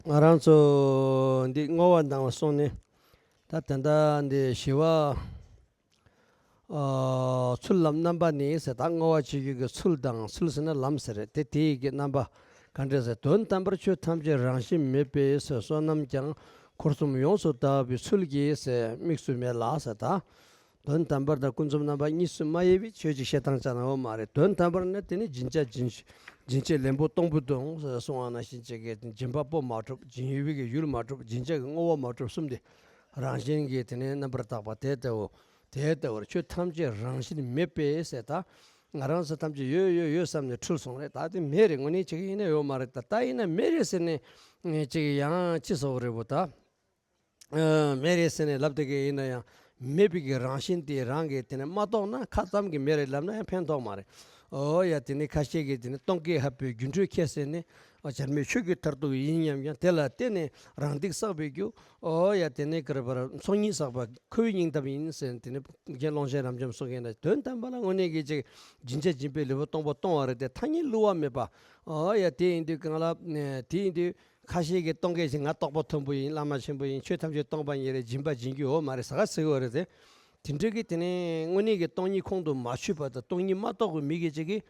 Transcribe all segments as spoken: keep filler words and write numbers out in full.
ང་རང་ཚོ་འདི་བསྔོ་བ་ནང་ལ་སོང་ནས་ད་དེ་འདྲ་འདི་ཞི་བ། ཨ། ཚུལ་ལམ་རྣམ་པ་ནི་ཟེར། ད་བསྔོ་བ་བྱེད་རྒྱུ་གི་ཚུལ་དང་། ཚུལ་ཟེར་ན་ལམ་ཟེར་རེད་དེ། དེ་ཡི་གི་རྣམ་པ་ག་འདྲ་ཟེར། དོན་དམ་པར་ཆོས་ཐམས་ཅད་རང་བཞིན་མེད་པས་ཟེར། བསོད་ནམས་ཀྱང་འཁོར་གསུམ་ཡོངས་སུ་དག་པའི་ཚུལ་གྱིས་ཟེར། དམིགས་སུ་མེད་ལ་ཟེར། ད་དོན་དམ་པར་དང་ཀུན་རྫོབ་རྣམ་པ་གཉིས་སུ་མ་དབྱེ་བའི་ཆོས་ཅིག་བཤད་སྟངས་ཅིག་ནང་ཡོད་མ་རེད། དོན་དམ་པར་ནི་དེ་ནི་སྦྱིན་བྱ་སྦྱིན་སྦྱིན་བྱེད་ལེན་པོ་གཏོང་པོ་དང་ཟེར་གསུངས་པ་ནང་བཞིན་བྱེད་ཀྱི་སྦྱིན་པ་པོ་མ་གྲུབ། སྦྱིན་པའི་གི་ཡུལ་མ་གྲུབ། སྦྱིན་བྱ་གི་དངོས་པོ་མ་གྲུབ་གསུམ་དེ། རང་བཞིན་གྱིས་དེ་ནས་རྣམ་པར་དག་པ་དེ་ལྟ་བུ། དེ་ལྟ་བུར་ཆོས་ཐམས་ཅད་རང་བཞིན་མེད་པས་ཟེར། ད་ང་རང་ཚོ་ཐམས་ཅད་ཡོད་ཡོད་ཡོད་བསམ་ནས་འཁྲུལ་སོང་རེད། ད་དེ་མེད་རེད། དངོས་གནས་བྱེད་ཀྱི་ཡིན་ན་ཡོད་མ་རེད། ད་ད་ཡིན་ན་མེད་རེད་ཟེར་ནས་ཅིག་ཡང་ཅི་ཟེར་དགོས་རེད་པོ། ད་མེད་རེད་ཟེར་ནས་ལབ་བསྡད་ཀྱི་ཡིན་ན་ཡང་མེད་པའི་གི་རང་བཞིན་དེ་རང་གིས་དེ་ནས་མ་རྟོགས་ན། ཁ་ཙམ་གྱིས་མེད་རེད་ལབ་ན་ཡང་ཕན་ཐོགས་མ་རེད། ཨོ་ཡ། དེ་ནས་ཁ་ཤས་ཀྱིས་དེ་ནས་སྟོང་སྐད་ཧབ་པའི་སྒྱུ་འཕྲུལ་ཁྱད་ཟེར་ནས། ཨ། བྱར་མེད་ཆོས་ཀྱི་མཐར་ཐུག་ཡིན་སྙམ་ཀྱང་། དེ་ལ་བརྟེན་ནས་རང་སྡིག་བསགས་པའི་རྒྱུ། ཨོ་ཡ། དེ་ནས་ག་རེ་བར་ཚོགས་གཉིས་བསགས་པ་ཁོ་བོའི་སྙིང་གཏམ་ཡིན་ཟེར། དེ་ནས་རྒན་ཀློང་ཆེན་རབ་འབྱམས་གསུང་མཁན་ལ། དོན་དམ་པ་ལ་དངོས་གནས་ཀྱི་ཅིག་སྦྱིན་བྱ་སྦྱིན་པའི་ལུས་པོ་སྟོང་པ་གཏོང་བ་རེད་དེ། ཐ་སྙད་བསླུ་བ་མེད་པ། ཨོ་ཡ། དེ་ཡིན་དུས་གང་ལ་དེ་ཡིན་དུས། ཁ་ཤས་ཀྱིས་སྟོང་སྐད་ཅིག་ང་རྟོགས་པ་མཐོན་པོ་ཡིན། བླ་མ་ཆེན་པོ་ཡིན། ཆོས་ཐམས་ཅད་སྟོང་པ་ཉིད་རེད། སྦྱིན་པ་སྦྱིན་རྒྱུ་ཡོད་མ་རེད་ཟེར་ག་ཟེར་གི་ཡོད་རེད་དེ། དེ་འདྲ་གི་དེ་ནས་དངོས་གནས་ཀྱི་སྟོང་ཉིད་ཁོང་དུ་མ་ཆུད་པ་དང་། སྟོང་ཉིད་མ་རྟོགས་པའི་མི་གི་ཅིག་གིས།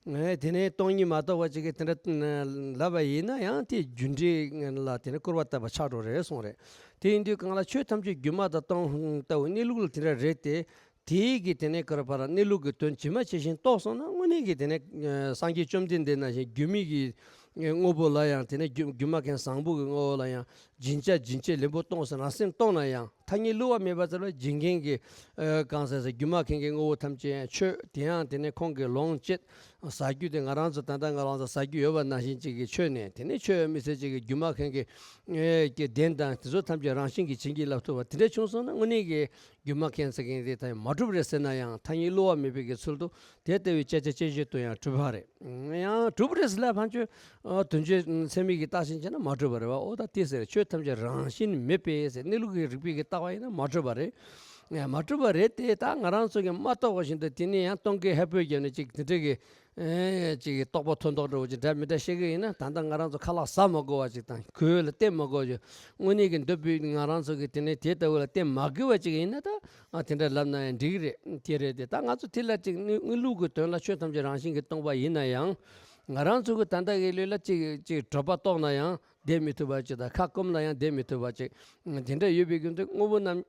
ཨེ། དེ་ནས་སྟོང་ཉིད་མ་རྟོགས་པ་ཅིག་གིས་དེ་འདྲ་ལབ་པ་ཡིན་ན་ཡང་། དེ་རྒྱུ་འབྲས་ལ་དེ་ནས་སྐུར་བ་བཏབ་པ་ཆགས་འགྲོ་རེད་གསུངས་རེད། དེ་ཡིན་དུས་གང་ལ་ཆོས་ཐམས་ཅད་སྒྱུ་མ་དང་སྟོང་ལྟ་བུ་གནས་ལུགས་ལ་དེ་འདྲ་རེད་དེ། དེའི་གི་དེ་ནས་ག་རེ་བར་གནས་ལུགས་ཀྱི་དོན་ཇི་མ་ཇི་བཞིན་རྟོགས་སོང་ན། དངོས་གནས་ཀྱི་དེ་ནས་སངས་རྒྱས་བཅོམ་ལྡན་འདས་ནང་བཞིན་སྒྱུ་མའི་གི་དངོས་པོ་ལ་ཡང་། དེ་ནས་སྒྱུ་སྒྱུ་མ་མཁན་བཟང་པོ་གི་དངོས་པོ་ལ་ཡང་སྦྱིན་བྱ་སྦྱིན་བྱེད་ལེན་པོ་གཏོང་ཟེར། རང་སེམས་གཏོང་ན་ཡང་། ཐ་སྙད་བསླུ་བ་མེད་པ་ཟེར་བ། སྦྱིན་མཁན་གྱི་ཨ་གང་ཟེར་ཟེར། སྒྱུ་མ་མཁན་གྱི་དངོས་པོ་ཐམས་ཅད་ཡང་ཆོས། དེ་ཡང་དེ་ནས་ཁོང་གིས་ལོངས་སྤྱད་ཟ་རྒྱུ་དེ་ང་རང་ཚོ་ད་ལྟ་ང་རང་ཚོ་ཟ་རྒྱུ་ཡོད་པ་ནང་བཞིན་ཅིག་གི་ཆོས་ནས། དེ་ནས་ཆོས་མི་ཟེར་ཅིག་གི་སྒྱུ་མ་མཁན་གྱི་ཨེ་གི་གདེན་དང་དེ་ཚོ་ཐམས་ཅད་རང་བཞིན་གྱིས་བྱིན་གྱིས་བརླབས་ཐུབ་པ་དེ་འདྲ་བྱུང་སོང་ན། དངོས་གནས་ཀྱི་སྒྱུ་མ་མཁན་ཟེར་མཁན་དེ་ད་མ་གྲུབ་རེད་ཟེར་ན་ཡང་། ཐ་སྙད་བསླུ་བ་མེད་པའི་གི་ཚུལ་དུ་དེ་ལྟ་བུའི་དཔྱད་བྱ་དཔྱད་བཞིན་དུ་ཡང་གྲུབ་པ་རེད། ཡང་གྲུབ་རེད་ཟེར་ལབ་ཕན་ཆོད། ཨ། དོན་སྤྱི་ཚད་མའི་གི་བརྟག་ཞིབ་བྱས་ན་མ་གྲུབ་པ་རེད་བ། ཨོ་ད་དེ་ཟེར། ཆོས་ཐམས་ཅད་རང་བཞིན་མེད་པས་ཟེར། གནས་ལུགས་ཀྱི་རིགས་པའི་གི་བརྟག་པ་ཡིན་ན་མ་གྲུབ་པ་རེད། ཨ། མ་གྲུབ་པ་རེད་དེ། ད་ང་རང་ཚོ་གིས་མ་རྟོགས་པ་བཞིན་དུ་དེ་ནས་ཡང་སྟོང་སྐད་ཧད་པོས་བརྒྱབ་ནས་ཅིག་དེ་འདྲ་གི་ཨེ་ཅིག་གི་རྟོགས་པ་མཐོན་མཐོ་འདྲ་བོ་ཅིག་འདྲ་མི་འདྲ་བཤད་གི་ཡིན་ན། ད་ལྟ་ང་རང་ཚོ་ཁ་ལག་ཟ་མ་དགོས་པ་ཅིག་དང་། གོས་ལ་བརྟེན་མ་དགོས་ཅིག་དངོས་གནས་ཀྱི་འདོད་པའི་ང་རང་ཚོ་གི་དེ་ནས་དེ་ལྟ་བུ་ལ་བརྟེན་མ་དགོས་པ་ཅིག་ཡིན་ན། ད་ཨ་དེ་འདྲ་ལབ་ན་ཡང་འགྲིག་གི་རེད། དེ་རེད་དེ། ད་ང་ཚོ་དེ་ལ་ཅིག་དངོས་དངོས་ལུགས་ཀྱི་དོན་ལ་ཆོས་ཐམས་ཅད་རང་བཞིན་གྱིས་སྟོང་པ་ཡིན་ན་ཡང་། ང་རང་ཚོ་གི་ད་ལྟ་གི་ལུས་ལ་ཅིག་ཅིག་གྲོད་པ་ལྟོགས་ན་ཡང་བསྡད་མི་ཐུབ་པ་ཅིག་དང་། ཁ་སྐོམ་ན་ཡང་བསྡད་མི་ཐུབ་པ་ཅིག་དེ་འདྲ་ཡོད་པའི་རྒྱུ་མཚན། དངོས་པོ་རྣམས་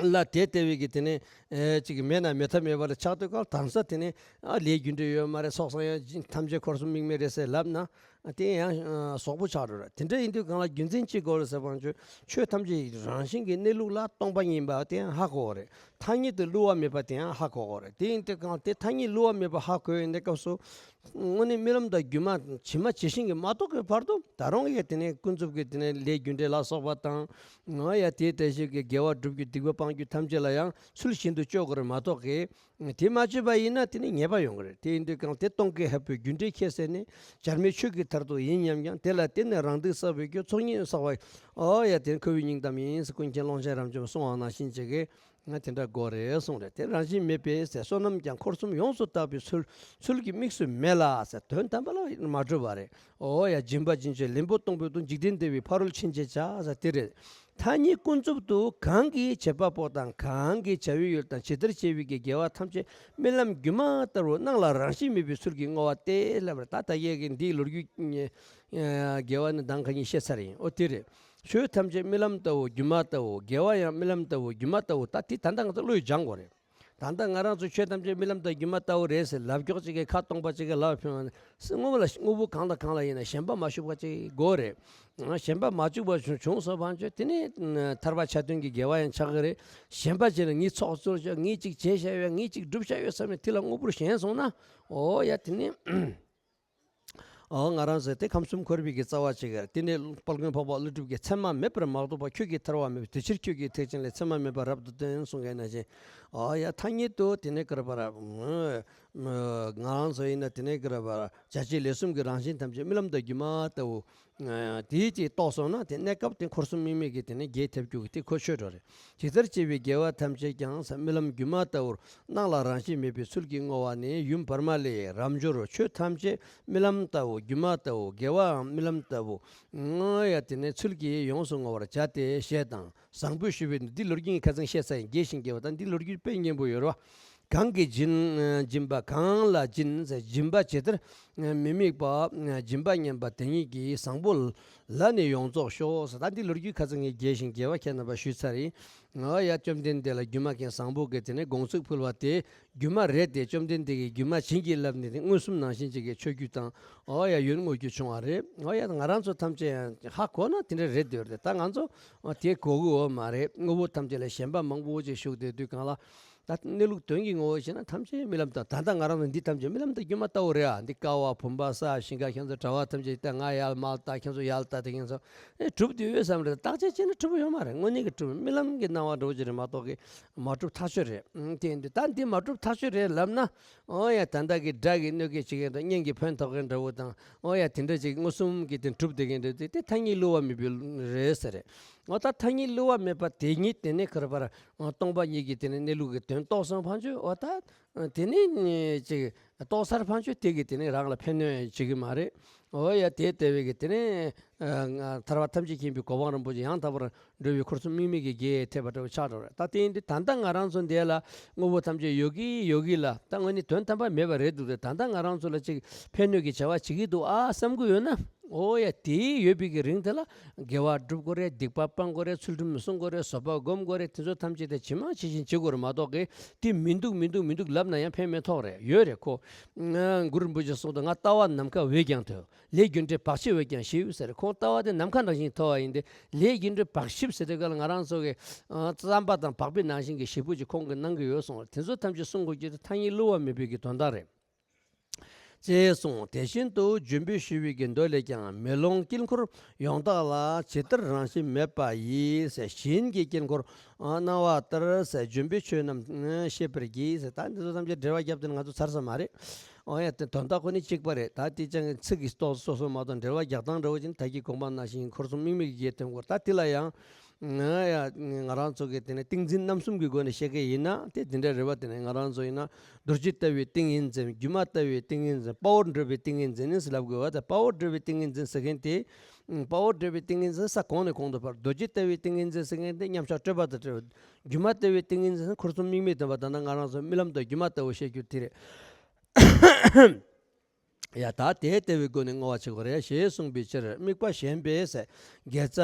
ལ་དེ་ལྟ་བུའི་གི་དེ་ནས་ཨེ་ཅིག་མེད་ན་མེད་ཐབས་མེད་པ་ལ་ཆགས་དུས་སྐབས། དང་ས་དེ་ནས་ཨ་ལས་རྒྱུ་འབྲས་ཡོད་མ་རེད། ཚོགས་བསགས་ཡང་ཐམས་ཅད་འཁོར་གསུམ་དམིགས་མེད་རེད་ཟེར་ལབ་ན། ཨ་དེ་ཡང་ཨ་ཟོག་པོ་ཆགས་འགྲོ་རེད། དེ་འདྲ་ཡིན་དུས་གང་ལ་རྒྱུ་མཚན་ཅི་དགོས་རེད་ཟེར་བ་ན། ཆོས་ཆོས་ཐམས་ཅད་རང་བཞིན་གྱི་གནས་ལུགས་ལ་སྟོང་པ་ཉིད་པ་དེ་ཡང་ཧ་གོ་གི་རེད། ཐ་སྙད་དུ་བསླུ་བ་མེད་པ་དེ་ཡང་ཧ་གོ་གི་རེད། དེ་ཡིན་དུས་གང་དེ་ཐ་སྙད་བསླུ་བ་མེད་པ་ཧ་གོ་ཡོང་དུས་སྐབས་སུ། དངོས་གནས་རྨི་ལམ་དང་སྒྱུ་མ་ཇི་མ་ཇི་བཞིན་གྱིས་མ་རྟོགས་ཀྱི་བར་དུ། ད་རུང་ཡང་དེ་ནས་ཀུན་རྫོབ་ཀྱི་དེ་ནས་ལས་རྒྱུ་འབྲས་ལ་སོགས་པ་དང་། ང་ཡ་དེའི་བཀྲ་ཤིས་ཀྱི་དགེ་བ་སྒྲུབ་རྒྱུ་སྡིག་པ་སྤང་རྒྱུ་ཐམས་ཅད་ལ་ཡང་ཚུལ་བཞིན་དུ་སྤྱོད་དགོས་རེད་མ་གཏོགས་ཀྱི། དེ་མ་བྱས་པ་ཡིན་ན་དེ་ནི་ཉེས་པ་ཡོང་གི་རེད། དེ་ཡིན་དུས་གང་དེ་སྟོང་སྐད་ཧད་པོའི་རྒྱུ་འབྲས་ཁྱད་ཟེར་ནས། བྱར་མེད་ཆོས་ཀྱི་མཐར་ཐུག་ཡིན་སྙམ་ཀྱང་། དེ་ལ་བརྟེན་ནས་རང་སྡིག་བསགས་པའི་རྒྱུ། ཚོགས་གཉིས་བསགས་པ། ཨོ་ཡ། དེ་ནི་ཁོ་བོའི་སྙིང་གཏམ་ཡིན་ཟེར། ཀུན་མཁྱེན་ཀློང་ཆེན་རབ་འབྱམས་གསུངས་པ་ནང་བཞིན་བྱེད་ཀྱི། ང་དེ་འདྲ་དགོས་རེད་གསུངས་རེད། དེ་རང་བཞིན་མེད་པས་ཟེར། བསོད་ནམས་ཀྱང་འཁོར་གསུམ་ཡོངས་སུ་དག་པའི་ཚུལ། ཚུལ་གྱིས་དམིགས་སུ་མེད་ལ་ཟེར། དོན་དམ་པ་ལ་མ་གྲུབ་པ་རེད། ཨོ་ཡ། སྦྱིན་པ་སྦྱིན་བྱེད་ལེན་པོ་གཏོང་པོ་དང་། འཇིག་རྟེན་བདེ་བའི་ཕ་རོལ་ཕྱིན་ཆད་བྱ་ཟེར་དེ་རེད། ཐ་སྙད་ཀུན་རྫོབ་ཏུ་གང་གིས་བྱེད་པ་པོ་དང་། གང་གིས་བྱ་བའི་ཡུལ་དང་། ཇི་ལྟར་བྱས་པའི་གི་དགེ་བ་ཐམས་ཅད་རྨི་ལམ་སྒྱུ་མ་ལྟ་བུར་སྣང་ལ་རང་བཞིན་མེད་པའི་ཚུལ་གྱིས་བསྔོ་བ་སྟེ་ལབ་པ་རེད། ད་ལྟ་ཡས་ཀྱི་འདིའི་ལོ་རྒྱུས་དགེ་བ་ནི་གདངས་ཁ་ཉིད་བཤད་ཚར་ཡིན། ཨོ་དེ་རེད། ཆོས་ཐམས་ཅད་རྨི་ལམ་ལྟ་བུ་སྒྱུ་མ་ལྟ་བུ། དགེ་བ་ཡང་རྨི་ལམ་ལྟ་བུ་སྒྱུ་མ་ལྟ་བུ། ད་དེ་ད་ལྟ་ང་ཚོ་བློས་སྦྱང་དགོས་རེད། ད་ལྟ་ང་རང་ཚོ་ཆོས་ཐམས་ཅད་རྨི་ལམ་དང་སྒྱུ་མ་ལྟ་བུ་རེད་ཟེར་ལབ་ཀྱོག་ཅིག་གིས་ཁ་སྟོང་པ་ཅིག་གིས་ལབ་ཕྱིན་པ་ནི། དངོས་པོ་ལ་དངོས་པོ་གང་དང་གང་ལ་ཡིན་ན་ཞེན་པ་མ་ཞུགས་པ་ཅིག་དགོས་རེད། ཞེན་པ་མ་བཅུག་པ་བྱུང་བྱུང་སོང་བ་ཅིག་དེ་ནི་ཐར་པ་ཆ་མཐུན་གྱི་དགེ་བ་ཡང་ཆགས་ཀྱི་རེད། ཞེན་པ་བྱས་ནས་ངས་ཚོགས་བསོད་བྱ། ངས་ཅིག་བྱས་བཞག་ཡོད། ངས་ཅིག་བསྒྲུབས་བཞག་ཡོད་བསམ་ནས་དེ་ལ་དངོས་པོར་ཞེན་སོང་ན། ཨོ་ཡ། དེ་ནི། ཨོ། ང་རང་ཚོ་དེ་ཁམས་གསུམ་འཁོར་བའི་གི་རྩ་བ་གཅིག་རེད། དེ་ནས་དཔལ་མགོན་འཕགས་པ་ཀླུ་སྒྲུབ་ཀྱིས་མཚན་མ་མེད་པར་མ་རྟོགས་པ་ཁྱོད་ཀྱིས་ཐར་བ་མེད། དེ་ཕྱིར་ཁྱོད་ཀྱིས་ཐེག་ཆེན་ལས། མཚན་མ་མེད་པར་རབ་ཏུ་བསྟན། གསུངས་མཁན་ནང་བཞིན། ཨོ་ཡ། ཐ་སྙད་དུ་དེ་ནས་ག་རེ་ཟེར་བ་རེད། ང་རང་ཚོ་ཡིན་ན་དེ་ནས་ག་རེ་ཟེར་བ་རེད། བྱ་བྱེད་ལས་གསུམ་གྱི་རང་བཞིན་ཐམས་ཅད་རྨི་ལམ་དང་སྒྱུ་མ་ལྟ་བུ། དེའི་ཅིག་རྟོགས་སོང་ན་དེ་གནས་སྐབས་དེ་འཁོར་གསུམ་དམིགས་མེད་ཀྱི་དེ་ནས་རྒྱས་ཐེབས་རྒྱུ་གི་དེ་གོ་ཆོད་འགྲོ་རེད། ཇི་ལྟར་བྱས་པའི་དགེ་བ་ཐམས་ཅད་ཀྱང་རྨི་ལམ་སྒྱུ་མ་ལྟ་བུར་སྣང་ལ་རང་བཞིན་མེད་པའི་ཚུལ་གྱིས་བསྔོ་བ་ནི་ཡུམ་བར་མ་ལས་རབ་འབྱོར་ཆོས་ཐམས་ཅད་རྨི་ལམ་ལྟ་བུ་སྒྱུ་མ་ལྟ་བུ་དགེ་བའང་རྨི་ལམ་ལྟ་བུ། ཨོ་ཡ། དེ་ནས་ཚུལ་གྱིས་ཡོངས་སུ་བསྔོ་བར་བྱ་སྟེ་ཞེས་དང་། བཟང་པོའི་ཞུ་བའི་འདི་ལོ་རྒྱུས་ཁ་ཚང་བཤད་ཚར་ཡིན། རྒྱས་ཤིང་རྒྱས་པ་དང་འདི་ལོ་རྒྱུས་དཔེ་སྙན་པོ་ཡོད་རེད་བ། གང་གིས་སྦྱིན། སྦྱིན་པ་གང་ལ་སྦྱིན་ཟེར། སྦྱིན་པ་ཇི་ལྟར་མི་དམིགས་པ་སྦྱིན་པ་སྙམ་པ་དེ་ཉིད་ཀྱིས་བཟང་པོ་ལ་ནི་ཡོངས་རྫོགས་ཤོག་ཟེར། ད་འདི་ལོ་རྒྱུས་ཁ་ཚང་ངས་རྒྱས་ཤིང་རྒྱས་པ་ཁྱེད་རྣམ་པར་ཞུས་ཚར་ཡིན། ཨོ་ཡ། བཅོམ་ལྡན་འདས་ལ་སྒྱུ་མ་མཁན་བཟང་པོ་གིས་དེ་ནས་དགོངས་ཚུལ་ཕུལ་བ་དེ། སྒྱུ་མ་རེད་དེ། བཅོམ་ལྡན་འདས་ཀྱིས་སྒྱུ་མ་བྱིན་གྱིས་བརླབས་ནས་དེ་མངོན་སུམ་ནང་བཞིན་ཅིག་གི་ཆོས་བརྒྱུད་དང་། ཨོ་ཡ། ཡོན་བསྔོ་རྒྱུ་བྱུང་བ་རེད། ཨོ་ཡ། ང་རང་ཚོ་ཐམས་ཅད་ཡང་ཧ་གོ་ན་དེ་འདྲ་རེད་འདོད་རེད། ད་ང་ཚོ་དེ་གོ་གི་ཡོད་མ་རེད། དངོས་པོ་ཐམས་ཅད་ལ་ཞེན་པ་མང་པོ་ཅིག་ཞུགས་བསྡད་དུས་སྒང་ལ། ད་གནས་ལུགས་དོན་གྱི་ངོ་བོ་ཤེས་ན་ཐམས་ཅད་རྨི་ལམ་དང་། ད་ལྟ་ང་རང་ཚོ་འདི་ཐམས་ཅད་རྨི་ལམ་དང་སྒྱུ་མ་ལྟ་བུ་རེད་ཨ། འདི་ཀ་བ་བུམ་པ་ས་ཞིང་ཁ་ཁྱེད་ཚོ་གྲྭ་པ་ཐམས་ཅད་ད་ང་ཡར་མར་ལྟ། ཁྱེད་ཚོ་ཡར་ལྟ། དེ་ཁྱེད་ཚོ་ཨེ་གྲུབ་བསྡད་ཡོད་བསམ་རེད། བརྟག་དཔྱད་བྱས་ན་གྲུབ་ཡོད་མ་རེད། དངོས་གནས་ཀྱི་གྲུབ། རྨི་ལམ་གྱི་སྣང་བ་འདྲ་བོ་ཅིག་རེད་མ་གཏོགས་ཀྱི་མ་གྲུབ་ཐག་ཆོད་རེད། ཨང་། དེ་ཡིན་དུས་ད་འདི་མ་གྲུབ་ཐག་ཆོད་རེད་ལབ་ན། ཨོ་ཡ། ད་ལྟ་གི་དགྲ་གིས་གནོད་སྐྱེལ་བྱེད་མཁན་དང་གཉེན་གྱིས་ཕན་ཐོགས་མཁན་འདྲ་བོ་དང་། ཨོ་ཡ། དེ་འདྲ་ཅིག་མངོན་སུམ་གྱིས་དེ་གྲུབ་བསྡད་མཁན་འདྲ་བོ་དེ་དེ་ཐ་སྙད་བསླུ་བ་མེད་པའི་རེད་ཟེར་རེད། ཨོ་ད་ཐ་སྙད་བསླུ་བ་མེད་པ་དེ་ཉིད་དེ་ནས་ག་རེ་ཟེར་བ་རེད། སྟོང་པ་ཉིད་ཀྱི་དེ་ནས་གནས་ལུགས་ཀྱི་དོན་རྟོགས་སོང་ཕན་ཆོད། ཨོ་ད་དེ་ནས་ཅིག་རྟོགས་ཚར་ཕན་ཆོད། དེ་གིས་དེ་ནས་རང་ལ་ཕན་གནོད་བྱེད་ཀྱི་མ་རེད། ཨོ་ཡ། དེ་ལྟ་བུའི་གི་དེ་ནས་ཐར་པ་ཐམས་ཅད་མཁྱེན་པའི་གོ་འཕང་རིན་པོ་ཆེ་ཡང་དག་པར་འགྲོ་བའི་འཁོར་གསུམ་དམིགས་མེད་ཀྱི་རྒྱས་ཐེབས་པ་འདྲ་བོ་ཆགས་འགྲོ་རེད། ད་དེ་ཡིན་དུས་ད་ལྟ་ང་རང་ཚོ་འདི་ལ་དངོས་པོ་ཐམས་ཅད་ཡོད་ཀྱི་ཡོད་ཀྱི་ལ། ད་དངོས་གནས་དོན་དམ་པ་མེད་པ་རེད་འདུག་རེད། ད་ལྟ་ང་རང་ཚོ་ལ་ཅིག་ཕན་གནོད་ཀྱི་བྱ་བ་བྱེད་ཀྱི་འདུག་ཨ་བསམ་གྱི་ཡོད་ན། ཨོ་ཡ། དེ་ཡོད་པའི་གི་རིང་དེ་ལ་དགེ་བ་སྒྲུབ་དགོས་རེད། སྡིག་པ་སྤང་དགོས་རེད། ཚུལ་ཁྲིམས་སྲུང་དགོས་རེད། བཟོད་པ་སྒོམ་དགོས་རེད། དེ་ཚོ་ཐམས་ཅད་དེ་ཇི་མང་ཇི་བཞིན་བྱེད་དགོས་རེད་མ་གཏོགས་གི་དེ་མི་འདུག་མི་འདུག་མི་འདུག་ལབ་ན་ཡང་ཕན་མི་ཐོགས་རེད། ཡོད་རེད་ཁོ། གུ་རུ་རིན་པོ་ཆེས་གསུངས་འདུག་ང་ལྟ་བ་ནམ་མཁའ་འོད་ཀྱང་མཐོ། ལས་རྒྱུ་འབྲས་བག་ཕྱེ་འོས་ཀྱང་ཞེས་ཟེར། ཁོང་ལྟ་བ་དེ་ནམ་མཁའ་ནང་བཞིན་མཐོ་བ་ཡིན་ཏེ། ལས་རྒྱུ་འབྲས་བག་ཕྱེ་ཟེར་དུས་སྐབས་ལ་ང་རང་ཚོ་གི་ཨ་རྩམ་པ་དང་བག་ཕེབས་ནང་བཞིན་གྱི་ཞེ་པོ་ཅིག་ཁོང་གིས་གནང་གི་ཡོད་གསུངས། དེ་ཚོ་ཐམས་ཅད་སྲུང་དགོས་རྒྱུ་དེ་ཐ་སྙད་བསླུ་བ་མེད་པའི་གི་དོན་དག་རེད། ཅེས་གསུངས། དེ་བཞིན་དུ་འཇུམ་པའི་ཞུ་བའི་གི་མདོ་ལས་ཀྱང་། མེ་ལོང་དཀྱིལ་འཁོར་ཡོངས་དག་ལ། ཇི་ལྟར་རང་བཞིན་མེད་པ་ཡི། ཞིང་གི་དཀྱིལ་འཁོར་སྣང་བ་ལྟར། འཇུམ་པའི་ཆོས་རྣམས་ཤེས་པར་བགྱི། ད་འདི་ཚོ་ཐམས་ཅད་འགྲེལ་བ་བརྒྱབ་དེ་ང་ཚོ་ཚར་ས་མ་རེད། ཨོ་ཡ། དེ་དོན་དག་ཁོ་ནི་གཅིག་པ་རེད། ད་དེ་ཅང་ཚིག་གི་སྟོབས་སོ་སོ་མ་གཏོགས་འགྲེལ་བ་རྒྱག་སྟངས་འདྲ་བོ་ཅིག་ནི་ད་གིན་གོང་མ་ནང་བཞིན་འཁོར་གསུམ་དམིགས་མེད་ཀྱི་རྒྱས་སྟོན་སྐོར། ད་དེ་ལ་ཡང་ང་ཡ་ང་རང་ཚོ་གི་དེ་ནས་ཏིང་འཛིན་རྣམ་གསུམ་གྱི་སྒོ་ནས་བཤད་མཁན་ཡིན་ན་དེ་དེ་འདྲ་རེད་བ། དེ་ནས་ང་རང་ཚོ་ཡིན་ན་རྡོ་རྗེ་ལྟ་བུའི་ཏིང་ངེ་འཛིན། སྒྱུ་མ་ལྟ་བུའི་ཏིང་ངེ་འཛིན། དཔའ་བོར་འགྲོ་བའི་ཏིང་ངེ་འཛིན་ཟེར་ལབ་དགོས་བ། ད་དཔའ་བོར་འགྲོ་བའི་ཏིང་ངེ་འཛིན་ཟེར་མཁན་དེ། དཔའ་བོར་འགྲོ་བའི་ཏིང་ངེ་འཛིན་ས་གོང་ནས་གོང་དུ་འཕེལ། རྡོ་རྗེ་ལྟ་བུའི་ཏིང་ངེ་འཛིན་ཟེར་མཁན་དེ་མཉམ་གཞག་སྤྲོས་པ་དང་བྲལ་བ། སྒྱུ་མ་ལྟ་བུའི་ཏིང་ངེ་འཛིན་འཁོར་གསུམ་དམིགས་མེད་སྟོན་པ། ད་ནི་ང་རང་ཚོ་རྨི་ལམ་དང་སྒྱུ་མ་ལྟ་བུ་བཤད་རྒྱུ་དེ་རེད། ཡ། ད་དེ་ལྟ་བུའི་སྒོ་ནས་བསྔོ་བ་བྱེད་དགོས་རེད་ཞེས་གསུངས་པའི་ཕྱིར། དམིགས་པ་གཞན་པས་དགེ་རྩ་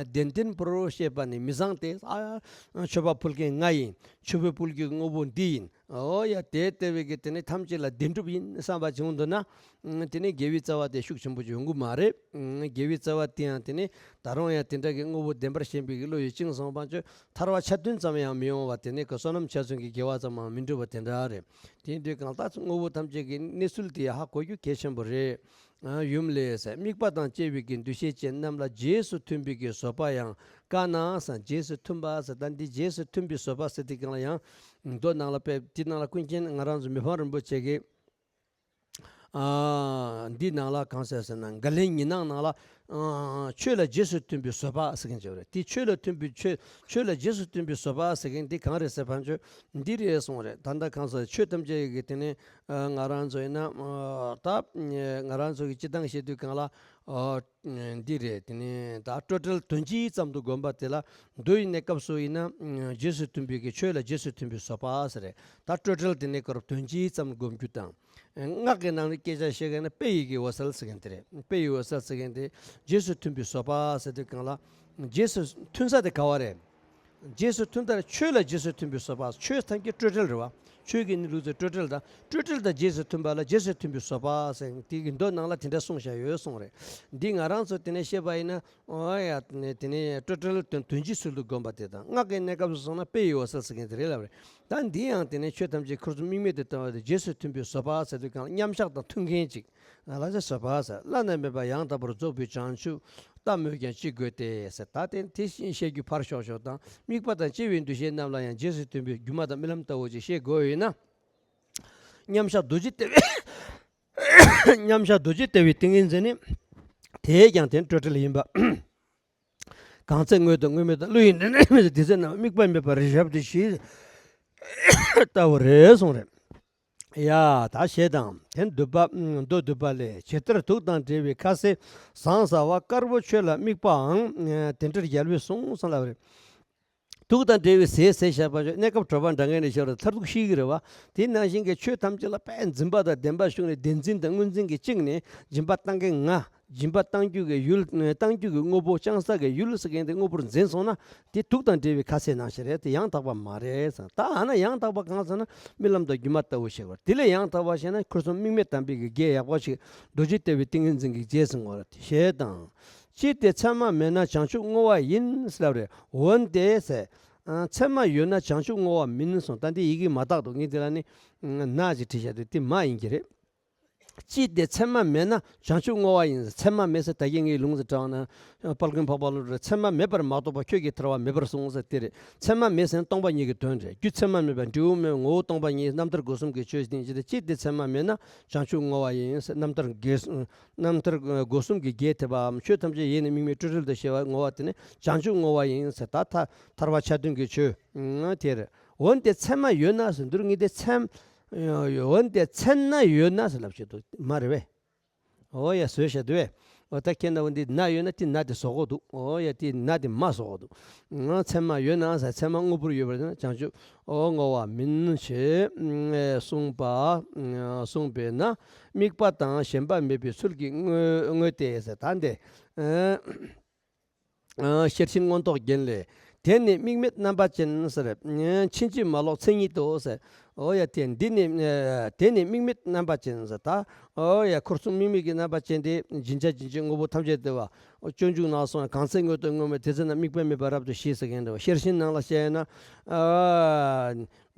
བདེན་བདེན་པོར་བཤད་པ་ནི་མི་བཟང་སྟེ། ཨ། མཆོད་པ་ཕུལ་མཁན་ང་ཡིན། མཆོད་པའི་ཕུལ་རྒྱུའི་དངོས་པོ་འདི་ཡིན། ཨོ་ཡ། དེ་ལྟ་བུའི་གི་དེ་ནི་ཐམས་ཅད་ལ་བདེན་གྲུབ་ཡིན་བསམ་པ་བྱུང་འདུག་ན། དེ་ནི་དགེ་བའི་རྩ་བ་དེ་ཤུགས་ཆེན་པོ་ཡོང་གི་མ་རེད། དགེ་བའི་རྩ་བ་དེ་ཡང་དེ་ནི་ད་རུང་ཡང་དེ་འདྲ་གི་དངོས་པོ་བདེན་པར་ཞེན་པའི་གི་བློ་ཡིས་བཅིངས་སོང་བ་ཅོ། ཐར་པ་ཆ་མཐུན་ཙམ་ཡང་མི་ཡོང་བ། དེ་ནི་གི་བསོད་ནམས་ཆ་མཐུན་གྱི་དགེ་བ་ཙམ་ཡང་མི་འགྲུབ་པ་དེ་འདྲ་རེད། དེ་ཡིན་དུས་གང་ལྟར་དངོས་པོ་ཐམས་ཅད་ཀྱི་གནས་ཚུལ་དེ་ཧ་གོ་རྒྱུ་གལ་ཆེན་པོ་རེད། ཡུམ་ལས། དམིགས་པ་དང་བཅས་པའི་གི་འདུ་ཤེས་ཅན་རྣམས་ལ་རྗེས་སུ་མཐུན་པའི་གི་བཟོད་པ་ཡང་དཀའ་ན། རྗེས་སུ་མཐུན་པ་ཟེར། ད་འདི་རྗེས་སུ་མཐུན་པའི་བཟོད་པ་ཟེར་དུས་གང་ལ་ཡང་མདོ་ནང་ལ་དཔེ་དེ་ནང་ལ་ཀུན་མཁྱེན་ང་རང་ཚོ་མི་ཕམ་རིན་པོ་ཆེ་གིས། ཨ། འདི་ནང་ལ་གང་ཟེར་ཟེར་ན། དགག་ལན་ཉི་སྣང་ནང་ལ། ཨ། ཆོས་ལ་རྗེས་སུ་མཐུན་པའི་བཟོད་པ་ཟེར་མཁན་ཅིག་ཡོད་རེད། དེ་ཆོས་ལ་མཐུན་པའི་ཆོས། ཆོས་ལ་རྗེས་སུ་མཐུན་པའི་བཟོད་པ་ཟེར་མཁན་འདི་གང་རེད་ཟེར་བ་ཅོ། འདི་རེད་གསུངས་རེད། ད་ལྟ་གང་ཟེར་ཆོས་ཐམས་ཅད་ཀྱི་དེ་ནི་ང་རང་ཚོ་ཡིན་ན། ད་ང་རང་ཚོ་གི་སྤྱི་བཏང་བཤད་དུས་གང་ལ། འདི་རེད། དེ་ནི་ད་སྤྲོས་བྲལ་དོན་སྤྱི་ཙམ་དུ་བསྒོམ་པ་དེ་ལ། མདོ་ཡི་གནས་སྐབས་སུ་ཡིན་ན་རྗེས་སུ་མཐུན་པའི་གི་ཆོས་ལ་རྗེས་སུ་མཐུན་པའི་བཟོད་པ་ཟེར་རེད། ད་སྤྲོས་བྲལ་དེ་ནི་གོ་རབ་དོན་སྤྱི་ཙམ་བསྒོམ་རྒྱུ་དང་། སྔགས་ཀྱི་ནང་ནས་སྐད་ཆ་བཤད་མཁན་ན་དཔེ་ཡི་གི་འོད་གསལ་ཟེར་མཁན་དེ་རེད། དཔེ་ཡི་འོད་གསལ་ཟེར་མཁན་དེ་རྗེས་སུ་མཐུན་པའི་བཟོད་པ་ཟེར་དུས་གང་ལ། རྗེས་སུ་མཐུན་ས་དེ་ག་བ་རེད། རྗེས་སུ་མཐུན་ས་ཆོས་ལ་རྗེས་སུ་མཐུན་པའི་བཟོད་པ། ཆོས་ཐམས་ཅད་སྤྲོས་བྲལ་རེད་བ། ཆོས་ཀྱི་གནས་ལུགས་ཚོ་སྤྲོས་བྲལ་དང་། སྤྲོས་བྲལ་དང་རྗེས་སུ་མཐུན་པ་ལ་རྗེས་སུ་མཐུན་པའི་བཟོད་པ་ཟེར། དེ་གི་མདོ་ནང་ལ་དེ་འདྲ་གསུངས་བཞག་ཡོད་གསུངས་རེད། འདི་ང་རང་ཚོ་དེ་ནས་བཤད་པ་ཡིན་ན། ཨོ་ཡ། དེ་ནས་སྤྲོས་བྲལ་དོན་དོན་སྤྱིའི་ཚུལ་དུ་བསྒོམ་པ་དེ་དང་། སྔགས་ཀྱི་གནས་སྐབས་སུ་སོང་ན་དཔེ་ཡི་འོད་གསལ་ཟེར་མཁན་དེ་རེད་ལབ་རེད། ད་འདི་ཡང་དེ་ནས་ཆོས་ཐམས་ཅད་འཁོར་གསུམ་དམིགས་མེད་དུ་བཏང་བ་དེ་རྗེས་སུ་མཐུན་པའི་བཟོད་པ་ཟེར་དུས་གང་ལ་མཉམ་བཞག་དང་མཐུན་མཁན་ཅིག་ལ་ལ་ཆ་བཟོད་པ་ཟེར། བླ་ན་མེད་པ་ཡང་དག་པར་རྫོགས་པའི་བྱང་ཆུབ། ལྟ་སྨོས་ཀྱང་ཅི་དགོས་ཏེ་ཟེར། ད་དེ་དེ་བཤད་རྒྱུ་ཕར་ཞོག་ཞོག་དང་། དམིགས་པ་དང་བཅས་པའི་འདུ་ཤེས་རྣམས་ལ་ཡང་རྗེས་སུ་མཐུན་པའི་སྒྱུ་མ་དང་རྨི་ལམ་ལྟ་བུ་ཅིག་ཤེས་དགོས་ཡོད་ན། མཉམ་བཞག་རྡོ་རྗེ་ལྟ་བུའི་མཉམ་བཞག་རྡོ་རྗེ་ལྟ་བུའི་ཏིང་ངེ་འཛིན་ནི། དེས་ཀྱང་དེ་སྤྲོས་བྲལ་ཡིན་པ། གང་ཚེ་དངོས་དང་དངོས་མེད་དང་བློ་ཡི་འདི་ནི་མེད་དེ་ཚེ་རྣམས་དམིགས་པ་མེད་པར་ཞབས་ཏུ་ཞུས་ལྟ་བུ་རེད་གསུངས་རེད། ཡ་ད་ཞེས་དང་། དེ་མདོ་སྡུད་པ་ལས། ཇི་ལྟར་དུག་དང་འདྲ་བའི་ཁ་ཟས་ཟང་ཟ་བ་དཀར་པོ་ཆོས་ལ་དམིགས་པའང་དེ་འདྲར་རྒྱལ་བས་གསུངས་གསུངས་ལབ་རེད། དུག་དང་འདྲ་བའི་ཟས་ཟས་བཞག་པ་ཞོག་གནས་སྐབས་དྲོ་པ་འདྲ་མཁན་ནས་ཤོར་མཐར་ཐུག་ཤི་གི་རེད་བ། དེ་ནང་བཞིན་གྱི་ཆོས་ཐམས་ཅད་ལ་དཔེ་འཛིན་པ་དང་ལྡན་པ་ཤུགས་ནས་བདེན་འཛིན་དང་དངོས་འཛིན་གྱིས་བཅིངས་ནས་སྦྱིན་པ་བཏང་མཁན་ང་། སྦྱིན་པ་བཏང་རྒྱུ་གི་ཡུལ། བཏང་རྒྱུ་གི་དངོས་པོ་ལྕང་ས་གི་ཡུལ་ཟེར་མཁན་དེ་དངོས་པོར་འཛིན་སོང་ན། དེ་དུག་དང་འདྲ་བའི་ཁ་ཟས་ནང་བཞིན་རེད། དེ་ཡང་དག་པ་མ་རེད་ཟེར། ད་ཨ་ན་ཡང་དག་པ་གང་ཟེར་ན་རྨི་ལམ་དང་སྒྱུ་མ་ལྟ་བུ་ཞིག་བར། དེ་ལས་ཡང་དག་པ་ཞེ་ན་འཁོར་གསུམ་དམིགས་མེད་དམ་པའི་གི་དགེ་ཡག་པོ་ཞིག་རྡོ་རྗེ་ལྟ་བུའི་ཏིང་ངེ་འཛིན་གྱི་རྗེས་སུ་བསྔོ་བ་ཞེས་དང་། ཅི་སྟེ་མཚན་མ་མེད་ན་བྱང་ཆུབ་བསྔོ་བ་ཡིན་ཟེར་ལབ་རེད། འོན་ཏེ་ཟེར། མཚན་མ་ཡོད་ན་བྱང་ཆུབ་བསྔོ་བ་མིན་གསུངས། ད་འདི་ཡི་གེ་མ་དག་འདུག་ངས་འདི་ལ་ནི་ན་ཅིག་བྲིས་བཞག་འདུག་དེ་མ་ཡིན་གྱི་རེད། ཅི་སྟེ་མཚན་མ་མེད་ན་བྱང་ཆུབ་བསྔོ་བ་ཡིན། མཚན་མ་མེད་ཟེར་ད་གིན་ངའི་ལུང་ཟེར་དྲངས་ན། དཔལ་མགོན་འཕགས་པ་ཀླུ་སྒྲུབ་མཚན་མ་མེད་པར་མ་རྟོགས་པ་ཁྱོད་ཀྱིས་ཐར་བ་མེད་པར་གསུངས་ཟེར་དེ་རེད། མཚན་མ་མེད་ཟེར་ན་སྟོང་པ་ཉིད་ཀྱི་དོན་རེད། རྒྱུ་མཚན་མ་མེད་པ་འབྲས་བུ་མེད་པ་ངོ་བོ་སྟོང་པ་ཉིད་རྣམ་ཐར་སྒོ་གསུམ་གྱི་ཆོས་ཅན། ཅི་སྟེ་མཚན་མ་མེད་ན་བྱང་ཆུབ་བསྔོ་བ་ཡིན་ཟེར། རྣམ་ཐར་དགེ་རྣམ་ཐར་སྒོ་གསུམ་གྱི་དགེ་ཐེག་པའམ་ཆོས་ཐམས་ཅད་ཡེ་ནས་དམིགས་མེད་སྤྲོས་བྲལ་དུ་ཤེས་པ་བསྔོ་བ་དེ་ནི་བྱང་ཆུབ་བསྔོ་བ་ཡིན་ཟེར། ད་ཐ་ཐར་པ་ཆ་མཐུན་གྱི་ཆོས་དེ་རེད། འོན་ཏེ་མཚན་མ་ཡོད་ན་ཟེར་འདིར་ངས་དེ་མཚན། འོན་ཏེ་མཚན་ན་ཡོད་ན་ཟེར་ལབ་བྱེད་དུ་མ་རེད་བས། འོ་ཡ་བཟོས་བྱ་དུ་བས། འོ་ད་ཁྱེད་ན་འོ་འདི་ན་ཡོད་ན་དེ་ན་དེ་བཟོ་གོ་འདུག་འོ་ཡ་དེ་ན་དེ་མ་བཟོ་གོ་འདུག་མཚན་མ་ཡོད་ན་ཟེར་མཚན་མ་དངོས་པོར་ཡོད་པར་ན་བྱང་ཆུབ་འོ་བསྔོ་བ་མིན་ཞེས་གསུངས་པ། གསུངས་པས་ན་དམིགས་པ་དང་ཞེན་པ་མེད་པའི་ཚུལ་གྱིས་བསྔོ་བསྔོས་ཏེ་ཟེར། ད་འདི། ཤེར་ཕྱིན་མངོན་རྟོགས་རྒྱན་ལས། དེ་ནི་དམིགས་མེད་རྣམ་པ་ཅན་ཟེར། ཕྱིན་ཅི་མ་ལོག་མཚན་ཉིད་དོ་ཟེར། འོ་ཡ་དེ་འདི་ནི་དེ་ནི་དམིགས་མེད་རྣམ་པ་ཅན་ཟེར། ད་འོ་ཡ་འཁོར་གསུམ་དམིགས་མེད་ཀྱི་རྣམ་པ་ཅན་དེ་འབྱིན་བྱ་སྦྱིན་བྱེད་དངོས་པོ་ཐམས་ཅད་དེ་བ། སྤྱོད་འཇུག་ནང་སོང་གང་ཚེ་དངོས་དང་དངོས་མེད་དེ་ཚེ་ན་དམིགས་པ་མེད་པར་རབ་ཏུ་ཞི་ཟེར་མཁན་འདྲ་བ། ཤེར་ཕྱིན་ནང་ལ་བཤད་ན།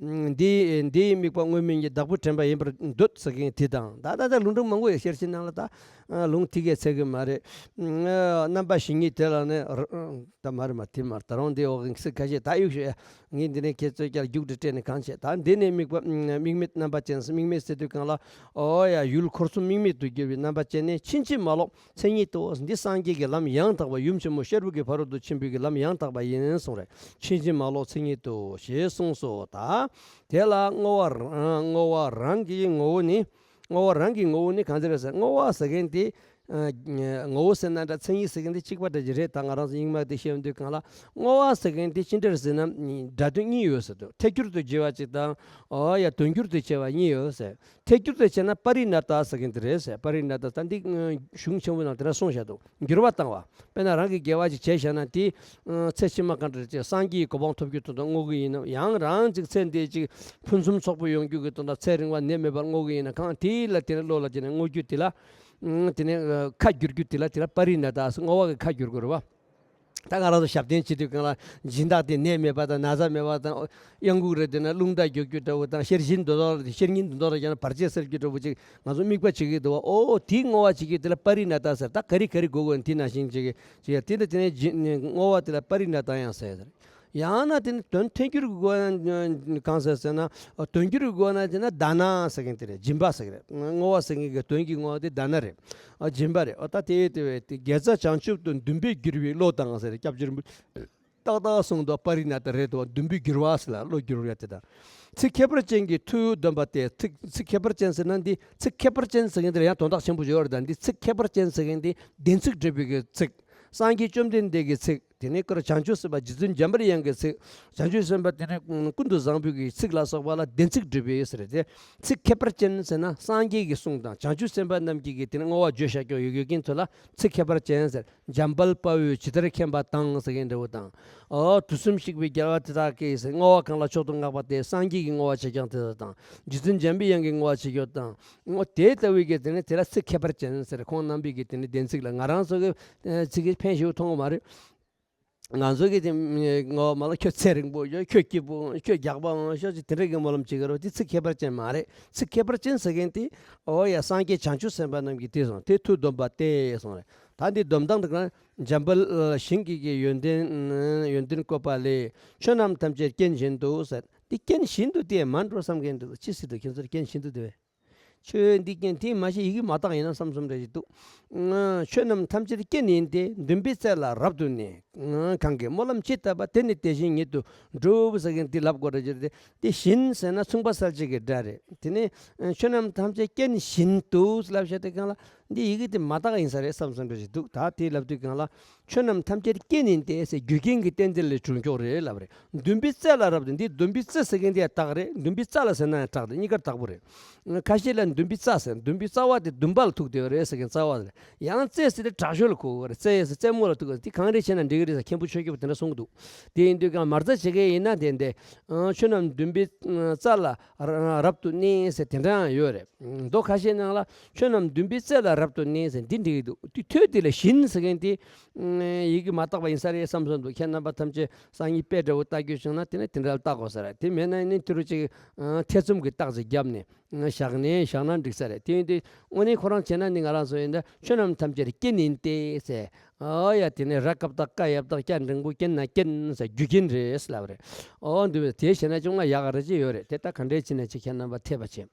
འདི་འདིའི་དམིགས་པ་དངོས་མིན་གྱི་བདག་པོས་དྲན་པ་ཡིན་པར་འདོད་ཟེར་མཁན་དེ་དང་། ད་ད་ད་ལུང་དྲངས་མང་པོ་ཡོད། ཤེར་ཕྱིན་ནང་ལ་ད་ལུང་དེ་གས་ཚད་གི་མ་རེད། རྣམ་པ་བཞི་ཉིད་དེ་ལ་ནི་ད་མ་རེད་མ་དེ་མ་རེད། ད་རུང་དེ་འོག་གི་ཚིག་ཁ་ཤས་ད་གཡུག་ཤོག་ཡ། ངས་འདི་ནས་ཁྱེད་ཚོས་ཀྱང་རྒྱུགས་འདྲི་སྤྲད་ནས་གང་བྱེད། ད་འདི་ནས་དམིགས་པ་དམིགས་མེད་རྣམ་པ་ཅན་ཟེར། དམིགས་མེད་ཟེར་དུས་གང་ལ་འོ་ཡ་ཡུལ་འཁོར་གསུམ་དམིགས་མེད་དུ་གྱུར་པའི་རྣམ་པ་ཅན་ནི་ཕྱིན་ཅི་མ་ལོག་མཚན་ཉིད་དོ། འདི་སངས་རྒྱས་ཀྱི་ལམ་ཡང་དག་པ་ཡུམ་ཆེན་མོ་ཤར་བུ་གི་ཕ་རོལ་ཏུ་ཕྱིན་པའི་གི་ལམ་ཡང་དག་པ་ཡིན་གསུངས་རེད། ཕྱིན་ཅི་མ་ལོག་མཚན་ཉིད་དོ་ཞེས་གསུངས་སོ། ད་དེ་ལ་བསྔོ་བ་རང་བསྔོ་བ་རང་གི་ངོ་བོ་ནི། བསྔོ་བ་རང་གི་ངོ་བོ་ནི་གང་ཟེར་ཟེར། བསྔོ་བ་ཟེར་མཁན་དེ་ངོ་བོ་ཟེར་ན་འདྲ། མཚན་ཉིད་ཟེར་མཁན་དེ་གཅིག་པ་འདྲ་ཅིག་རེད། ད་ང་རང་ཚོ་རྙིང་མ་དེ་བཤད་འདོད་གང་ལ་བསྔོ་བ་ཟེར་མཁན་དེ་ཅི་འདྲ་ཟེར་ན་སྒྲ་དོན་གཉིས་ཡོད་ཟེར་འདུག་ཐད་སྒྱུར་དུ་བྱས་པ་གཅིག་དང་། འོ་ཡ་དོན་སྒྱུར་དུ་བྱས་པ་གཉིས་ཡོད་ཟེར། ཐད་སྒྱུར་དུ་བྱས་ན་པ་རི་ཎ་ཏ་ཟེར་མཁན་དེ་རེད་ཟེར། པ་རི་ཎ་ཏ་ད་འདི་གཞུང་ཆེན་པོ་ནང་དེ་འདྲ་གསུངས་བཞག་འདུག་འགྱུར་བ་བཏང་བ། དཔེར་ན་རང་གི་དགེ་བ་ཅིག་བྱས་བཞག་ན་དེ་ཚེ་ཕྱི་མ་གང་འདྲ་ཅིག་སངས་རྒྱས་ཀྱི་གོ་འཕང་ཐོབ་རྒྱུ་དོན་དུ་བསྔོ་གི་ཡིན་ནམ། ཡང་རང་ཅིག་ཚེ་འདི་ཅིག་ཕུན་སུམ་ཚོགས་པོ་ཡོང་རྒྱུ་གི་དོན་དུ་ཚེ་རིང་བ་ནད་མེད་པར་བསྔོ་གི་ཡིན་ན། གང་དེ་ལ་དེ་ནས་བློ་ལ་དེ་ནས་བསྔོ་རྒྱུ་དེ་ལ། དེ་ནས་ཁ་བསྒྱུར་རྒྱུ་དེ་ལ་དེ་ལ་པ་རི་ཎ་ཏ་ཟེར། བསྔོ་བ་གི་ཁ་བསྒྱུར་དགོས་རེད་བ། ད་ང་རང་ཚོ་ཞབས་བརྟན་བྱེད་དུས་གང་ལ་སྦྱིན་བདག་དེ་ནད་མེད་པ་དང་ན་ཚ་མེད་པ་དང་། གཡང་འགུགས་རེད། དེ་ན་རླུང་རྟ་རྒྱུག་རྒྱུ་འདྲ་བོ་དང་། ཤེར་ཕྱིན་འདི་མདོ་ལ་ཤེར་ཕྱིན་འདི་མདོ་ལ་ཡང་ན་བར་ཆད་སེལ་རྒྱུ་འདྲ་བོ་ཅིག་ང་ཚོ་དམིགས་པ་བྱེད་ཀྱི་འདུག་བ། ཨོ་དེའི་བསྔོ་བ་བྱེད་རྒྱུ་དེ་ལ་པ་རི་ཎ་ཏ་ཟེར། ད་ག་རེ་ག་རེ་དགོས་དགོས་དེ་ནང་བཞིན་བྱེད་ཀྱི་བྱེད་ཡ། དེ་ལ་དེ་ནས་བསྔོ་བ་དེ་ལ་པ་རི་ཎ་ཏ་ཡང་ཟེར་ཟེར། ཡང་ན་དེ་ནི་དོན་ཐད་སྒྱུར་དགོས་ན་གང་ཟེར་ཟེར་ན། དོན་སྒྱུར་དགོས་ན་དེ་ན་དཱ་ན་ཟེར་མཁན་དེ་རེད། སྦྱིན་པ་ཟེར་གི་རེད། བསྔོ་བ་ཟེར་མཁན་གྱི་དོན་གྱི་བསྔོ་བ་དེ་དཱ་ན་རེད། ཨ་སྦྱིན་པ་རེད། ཨོ་ད་དེ་དེ་བས་དེ་དགེ་རྩ་བྱང་ཆུབ་ཏུ་འདུན་པས་བསྒྱུར་བའི་བློ་དང་ཟེར། སྐྱབས་རྗེ་རིན་པོ་ཏག་ཏག་གསུངས་འདུག་པ་རི་ཎ་ཏ་རེད་དོ། འདུན་པས་བསྒྱུར་བ་ཟེར་ལ་བློ་བསྒྱུར་བ་དེ་དང་། ཚིག་ཁྱད་པར་ཅན་གྱི་མཐུ་འདོན་པ་སྟེ། ཚིག་ཚིག་ཁྱད་པར་ཅན་ཟེར་ན་འདི་ཚིག་ཁྱད་པར་ཅན་ཟེར་མཁན་དེ་ལ་ཡང་དོན་དག་ཆེན་པོ་ཡོད་རེད། ད་འདི་ཚིག་ཁྱད་པར་ཅན་ཟེར་མཁན་འདི་བདེན་ཚིག་སྒྲུབ་པའི་གི་ཚིག་སངས་རྒྱས་བཅོམ་ལྡན་འདས་ཀྱི་ཚིག་དེ་ནས་བྱང་ཆུབ་སེམས་དཔའ་རྗེ་བཙུན་འཇམ་པའི་དབྱངས་ཀྱི་ཚིག་བྱང་ཆུབ་སེམས་དཔའ་དེ་ནས་ཀུན་ཏུ་བཟང་པོའི་གི་ཚིག་ལ་སོགས་པ་ལ་བདེན་ཚིག་སྒྲུབ་པའི་ཟེར་ཏེ། ཚིག་ཁྱད་པར་ཅན་ཟེར་ན་སངས་རྒྱས་ཀྱི་གསུང་དང་བྱང་ཆུབ་སེམས་དཔའ་རྣམས་ཀྱི་གི་དེ་ནས་བསྔོ་བ་བརྗོད་བཞག་ཀྱོག་ཡོད་ཡོད་ཀྱིན་ཚོ་ལ་ཚིག་ཁྱད་པར་ཅན་ཟེར། འཇམ་དཔལ་དཔའ་བོས་ཇི་ལྟར་མཁྱེན་པ་དང་ཟེར་མཁན་འདྲ་བོ་དང་། ཨོ་དུས་གསུམ་གཤེགས་པའི་རྒྱལ་བ་དེ་དག་གིས་ཟེར། བསྔོ་བ་གང་ལ་མཆོག་ཏུ་བསྔགས་པ་སྟེ། སངས་རྒྱས་ཀྱི་བསྔོ་བ་བྱེད་ཀྱང་དེ་དག་དང་། རྗེ་བཙུན་འཇམ་པའི་དབྱངས་ཀྱི་བསྔོ་བ་བྱེད་ཀྱང་དང་། ཨོ་དེ་ལྟ་བུའི་གི་དེ་ནི་དེ་ལ་ཚིག་ཁྱད་པར་ཅན་ཟེར། ཁོང་རྣམ་པའི་གི་དེ་ནི་བདེན་ཚིག་ལ་ང་རང་ཚོ་གི་ཚིག་གི་ཕན་ཞིག་མཐོང་གི་མ་རེད། ང་ཚོ་གི་དེ་བསྔོ་བ་མ་ལ་ཁྱོད་ཚེ་རིང་པོ་ཡོད། ཁྱོད་སྐྱིད་པོ། ཁྱོད་རྒྱགས་པ་ཤོག་ཅིག་དེ་འདྲ་གི་སྨོན་ལམ་བྱེད་ཀྱི་རོ། དེ་ཚིག་ཁྱད་པར་ཅན་མ་རེད། ཚིག་ཁྱད་པར་ཅན་ཟེར་མཁན་དེ་ཨོ་ཡ་སངས་རྒྱས་བྱང་ཆུབ་སེམས་དཔའ་རྣམས་ཀྱིས་དེ་གསུངས་དེ་མཐུ་འདོན་པ་སྟེ་གསུངས་རེད། ད་འདི་སྡོམ་སྟངས་དེ་གང་འཇམ་དཔལ་ཞིང་གི་གི་ཡོན་ཏན་ཡོན་ཏན་བཀོད་པ་ལས། ཆོས་རྣམས་ཐམས་ཅད་རྐྱེན་བཞིན་དུ་ཟེར། འདི་རྐྱེན་བཞིན་དུ་དེ་མ་འགྲོ་བསམ་མཁན་འདུག་ཅི་སྲིད་དུ་ཁྱེད་ཚོར་རྐྱེན་བཞིན་དུ་དེ་བས། ཆོས་འདི་རྐྱེན་དེ་མ་ཤེས་ཡི་གེ་མ་བཏགས་ཡིན་ན་བསམ་བསམ་རེ་ཞིག་འདུག་ཆོས་རྣམས་ཐམས་ཅད་རྐྱེན་ཡིན་ཏེ། འདུན་པའི་རྩེ་ལ་རབ་ཏུ་གནས། གང་གིས་སྨོན་ལམ་ཇི་བཏབ་པ། དེ་ནི་དེ་བཞིན་ཉིད་དུ་འགྲུབ་ཟེར་མཁན་འདི་ལབ་དགོས་རེད་ཟེར་ཏེ། འདི་བཞིན་ཟེར་ན་མཚུངས་པ་གསལ་བྱེད་ཀྱི་སྒྲ་རེད། དེ་ནས་ཆོས་རྣམས་ཐམས་ཅད་རྐྱེན་བཞིན་དུ་ལབ་བྱས་ཏེ་གང་ལ། འདི་ཡི་གེ་དེ་མ་བཏགས་ཡིན་ས་རེད་བསམ་བསམ་འདྲ་ཞིག་འདུག་ད་དེ་ལབ་དུས་གང་ལ། ཆོས་རྣམས་ཐམས་ཅད་རྐྱེན་ཡིན་ཏེ་ཟེར། རྒྱུ་རྐྱེན་གྱི་རྟེན་འབྲེལ་ལས་གྲུབ་མཆོག་རེད་ལབ་རེད། འདུན་པའི་རྩེ་ལ་རབ་ཏུ། འདི་འདུན་པའི་རྩེ་ཟེར་མཁན་དེ་ཡང་བཏགས་རེད། འདུན་པའི་རྩ་ལ་ཟེར་ན་ཡང་བཏགས་རེད། གཉིས་ཀར་བཏགས་པོ་རེད། ཁ་ཤས་ལ་འདུན་པའི་རྩ་ཟེར། འདུན་པའི་རྩ་བ་དེ་འདུན་པ་ལ་ཐུག་བསྡད་པ་རེད་ཟེར་མཁན་རྩ་བ་རེད། ཡང་རྩེ་ཟེར་དེ་དྲག་ཤོས་ལ་གོ་དགོས་རེད། རྩེ་ཟེར་རྩེ་མོ་ལ་ཐུག་དགོས། དེ་གང་རེད་བྱས་ན་འགྲིག་གི་རེད་ཟེར། མཁན་པོ་ཆོས་སྐྱོབ་དེ་འདྲ་གསུང་གི་འདུག་དེ་ཡིན་དུས་ཀྱང་མ་རྩ་བྱེད་མཁན་ཡིན་ན་དེ་འདྲ། ཆོས་རྣམས་འདུན་པའི་རྩ་ལ་རབ་ཏུ་གནས་ཟེར་དེ་འདྲ་ཡང་ཡོད་རེད། མདོ་ཁ་ཤས་ནང་ལ་ཆོས་རྣམས་འདུན་པའི་རྩེ་ལ་རབ་ཏུ་གནས་ཟེར་འདི་འགྲིག་གི་འདུག་དེ་ཐོས་དེ་ལ་བཞིན་ཟེར་མཁན་དེ་ཡི་གེ་མ་བཏགས་པ་ཡིན་ས་རེད་བསམ་བསམ་འདུག་ཁྱེད་རྣམ་པ་ཐམས་ཅད་སང་ཉིན་དཔེ་འདྲ་བོ་ལྟ་རྒྱུ་བྱུང་ན་དེ་ནས་དེ་འདྲ་ལ་བལྟ་དགོས་ས་རེད། དེ་མེད་ན་ནི་དེ་རུ་ཅིག་ཐེ་ཚོམ་གྱི་རྟགས་ཅིག་བརྒྱབ་ནས་བཞག་ནས་བཞག་ན་འགྲིག་ས་རེད། དེ་ཡིན་དུས་དངོས་གནས་ཁོ་རང་བྱས་ན་ནི་ང་རང་ཚོ་ཡིན་ད་ཆོས་རྣམས་ཐམས་ཅད་རྐྱེན་ཡིན་ཏེ་ཟེར། ཨོ་ཡ། དེ་ནས་ར་བཀབ་བཏགས་རྐ་ཡ་བཏགས་རྐྱ་འགྲེང་བུ་རྐྱེན་ན་རྐྱེན་ཟེར་རྒྱུ་རྐྱེན་རེད་ལབ་རེད། ཨོ་འདི་བས་དེ་བྱས་ན་ཅུང་ང་ཡག་ག་རེ་ཅི་ཡོད་རེད། དེ་ད་ག་འདྲས་བྱས་ན་ཅི་ཁྱེད་རྣམ་པ་འཐད་པ་བྱེད།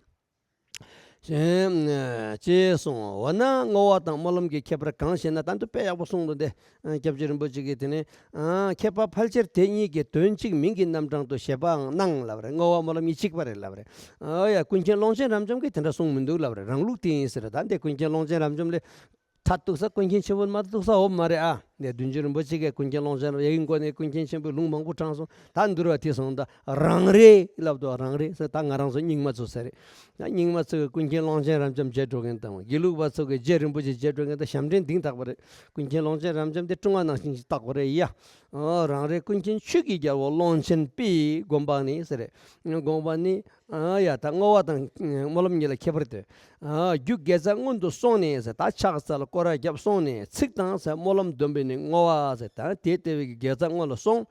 ཅེས་གསུངས། འོ་ན་བསྔོ་བ་དང་སྨོན་ལམ་གྱི་ཁྱད་པར་གང་ཞེ་ན། ད་འདི་དཔེ་ཡག་པོ་གསུངས་འདུག་སྟེ། སྐྱབས་རྗེ་རིན་པོ་ཆེ་གིས་དེ་ནས་མཁས་པ་ཕལ་ཆེར་དེ་གཉིས་ཀྱི་དོན་གཅིག་མིང་གི་རྣམ་གྲངས་སུ་བཞེད་པའང་སྣང་ལབ་རེད། བསྔོ་བ་སྨོན་ལམ་གཉིས་གཅིག་པ་རེད་ལབ་རེད། ཨོ་ཡ། ཀུན་མཁྱེན་ཀློང་ཆེན་རབ་འབྱམས་ཀྱིས་དེ་འདྲ་གསུངས་མི་འདུག་ལབ་རེད། རང་ལུགས་དེ་ཡིན་ཟེར། ད་འདི་ཀུན་མཁྱེན་ཀློང་ཆེན་རབ་འབྱམས་ལས། ད་ཐུག་ས་ཀུན་མཁྱེན་ཆེན་པོ་མ་ཐུག་ས་འོ་མ་རེད་ཨ། ནས་བདུན་ཅུ་རིན་པོ་ཆེ་གིས་ཀུན་མཁྱེན་ཀློང་ཆེན་ཡ་གི་མགོ་ནས་ཀུན་མཁྱེན་ཆེན་པོའི་ལུང་མང་པོ་དྲངས་སོང་། ད་འདུལ་བ་དེ་སོང་ད་རང་རེད་ལབ་དུས་རང་རེད་ཟེར། ད་ང་རང་ཚོ་རྙིང་མ་ཚོ་ཟེར་རེད། ད་རྙིང་མ་ཚོ་གིས་ཀུན་མཁྱེན་ཀློང་ཆེན་རབ་འབྱམས་བརྗེད་འགྲོ་མཁན་དང་། དགེ་ལུགས་པ་ཚོ་གིས་རྗེ་རིན་པོ་ཆེ་བརྗེད་འགྲོ་མཁན་དང་། ཞབས་འདྲེན་འདི་བཏགས་པ་རེད། ཀུན་མཁྱེན་ཀློང་ཆེན་རབ་འབྱམས་དེ་ཀྲུང་ཨ་ནང་བཞིན་ཞིག་བཏགས་པ་རེད་ཡ། ཨོ་རང་རེད། ཀུན་མཁྱེན་ཆོས་ཀྱི་རྒྱལ་པོ་ཀློང་ཆེན་པའི་དགོངས་པ་ནི་ཟེར་རེད། དགོངས་པ་ནི། ཨ་ཡ། ད་བསྔོ་བ་དང་སྨོན་ལམ་གཉིས་ལ་ཁྱད་པར་ཏེ། ཨ་རྒྱུ་དགེ་རྩ་སྔོན་དུ་སོང་ནས་ཟེར། ད་ཕྱག་འཚལ་སྐོར་ར་བརྒྱབ་སོང་ནས་ཚིག་དང་ཟེར། སྨོན་ལམ་འདོན་པས་ནི་བསྔོ་བ་ཟེར། ད་དེ་ལྟ་བུའི་གི་དགེ་རྩ་སྔོན་ལ་སོང་།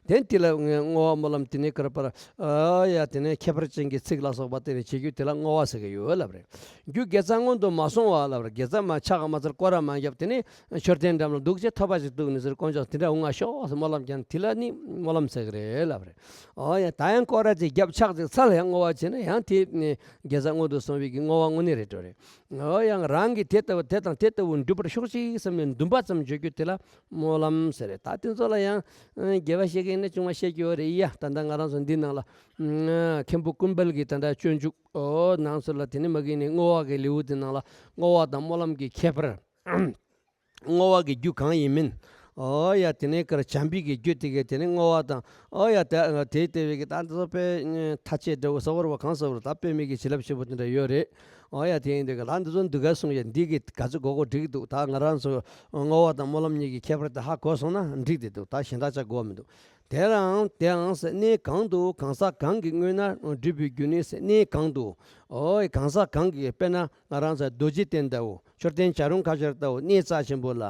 དེ་དེ་ལ་བསྔོ་བ་སྨོན་ལམ་དེ་ནས་ཀར་པར། ཨ་ཡ། དེ་ནས་ཁྱད་པར་ཅན་གྱི་ཚིག་ལ་སོགས་པ་དེ་ནས་བྱེད་རྒྱུ་དེ་ལ་བསྔོ་བ་ཟེར་གི་ཡོད་ལབ་རེད། རྒྱུ་དགེ་རྩ་སྔོན་དུ་མ་སོང་བ་ལབ་རེད། དགེ་རྩ་མ་ཕྱག་མ་འཚལ་སྐོར་ར་མ་བརྒྱབ། དེ་ནས་མཆོད་རྟེན་འགྲམ་ལ་འདུག་བྱས་ཐོད་པ་ཞིག་གཏུགས་ནས་ཟེར། དཀོན་མཆོག་དེ་འདྲ་འོང་ང་ཤོག་ཟེར་སྨོན་ལམ་བརྒྱབ་ན་དེ་ལ་ནི་སྨོན་ལམ་ཟེར་གི་རེད་ལབ་རེད། ཨོ་ཡ། ད་ཡང་སྐོར་ར་ཅིག་བརྒྱབ་ཕྱག་ཅིག་འཚལ་ཡང་བསྔོ་བ་བྱས་ན་ཡང་དེ་ནི་དགེ་རྩ་སྔོན་དུ་སོང་བའི་གི་བསྔོ་བ་དངོས་གནས་རེད་འགྲོ་རེད། ཨོ་ཡང་རང་གིས་དེ་ལྟ་བུ་དེ་དང་དེ་ལྟ་བུ་འགྲུབ་པར་ཤོག་ཅིག་བསམ་ནས་འདུན་པ་ཙམ་བརྗོད་རྒྱུ་དེ་ལ་སྨོན་ལམ་ཟེར་རེད། ད་དེ་ཚོ་ལ་ཡང་དགེ་བ་བཤད་མཁན་ནི་ཅུང་མ་བཤད་རྒྱུ་ཡོད་རེད་ཡ། ད་ལྟ་ང་རང་ཚོ་འདི་ནང་ལ་མཁན་པོ་ཀུན་དཔལ་གྱིས་ད་ལྟ་སྤྱོད་འཇུག་ཨོ་ནང་ཚོ་ལ་དེ་ནི་མ་གི་ནི་བསྔོ་བ་གི་ལེའུ་དེ་ནང་ལ་བསྔོ་བ་དང་སྨོན་ལམ་གྱི་ཁྱད་པར། བསྔོ་བ་གི་རྒྱུ་གང་ཡིན་མིན། ཨོ་ཡ། དེ་ནས་ཀར་བྱམས་པའི་གི་རྒྱུ་དེ་གས་དེ་ནས་བསྔོ་བ་དང་། ཨོ་ཡ། དེ་དེ་ལྟ་བུའི་གི་ད་འདི་ཚོ་དཔེ་ཐ་ཆད་འདྲ་བོ་ཟེར་བ་རེད་པ། གང་ཟེར་བ་རེད། ད་དཔེ་མེད་གི་བྱིན་རླབས་ཆེན་པོ་དེ་འདྲ་ཡོད་རེད། ཨོ་ཡ། དེ་ཡིན་དུས་ག་ལ་འདི་ཚོ་འདི་ག་གསུངས་ཡ། འདི་གི་ག་ཚོད་གོ་གོ་འགྲིག་འདུག་ད་ང་རང་ཚོ་བསྔོ་བ་དང་སྨོན་ལམ་གཉིས་ཀྱི་ཁྱད་པར་དེ་ཧ་གོ་སོང་ན་འགྲིག་དེ་འདུག་ད་གཞན་དག་ཆ་དགོས་མི་འདུག་དེའང་དེའང་ཟེར། གནས་གང་དུ་གང་ཟག་གང་གིས་བསྔོས་ན་འགྲུབ་པའི་རྒྱུ་ནི་ཟེར། གནས་གང་དུ། ཨོ་ཡ། གང་ཟག་གང་གིས། དཔེར་ན་ང་རང་ཚོ་རྡོ་རྗེ་གདན་ལྟ་བུ། མཆོད་རྟེན་བྱ་རུང་ཁ་ཤོར་ལྟ་བུ་གནས་རྩ་ཆེན་པོ་ལ།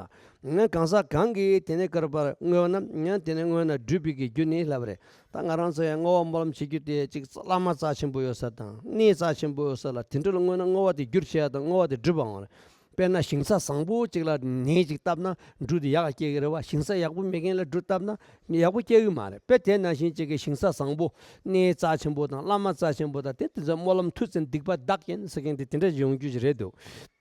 ང་གང་ཟག་གང་གིས་དེ་ནས་ཀར་པར་བསྔོས་ན་ཡང་དེ་ནས་བསྔོས་ན་འགྲུབ་པའི་གི་རྒྱུ་ནི་ལབ་རེད། ད་ང་རང་ཚོ་ཡང་བསྔོ་བ་སྨོན་ལམ་བྱེད་རྒྱུ་དེ་ཅིག་བླ་མ་རྩ་ཆེན་པོ་ཡོད་ས་དང་གནས་རྩ་ཆེན་པོ་ཡོད་ས་ལ་དེ་འདྲ་ལ་བསྔོས་ན་བསྔོ་བ་དེ་འགྱུར་བྱེད་ཡ་དང་བསྔོ་བ་དེ་འགྲུབ་པའང་རེད། དཔེར་ན་ཞིང་ས་བཟང་པོ་ཅིག་ལ་ནས་ཅིག་བཏབ་ན་འབྲུ་དེ་ཡག་ག་སྐྱེ་གི་རེད་པ། ཞིང་ས་ཡག་པོ་མེད་མཁན་ལ་འབྲུ་བཏབ་ན་ཡག་པོ་སྐྱེ་གི་མ་རེད། དཔེ་དེ་ནང་བཞིན་ཅིག་གི་ཞིང་ས་བཟང་པོ་གནས་རྩ་ཆེན་པོ་དང་བླ་མ་རྩ་ཆེན་པོ་དང་དེ་དེ་ཚོ་སྨོན་ལམ་མཐུ་ཅན་སྡིག་པ་བདག་རྐྱེན་ཟེར་མཁན་དེ་དེ་འདྲ་ཡོང་རྒྱུ་ཞིག་རེད་འདུག་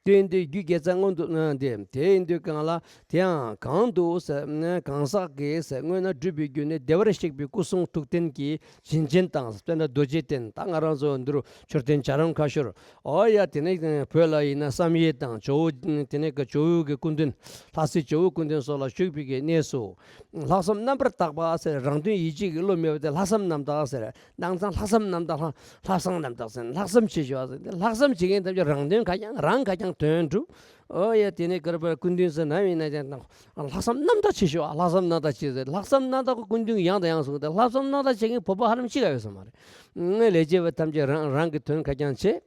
དེ་ཡིན་དུས་རྒྱུ་དགེ་རྩ་སྔོན་དུ་ཨ་དེ་དེ་ཡིན་དུས་གང་ལ་དེའང་གང་དུ་ཟེར། གང་ཟག་གིས་ཟེར་བསྔོས་ན་འགྲུབ་པའི་རྒྱུ་ནི་བདེ་བར་གཤེགས་པའི་སྐུ་གསུང་ཐུགས་རྟེན་གྱི་བྱིན་ཅན་དང་། དཔེར་ན་རྡོ་རྗེ་གདན། ད་ང་རང་ཚོ་འདི་རུ་མཆོད་རྟེན་བྱ་རུང་ཁ་ཤོར། ཨོ་ཡ། དེ་ནས་བོད་ལ་ཡིན་ན་བསམ་ཡས་དང་ཇོ་བོ། དེ་ནས་ཀ་ཇོ་བོ་གི་སྐུ་མདུན། ལྷ་སའི་ཇོ་བོ་སྐུ་མདུན་སོགས་ལ་བཞུགས་པའི་གི་གནས་སུ། ལྷག་བསམ་རྣམ་པར་དག་པ་ཟེར། རང་དོན་ཡིད་བྱེད་ཀྱི་བློ་མེད་པ་དེ་ལྷག་བསམ་རྣམ་དག་ཟེར། ནང་ཚང་ལྷག་བསམ་རྣམ་དག་ལྷག་ལྷག་བསམ་རྣམ་དག་ཟེར། ལྷག་བསམ་ཆེ་ཤོས་ཟེར། ལྷག་བསམ་བྱེད་མཁན་ཐམས་ཅད་རང་དོན་ཁ་རྐྱང་རང་ཁ་རྐྱང་དོན་འགྲུབ། ཨོ་ཡ། དེ་ནས་ཀར་པར་སྐུ་མདུན་ཟེར་ནམ་ཡིན་ན་ཀྱང་ལྷག་བསམ་རྣམ་དག་ཆེ་ཤོས། ལྷག་བསམ་རྣམ་དག་ཆེ་ཟེར། ལྷག་བསམ་རྣམ་དག་གི་སྐུ་མདུན་ཡང་དང་ཡང་གསུངས་ཏེ། ལྷག་བསམ་རྣམ་དག་བྱེད་མཁན་བོད་པ་ཧ་ལམ་གཅིག་ཀ་ཡོད་ས་མ་རེད། ལས་བྱེད་པ་ཐམས་ཅད་རང་རང་གི་དོན་ཁ་རྐྱང་བྱེད།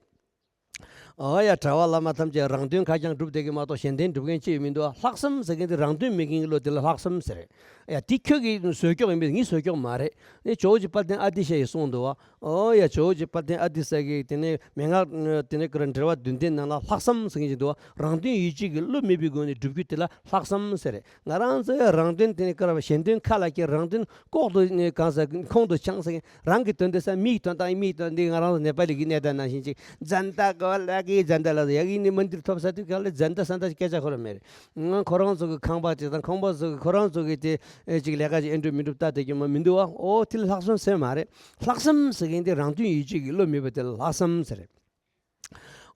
ཨོ་ཡ། གྲྭ་པ་བླ་མ་ཐམས་ཅད་རང་དོན་ཁ་རྐྱང་སྒྲུབ་བསྡད་ཀྱི་མ་གཏོགས་གཞན་དོན་སྒྲུབ་མཁན་ཅི་ཡང་མི་འདུག་ལྷག་བསམ་ཟེར་མཁན་དེ་རང་དོན་མེད་མཁན་གྱི་བློ་དེ་ལ་ལྷག་བསམ་ཟེར། ཡ། དེ་ཁྱོད་ཀྱིས་བཟོས་ཀྱོག་ཡིན་པས། ངས་བཟོས་ཀྱོག་མ་རེད། ངས་ཇོ་བོ་རྗེ་དཔལ་ལྡན་ཨ་ཏི་ཤ་ཡིས་གསུངས་འདུག་བ། ཨོ་ཡ། ཇོ་བོ་རྗེ་དཔལ་ལྡན་ཨ་ཏི་ས་གིས་དེ་ནས་མན་ངག་དེ་ནས་ཁོ་རང་འགྲེལ་པ་བདུན་ལྡན་ནང་ལ་ལྷག་བསམ་ཟེར་མཁན་ཞིག་འདུག་བ། རང་དོན་ཡིད་བྱེད་ཀྱི་བློ་མེད་པའི་སྒོ་ནས་སྒྲུབ་རྒྱུ་དེ་ལ་ལྷག་བསམ་ཟེར། ང་རང་ཚོའི་རང་དོན་དེ་ནས་ཁོ་རང་གཞན་དོན་ཁ་ལ་སྐྱེལ། རང་དོན་ལྐོག་ཏུ་ནས་གང་ཟེར་ཁོང་དུ་འཆང་ཟེར་མཁན། རང་གི་དོན་དེ་ས་མིའི་དོན་དང་མིའི་དོན་འདི་ང་རང་ཚོ་ནེ་པ་ལི་གི་གནས་སྟངས་ནང་བཞིན་ཅིག་ཛན་ཏ་གོ་ལ་གི་ཛན་ཏ་ལ་ཡ་གི་ནི་མ་འདིར་ཐོབ་ས་དུས་ག་ལ་ཛན་ཏ་ས་ཏ་སྐད་ཆ་ཁོ་རང་མེད་རེད། ང་ཁོ་རང་ཚོ་གི་ཁང་པ་ཅིག་དང་ཁང་པ་ཚོ་གི་ཁོ་རང་ཚོ་གི་དེ་ཨེ་ཅིག་ལས་ཀ་ཅིག་ཨེ་འགྲོ་མི་འགྲོ་ལྟ་བསྡད་རྒྱུ་མ་མི་འདུག་བ། ཨོ་དེ་ལ་ལྷག་བསམ་ཟེར་མ་རེད། ལྷག་བསམ་ཟེར་མཁན་དེ་རང་དོན་ཡིད་བྱེད་ཀྱི་བློ་མེད་པ་དེ་ལ་ལྷག་བསམ་ཟེར་རེད།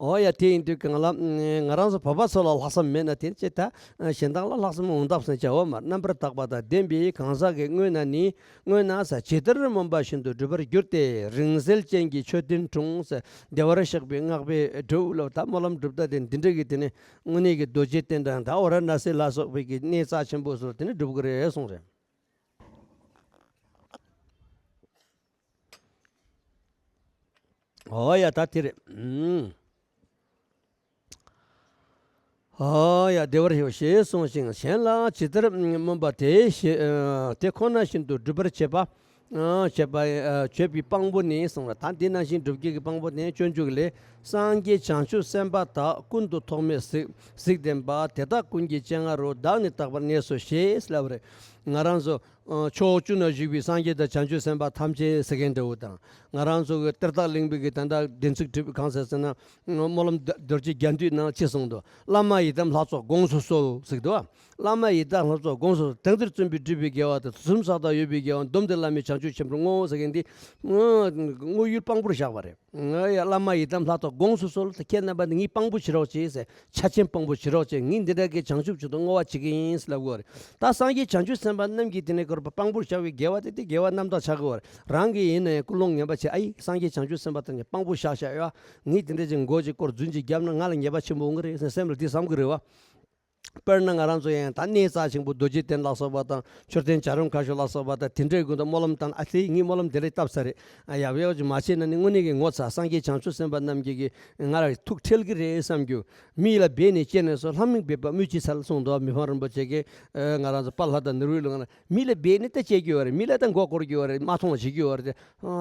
ཨོ་ཡ། དེ་ཡིན་དུས་གང་ལ་ང་རང་ཚོ་བོད་པ་ཚོ་ལ་ལྷག་བསམ་མེད་ན་དེ་ཅི་ད་གཞན་དག་ལ་ལྷག་བསམ་འོང་ཐབས་སུ་བྱ་བ་མ་རྣམ་པར་དག་པ་དང་ལྡན་པའི་གང་ཟག་གི་སྔོན་ན་ནི་སྔོན་ན་ས་ཇི་ལྟར་སྨོན་པ་བཞིན་དུ་འགྲུབ་པར་འགྱུར་ཏེ། རིང་བསྲེལ་ཅན་གྱི་མཆོད་རྟེན་དྲུང་ས་བདེ་བར་གཤེགས་པའི་སྔགས་པའི་སྒྲུབ་ལ་ད་སྨོན་ལམ་སྒྲུབ་ད་དེ་འདི་འདྲ་གི་དེ་ནི་དངོས་གནས་ཀྱི་རྡོ་རྗེ་གདན་དང་ད་ཝཱ་ར་ཎཱ་སི་ལ་སོགས་པའི་གི་གནས་རྩ་ཆེན་པོ་སོགས་དེ་ནི་སྒྲུབ་ཀྱི་རེད་གསུངས་རེད། ཨོ་ཡ། ད་དེ་རེད། ཨོ་ཡ། བདེ་བར་གཤེགས་ཞེས་གསུངས་ཤིང་གཞན་ལ་ཇི་ལྟར་སྨོན་པ་དེ་ཞེས་དེ་ཁོ་ན་བཞིན་དུ་སྒྲུབ་པར་བྱེད་པ། བྱེད་པ་བྱེད་པའི་དཔང་པོ་ནི་གསུངས་ལ། ད་འདི་ནང་བཞིན་སྒྲུབ་བྱེད་ཀྱི་དཔང་པོ་ནི་སྤྱོད་འཇུག་ལས། སངས་རྒྱས་བྱང་ཆུབ་སེམས་དཔའ་དག་ཀུན་ཏུ་ཐོགས་མེད་གཟིགས་གཟིགས་ལྡན་པ། དེ་དག་ཀུན་གྱི་སྤྱན་སྔ་རུ། བདག་ནི་རྟག་པར་གནས་སོ་ཞེས་ལབ་རེད། ང་རང་ཚོ་ཕྱོགས་བཅུ་ན་བཞུགས་པའི་སངས་རྒྱས་དང་བྱང་ཆུབ་སེམས་དཔའ་ཐམས་ཅད་ཟེར་མཁན་འདྲ་བོ་དང་། ང་རང་ཚོ་གི་གཏེར་བདག་གླིང་པའི་གི་ད་ལྟ་བདེན་ཚིག་གྲུབ་པའི་གང་ཟེར་ཟེར་ན། སྨོན་ལམ་རྡོ་རྗེ་རྒྱ་མདུད་ནང་ཅི་གསུངས་འདུག་བླ་མ་ཡི་དམ་ལྷ་ཚོགས་དགོངས་སུ་གསོལ་ཟེར་འདུག་བླ་མ་ཡི་དམ་ལྷ་ཚོགས་དགོངས་སུ་གསོལ། དེང་འདིར་བརྩོན་པའི་སྒྲུབ་པའི་དགེ་བ་དང་། དུས་གསུམ་ས་དང་ཡོད་པའི་དགེ་བ་འདོམས་ཏེ་བླ་མའི་བྱང་ཆུབ་ཆེན་པོར་བསྔོ་ཟེར་མཁན་འདི་བསྔོ་ཡུལ་དཔང་པོར་བཞག་པ་རེད། ང་ཡ་བླ་མ་ཡི་དམ་ལྷ་ཚོགས་དགོངས་སུ་གསོལ། ད་ཁྱེད་རྣམ་པ་ནི་ངའི་དཔང་པོ་བྱེད་རོགས་བྱེད་ཟེར། ཕྱག་ཆེན་དཔང་པོ་བྱེད་རོགས་བྱེད། ངས་འདི་འདྲ་གི་བྱང་ཆུབ་ཆེད་དུ་བསྔོ་བ་བྱེད་ཀྱི་ཡིན་ཟེར་ལབ་དགོས་རེད། ད་སངས་རྒྱས་བྱང་ཆུབ་སེམས་དཔའ་རྣམས་ཀྱིས་དེ་ནས་ཁོ་རང་དཔང་པོར་བཞག་པའི་དགེ་བ་དེ་དེ་དགེ་བ་རྣམ་དག་ཆགས་དགོས་རེད། རང་གི་ཡིན་ན་ཡང་ཀུན་སློང་ངན་པ་བྱེད། ཨ་ཡི་སངས་རྒྱས་བྱང་ཆུབ་སེམས་དཔའ་དེ་ནས་དཔང་པོ་བཞག་བཞག་ཡོད། ངས་དེ་འདྲ་ཅིག་མགོ་ཅིག་བསྐོར་རྫུན་ཅིག་བརྒྱབ་ན་ང་ལ་ཉེས་པ་ཆེན་པོ་འོང་གི་རེད་ཟེར་སེམས་ལ་དེ་བསམ་གི་རེད་བ། དཔེར་ན་ང་རང་ཚོ་ཡང་ད་གནས་རྩ་ཆེན་པོ་རྡོ་རྗེ་གདན་ལ་སོགས་པ་དང་མཆོད་རྟེན་བྱ་རུང་ཁ་ཤོར་ལ་སོགས་པ་དང་དེ་འདྲའི་སྒོ་ནས་སྨོན་ལམ་བཏང་ཨ་ཙི་ངས་སྨོན་ལམ་དེ་འདྲ་བཏབ་ཚར་རེད། ཨ་ཡག་ཡག་ཅིག་མ་བྱས་ན་ནི་དངོས་གནས་ཀྱི་ངོ་ཚ་སངས་རྒྱས་བྱང་ཆུབ་སེམས་དཔའ་རྣམས་ཀྱིས་ཀྱི་ང་ལ་ཐུགས་ཁྲེལ་གི་རེད་བསམ་རྒྱུ། མི་ལ་འབད་ནས་སྤྱད་ནས་སོ། ལྷ་མིག་འབད་པ་སྨོས་ཅི་འཚལ་གསུངས་འདུག་མི་ཕམ་རིན་པོ་ཆེ་གིས་ང་རང་ཚོ་དཔལ་ལྷ་དང་ནོར་བུའི་ལུང་ན་མི་ལ་འབད་ནས་ད་སྤྱད་རྒྱུ་ཡོད་རེད། མི་ལ་ད་མགོ་སྐོར་རྒྱུ་ཡོད་རེད། མ་མཐོང་བ་བྱེད་རྒྱུ་ཡོད་རེད།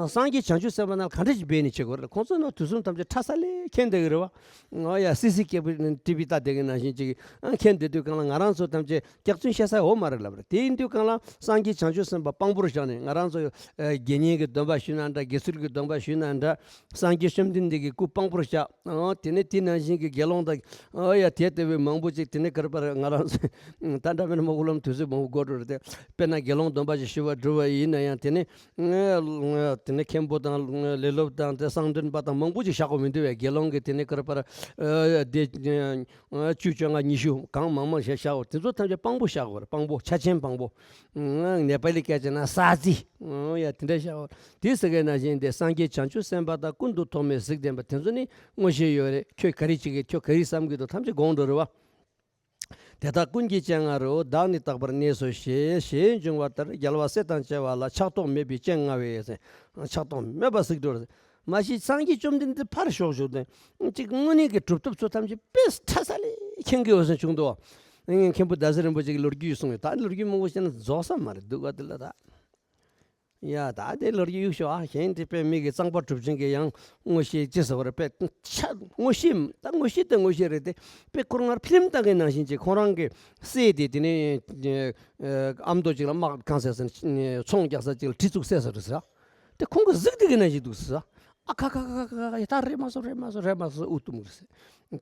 སངས་རྒྱས་བྱང་ཆུབ་སེམས་དཔའ་རྣམས་ག་འདྲ་ཞིག་འབད་ནས་བྱེད་དགོས་རེད། ཁོང་ཚོ་ནང་དུས་གསུམ་ཐམས་ཅད་ཁྲ་ས་ལས་མཁྱེན་བསྡད་ཀྱི་རེད་བ། ཨོ་ཡ། སི་སི་སྐྱེས་བུ་ཊི་བི་ལྟ་བསྡད་ཀྱི་ནང་བཞིན་ཅིག་མཁྱེན་བསྡད་དུས་གང་ལ་ང་རང་ཚོ་ཐམས་ཅད་སྐྱག་རྫུན་བཤད་ས་འོ་མ་རེད་ལབ་རེད། དེ་ཡིན་དུས་གང་ལ་སངས་རྒྱས་བྱང་ཆུབ་སེམས་དཔའ་དཔང་པོར་བཞག་ནས་ང་རང་ཚོ་དགེ་བསྙེན་གྱི་སྡོམ་པ་ཞུས་ན་འདྲ། དགེ་ཚུལ་གྱི་སྡོམ་པ་ཞུས་ན་འདྲ། སངས་རྒྱས་བཅོམ་ལྡན་འདས་ཀྱི་སྐུ་དཔང་པོར་བཞག་ཨོ་དེ་ནས་དེ་ནང་བཞིན་གྱི་དགེ་སློང་དང་ཨོ་ཡ་དེ་ལྟ་བུའི་མང་པོ་ཅིག་དེ་ནས་གར་པར་ང་རང་ཚོ་ད་འདྲ་མིན་མ་གོ་ལམ་དུས་ཚོད་མང་པོ་འགོར་འགྲོ་རེད་དེ། དཔེར་ན་དགེ་སློང་སྡོམ་པ་ཞིག་ཞུ་བར་འགྲོ་བ་ཡིན་ན་ཡང་དེ་ནས། དེ་ནས་མཁན་པོ་དང་ལས་སློབ་དང་དེ་གསང་སྟོན་པ་དང་མང་པོ་ཅིག་བཞག་དགོས་མི་འདུག་བས། དགེ་སློང་གི་དེ་ནས་ཀར་པར་དེ་བཅུ་བཅོ་ལྔ་ཉི་ཤུ་གང་མང་མང་ཞིག་བཞག་དགོས། དེ་ཚོ་ཐམས་ཅད་དཔང་པོ་བཞག་དགོས་རེད། དཔང་པོ་ཆ་ཆེན་དཔང་པོ། ནེ་པ་ལི་སྐད་ཆ་ན་ས་རྩི། ཡ་དེ་འདྲ་བཞག་དགོས་རེད། དེ་ཟེར་མཁན་ནང་བཞིན་དེ་སངས་རྒྱས་བྱང་ཆུབ་སེམས་དཔའ་དང་ཀུན་ཏུ་ཐོགས་མེད་གཟིགས་ལྡན་པ་དེ་ཚོ་ནི་མངོན་ཤེས་ཡོད་རེད། ཁྱོད་ག་རེ་བྱེད་ཀྱི་ཁྱོད་ག་རེ་བསམ་གྱི་འདུག་ཐམས་ཅད་དགོངས་འགྲོ་རེད་བ། དེ་དག་ཀུན་གྱི་སྤྱན་སྔ་རུ། བདག་ནི་རྟག་པར་གནས་སོ་ཞེས། ཞེས་འབྱུང་བ་ལྟར་རྒྱལ་བ་སྲས་དང་བཅས་པ་ལ་ཆགས་རྟོག་མེད་པའི་སྤྱན་མངའ་བས། ཆགས་རྟོག་མེད་པ་གཟིགས་འགྲོ། མ་གཞི་སངས་རྒྱས་བཅོམ་ལྡན་འདས་ཕར་ཞོག་ཞོག་དང་གཅིག་དངོས་གནས་ཀྱི་གྲུབ་ཐོབ་ཚོ་ཐམས་ཅད་དཔེ་ཁྲ་ས་ལས་མཁྱེན་གྱི་འོད་ཟེར་བྱུང་འདུག་མཁན་པོ་ཟླ་ཟེར་རིན་པོ་ཆེ་གི་ལོ་རྒྱུས་གསུངས་ཡོད། ད་ལོ་རྒྱུས་མང་པོ་བཤད་ན་རྫོགས་ས་མ་རེད་འདུག་ག་དེ་ལ་ད། ཡ་ད་དེ་ལོ་རྒྱུས་གཡུག་ཞོག་ཨ། གཞན་དེ་དཔེ་མི་གི་གཙང་པ་གྲུབ་ཆེན་གྱི་ཡང་མངོན་ཤེས་ཅི་ཟེར་བ་རེད། དཔེ་ཆ་མངོན་ཤེས་ད་མངོན་ཤེས་དེ་མངོན་ཤེས་རེད་དེ། དཔེ་ཁོ་རང་ཕི་ལིམ་ལྟ་མཁན་ནང་བཞིན་ཅིག་ཁོ་རང་གི་སྲས་དེ་དེ་ནས་ཨ་མདོ་ཅིག་ལ་དམག་གང་ཟེར་ཟེར་ན་ཚོང་རྒྱག་ས་ཅིག་ལ་གྲི་བཙུགས་བསད་ས་རེད་ཟེར། དེ་ཁོང་གི་གཟིགས་དེ་གི་ནང་བཞིན་འདུག་ཟེར། ཨ་ཁ་ཁ་ཁ་ཁ་ཁ་ད་རེད་མ་སོང་རེད་མ་སོང་རེད་མ་སོང་ཨུ་ཏུམ་རེད་ཟེར།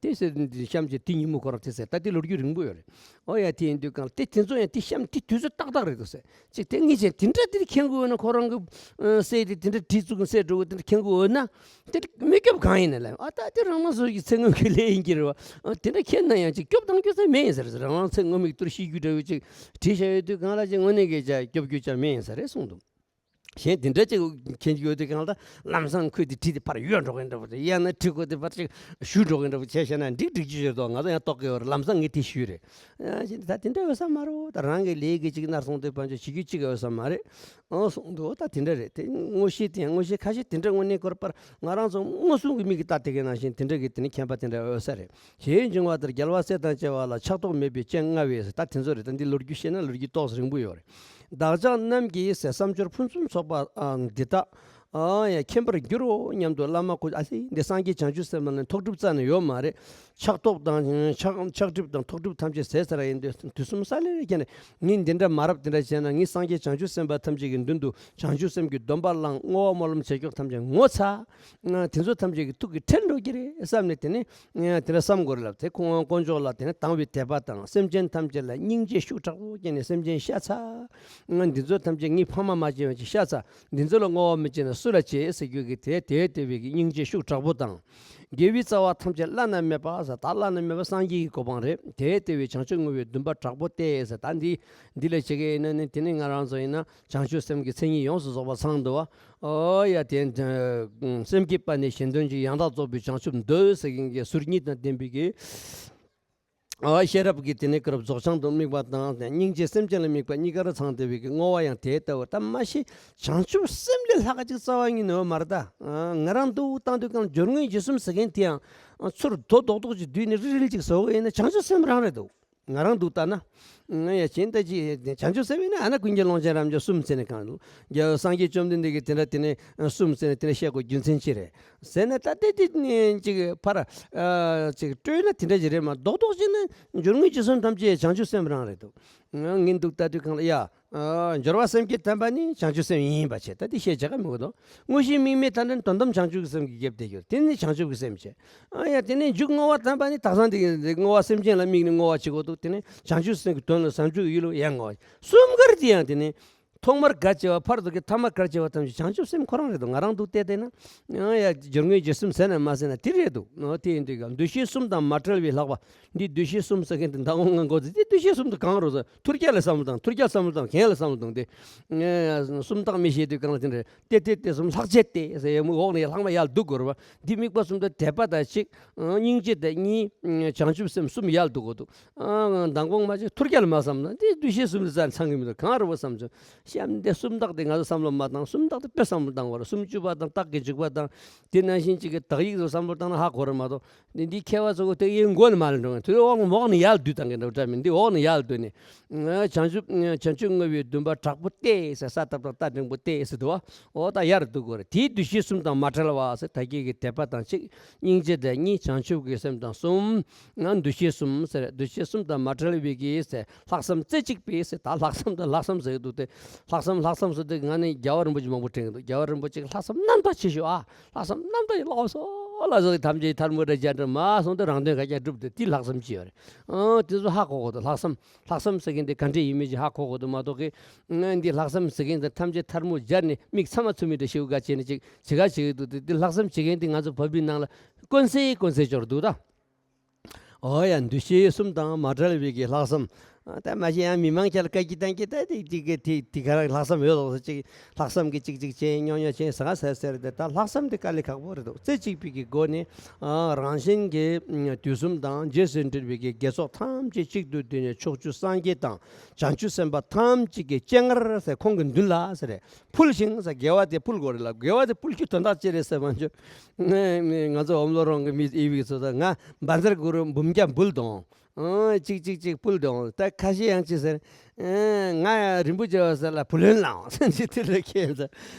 དེ་ཟེར་འདི་གཤམ་གྱི་དེ་ཉིན་མོ་ཁོ་རང་དེ་ཟེར། ད་དེ་ལོ་རྒྱུས་རིང་པོ་ཡོད་རེད། ཨོ་ཡ་དེ་ཡིན་དུས་གང་ལ་དེ་དེ་ཚོ་ཡང་དེ་གཤམ་དེ་དུས་ཚོད་ཏག་ཏག་རེད་འདུག་ཟེར། ཅིག་དེ་ངས་བྱས་དེ་འདྲ་དེ་མཁྱེན་དགོས་ན་ཁོ་རང་གི་སྲས་དེ་དེ་འདྲ་གྲི་བཙུགས་སྲས་འགྲོ་དགོས་དེ་འདྲ་མཁྱེན་དགོས་ན། དེ་མི་སྐྱོབ་གང་ཡིན་ན་ལ་ཨ་ད་དེ་རང་མ་སོ་ཡི་ཚེ་སྔོན་གྱི་ལས་ཡིན་གྱི་རེད་བ། ཨ་དེ་འདྲ་མཁྱེན་ན་ཡང་ཅིག་སྐྱོབ་དང་སྐྱོབ་ས་མེད་ཡིན་ཟེར་ཟེར། རང་རང་ཚེ་སྔོན་མའི་དུར་ཤི་རྒྱུ་འདྲ་བོ་ཅིག་བྲིས་བཞག་ཡོད་དུས་གང་ལ་ཅིག་དངོས་གནས་ཀྱི་ཅག་སྐྱོབ་རྒྱུ་ཅག་མེད་ཡིན་ས་རེད་གསུངས་འདུག་གཞན་དེ་འདྲ་ཅིག་མཁྱེན་གྱི་ཡོད་དུས་གང་ལ་ལམ་སང་ཁོས་དེ་གྲི་དེ་ཕར་གཡོ་འགྲོ་གིན་འདྲ་བོ་དེ་ཡང་ན་གྲི་ཁོ་དེ་ཕར་ཅིག་གཞུ་འགྲོ་གིན་འདྲ་བོ་བྱས་བྱས་ན་འགྲིག་འགྲིག་ཅིག་ཡོད་དོ། ང་ཚོ་ཡང་རྟོགས་ཀྱི་ཡོད་རེད། ལམ་སང་ངས་དེ་ཞུས་རེད། ཨ་ཅེ་ད་དེ་འདྲ་ཡོད་ས་མ་རེད། ད་རང་གི་ལས་ཀྱི་ཅིག་ནར་སོང་དུས་ཕན་ཆད་བྱེད་རྒྱུ་ཅིག་ཡོད་ས་མ་རེད། ཨང་གསུངས་འདུག་ད་དེ་འདྲ་རེད། དེ་མངོན་ཤེས་དེ་ཡང་མངོན་ཤེས་ཁ་ཤས་དེ་འདྲ་དངོས་གནས་སྐོར་པར་ང་རང་ཚོ་མངོན་སུམ་གྱི་མིག་གིས་ལྟ་དེ་གའི་ནང་བཞིན་དེ་འདྲ་གི་དེ་ནི་མཁྱེན་པ་དེ་འདྲ་ཡོད་ས་རེད། ཞེས་འབྱུང་བ་ལྟར་རྒྱལ་བ་སྲས་དང་བཅས་པ་ལ་ཆགས་རྟོག་མེད་པའི་སྤྱན་མངའ་བས། ད་དེ་ཚོ་རེད། ད་འདི་ལོ་རྒྱུས་བཤད་ན་ལོ་རྒྱུས་ཏོག་ཙམ་རིང་པོ་ཡོད་རེད། བདག་ཅག་རྣམས་ཀྱིས་ཟེར་བསམ་སྦྱོར་ཕུན་སུམ་ཚོགས་པ་འདི་དག་ཨ་ཡ་མཁྱེན་པར་འགྱུར་རོ་སྙམ་དུ་བླ་མ་ཁོ་ཨ་ཙི་འདི་སངས་རྒྱས་བྱང་ཆུབ་སེམས་དཔའ་ལ་ཐོག་སྒྲུབ་རྩ་ནས་ཡོད་མ་རེད། ཕྱག་ཐོག་དང་ཕྱག་ཕྱག་སྒྲིབ་དང་ཐོག་སྒྲིབ་ཐམས་ཅད་ཟད་ཚར་ཡིན་དུས་དུས་གསུམ་ས་ལེར་ཁྱེར་ནས་ངས་འདི་འདྲ་མ་རབས་དེ་འདྲ་བྱས་ན་ངས་སངས་རྒྱས་བྱང་ཆུབ་སེམས་དཔའ་ཐམས་ཅད་ཀྱི་མདུན་དུ་བྱང་ཆུབ་སེམས་ཀྱི་སྡོམ་པ་བླངས་བསྔོ་བ་སྨོན་ལམ་བྱེད་ཀྱོག་ཐམས་ཅད་ངོ་ཚ། དེ་ཚོ་ཐམས་ཅད་ཀྱི་ཐུགས་ཀྱི་ཁྲལ་འགྲོ་གི་རེད་བསམ་ནས་དེ་ནས་དེ་འདྲ་བསམ་དགོས་རེད་ལབ། དེ་ཁོང་དཀོན་མཆོག་ལ་དེ་ནས་དང་བའི་དད་པ་དང་སེམས་ཅན་ཐམས་ཅད་ལ་སྙིང་རྗེ་ཤུགས་དྲག་པོ་བསྐྱེད་ནས་སེམས་ཅན་ཤ་ཚ། འདི་ཚོ་ཐམས་ཅད་ངས་ཕ་མ་མ་བྱས་པ་ཅིག་ཤ་ཚ། འདི་ཚོ་ལ་བསྔོ་བ་མི་བྱེད་ན་སུ་ལ་བྱེད་ཟེར་རྒྱུ་གི་དེ་དེ་དེ་བའི་གི་སྙིང་རྗེ་ཤུགས་དྲག་པོ་དང་། དགེ་བའི་རྩ་བ་ཐམས་ཅད་བླ་ན་མེད་པ་ཟེར་ད་བླ་ན་མེད་པ་སངས་རྒྱས་ཀྱི་གོ་འཕང་རེད། དེ་དེ་བའི་བྱང་ཆུབ་བསྔོ་བའི་འདུན་པ་དྲག་པོ་སྟེ་ཟེར་ད་འདི་འདི་ལ་བྱེད་ཀྱི་ཡིན་ན་ནི་དེ་ནི་ང་རང་ཚོ་ཡིན་ན་བྱང་ཆུབ་སེམས་ཀྱི་མཚན་ཉིད་ཡོངས་སུ་རྫོགས་པ་ཚང་འདུག་བ། ཨོ་ཡ་དེ་སེམས་བསྐྱེད་པ་ནི་གཞན་དོན་གྱི་ཡང་དག་རྫོགས་པའི་བྱང་ཆུབ་འདོད་ཟེར་མཁན་གྱི་ཟུར་གཉིས་དང་ལྡན་པའི་གི་ཨ་ཤེས་རབ་ཀྱི་དེ་ནས་སྐབས་རྫོགས་བྱང་དུ་དམིགས་པ་དང་སྙིང་རྗེ་སེམས་ཅན་ལ་དམིགས་པ་གཉིས་ཀར་ཚང་བསྡད་པའི་གི་བསྔོ་བ་ཡང་དེ་ལྟ་བུ་ད་མ་གཞི་བྱང་ཆུབ་སེམས་ལས་ལྷག་ག་ཅིག་རྩ་བ་ཉིད་ནས་ཡོད་མ་རེད་ད། ང་རང་འདུག་བཏང་དུས་གང་སྦྱོར་དངོས་རྗེས་གསུམ་ཟེར་མཁན་དེ་ཡང་ཚུར་རྡོ་རྡོག་རྡོག་ཅིག་བསྡུས་ནས་རིལ་རིལ་ཅིག་བཟོ་གི་ཡིན་ན་བྱང་ཆུབ་སེམས་རང་རེད་འདུག་ང་རང་འདུག་ལྟ་ན། ང་ཡ་ཅན་ད་ཅི་བྱང་ཆུབ་སེམས་ཡིན་ན་ཨ་ན་ཀུན་མཁྱེན་ཀློང་ཆེན་རབ་འབྱམས་གསུམ་ཟེར་ནས་གང་རྒྱལ་སངས་རྒྱས་བཅོམ་ལྡན་འདས་ཀྱིས་དེ་འདྲ་དེ་ནས་གསུམ་ཟེར་ནས་དེ་འདྲ་བཤད་དགོས་རྒྱུ་མཚན་ཅི་རེད་ཟེར་ན་ད་ལྟ་དེ་ནས་ཅིག་ཕར་ཅིག་སྤྲོས་ན་དེ་འདྲ་ཅིག་རེད་མ་རྡོག་རྡོག་ཅིག་ན་སྦྱོར་དངོས་རྗེས་གསུམ་ཐམས་ཅད་བྱང་ཆུབ་སེམས་རང་རེད་འདུག་ང་ངས་འདུག་ལྟ་དུས་གང་ལ་ཡ། སྦྱོར་བ་སེམས་བསྐྱེད་དམ་པ་ནི་བྱང་ཆུབ་སེམས་ཡིན་པ་བྱས་ད་དེ་བཤད་བྱ་ག་མི་དགོས་དོ། དངོས་གཞི་དམིགས་མེད་མཐའ་དོན་དོན་དམ་བྱང་ཆུབ་ཀྱི་སེམས་ཀྱི་རྒྱབ་དེ་གྱུར་དེ་ནི་བྱང་ཆུབ་ཀྱི་སེམས་བྱས། ཨ་ཡ་དེ་ནས་འཇུག་བསྔོ་བ་དམ་པ་ནི་དག་ས་འདི་བསྔོ་བ་སེམས་ཅན་ལ་དམིགས་ནས་བསྔོ་བ་བྱེད་དགོས་འདུག་དེ་ནས་བྱང་ཆུབ་སེམས་ཀྱི་དོན་ལ་བྱང་ཆུབ་ཡིད་ལ་ཡང་བསྔོ་བ་གསུམ་ཀར་དེ་ཡང་དེ་ནས་ཐོག་མར་ག་བྱེད་པ་ཕར་འདུག་གི་ཐ་མ་ག་བྱེད་པ་ཐམས་ཅད་བྱང་ཆུབ་སེམས་ཁོ་རང་རེད་འདུག་ང་རང་འདུག་བལྟས་བལྟས་ན་ཨ་ཡ་སྦྱོར་དངོས་རྗེས་གསུམ་ཟེར་ན་མ་ཟེར་ན་དེ་རེད་འདུག་ཨོ་དེ་ཡིན་དུས་ཀྱང་འདུ་ཤེས་གསུམ་དང་མ་བྲལ་བའི་ལྷག་པ། འདི་འདུ་ཤེས་གསུམ་ཟེར་མཁན་དེ་མདང་དགོང་ང་འགོ་ཚེ་འདི་འདུ་ཤེས་གསུམ་དུ་གང་རུང་ཟེར་ཐུར་རྒྱལ་ལ་བསམ་བློ་བཏང་ཐུར་རྒྱལ་བསམ་བློ་བཏང་གན་ལ་བསམ་བློ་བཏང་སྟེ། སུམ་རྟགས་མི་ཤེས་དུས་གང་ལ་དེ་འདྲ་ཏེ་ཏེ་ཏེ་གསུམ་ལྷག་བྱས་ཏེ་ཟེར་ཡ་མུ་འོག་ནས་ལྷག་མ་ཡར་འདུག་དགོས་རེད་བ། འདི་དམིགས་པ་གསུམ་དུ་དད་པ་དང་གཅིག་སྙིང་རྗེ་དང་གཉིས། བྱང་ཆུབ་སེམས་གསུམ་ཡར་འདུག་དགོས་འདུག་མདང་དགོང་མ་ཅིག་ཐུར་རྒྱལ་ལ་མ་བསམ་ན་འདི་འདུ་ཤེས་གསུམ་ལ་རྩ་ཚང་གི་མི་འདུག་གང་རུང་བ་བསམ་བྱུང་། གཤམ་འདི་སུམ་རྟགས་དེ་ང་ཚོ་བསམ་བློ་མ་བཏང་སུམ་རྟགས་དེ་དཔེ་བསམ་བློ་བཏང་བ་རེད། སུམ་ཅུ་པ་དང་རྟགས་ཀྱི་འཇུག་པ་དང་དེ་ནང་བཞིན་གཅིག་གི་དག་ཡིག་ཚོ་བསམ་བློ་བཏང་ན་ཧ་གོ་རེད་མ་གཏོགས། འདི་འདི་ཁྱད་པར་ཚོ་གོ་དེ་ཡིན་མགོ་ནས་མ་ལ་འགྲོ་ངེས་དུས་འོག་ནས་འོག་ནས་ཡར་བསྡུས་བཏང་གི་འདྲ་འདྲ་མིན་འདི་འོག་ནས་ཡར་བསྡུས་ནས། བྱང་ཆུབ་བྱང་ཆུབ་བསྔོ་བའི་འདུན་པ་དྲག་པོ་སྟེ་ཟེར་ས་བཏབ་དང་རྟ་འགྲེང་པོ་སྟེ་ཟེར་འདུག་བ། འོ་ད་ཡར་འདུག་གོ་རེད། དེའི་འདུ་ཤེས་གསུམ་དང་མ་བྲལ་བ་ཟེར་ད་གིན་གྱི་དད་པ་དང་གཅིག་སྙིང་རྗེ་དང་གཉིས་བྱང་ཆུབ་ཀྱི་སེམས་དང་གསུམ། ང་འདུ་ཤེས་གསུམ་ཟེར་འདུ་ཤེས་གསུམ་དང་མ་བྲལ་བའི་གི་ཟེར་ལྷག་བསམ་རྩེ་གཅིག་པས་ཟེར་ད་ལྷག་བསམ་དང་ལྷག་བསམ་ཟེར་གི་འདུག་སྟེ། ལྷག་བསམ་ལྷག་བསམ་ཟེར་དུས་ང་ནི་རྒྱལ་བ་རིན་པོ་ཆེ་མང་པོ་དྲན་གི་འདུག་རྒྱལ་བ་རིན་པོ་ཆེ་གི་ལྷག་བསམ་རྣམ་དག་ཆེ་ཤོས་ཨ། ལྷག་བསམ་རྣམ་དག་ཡིན་ལོག་སོ་ལ་ཟེར་གི་ཐམས་ཅད་ཐལ་མོ་སྦྲ་རྒྱ་འདྲ་མ་སོང་དུས་རང་དོན་ག་རྒྱ་སྒྲུབ་དུས་དེ་ལྷག་བསམ་ཅི་ཡོད་རེད། ཨང་དེ་ཚོ་ཧ་གོ་གོ་འདུག་ལྷག་བསམ་ལྷག་བསམ་ཟེར་མཁན་དེ་ག་འདྲས་ཡིན་མིན་ཅི་ཧ་གོ་གོ་འདུག་མ་གཏོགས་གི་ང་འདི་ལྷག་བསམ་ཟེར་མཁན་དེ་ཐམས་ཅད་ཐལ་མོ་སྦྱར་ནས་མིག་ཚ་མ་ཚུ་མི་འདྲ་ཤེའུ་ག་བྱས་ནས་ཅིག་བྱེད་ག་བྱེད་གི་འདུག་དེ་འདི་ལྷག་བསམ་བྱེད་མཁན་དེ་ང་ཚོ་བབ་པའི་ནང་ལ་དཀོན་སེ་དཀོན་སེ་སྦྱོར་འདུག་ད། ཨོ་ཡ་འདུ་ཤེས་གསུམ་དང་མ་བྲལ་བའི་གི་ལྷག་བསམ། ད་མ་གཞི་ཡང་མི་མང་ཁྱེད་ལ་བཀའ་ཁྱི་བཏང་གི་ད་དེ་དེ་གི་དེ་དེ་ག་རང་ལྷག་བསམ་ཡོད་ལོག་ཅིག་ལྷག་བསམ་གི་ཅིག་ཅིག་ཅན་ཉོག་ཉོག་ཅན་ཟ་ག་ཟེར་ཟེར་དེ་ད་ལྷག་བསམ་དེ་དཀའ་ལས་ཁག་པོ་རེད་འདུག་རྩེ་གཅིག་པའི་གི་སྒོ་ནས་རང་བཞིན་གྱི་དུས་གསུམ་དང་རྗེས་སུ་འབྲེལ་བའི་གི་དགེ་ཚོགས་ཐམས་ཅད་གཅིག་ཏུ་བསྡུས་ནས་ཕྱོགས་བཅུའི་སངས་རྒྱས་དང་བྱང་ཆུབ་སེམས་དཔའ་ཐམས་ཅད་ཀྱི་སྤྱན་སྔར་ཟེར་ཁོང་གི་མདུན་ལ་ཟེར་རེད། ཕུལ་ཞིང་ཟེར་དགེ་བ་དེ་ཕུལ་དགོས་རེད་ལ་དགེ་བ་དེ་ཕུལ་རྒྱུ་དོན་དག་ཅི་རེད་ཟེར་བ་འཇོ། ང་ང་ཚོ་འོམ་ལོ་རོང་གི་མི་ཨི་བིག་ཚོ་ད་ང་བཛྲ་གུ་རུ་འབུམ་བརྒྱ་འབུལ་དང་། ཨང་གཅིག་གཅིག་གཅིག་ཕུལ་དང་ད་ཁ་ཤས་ཡང་ཅི་ཟེར། ང་ཡང་རིན་པོ་ཆེ་བ་ཟེར་ལ་བུ་ལོན་བླངས་ཟེར་ཅི་དེ་ལ་ཁྱེད་ཟེར།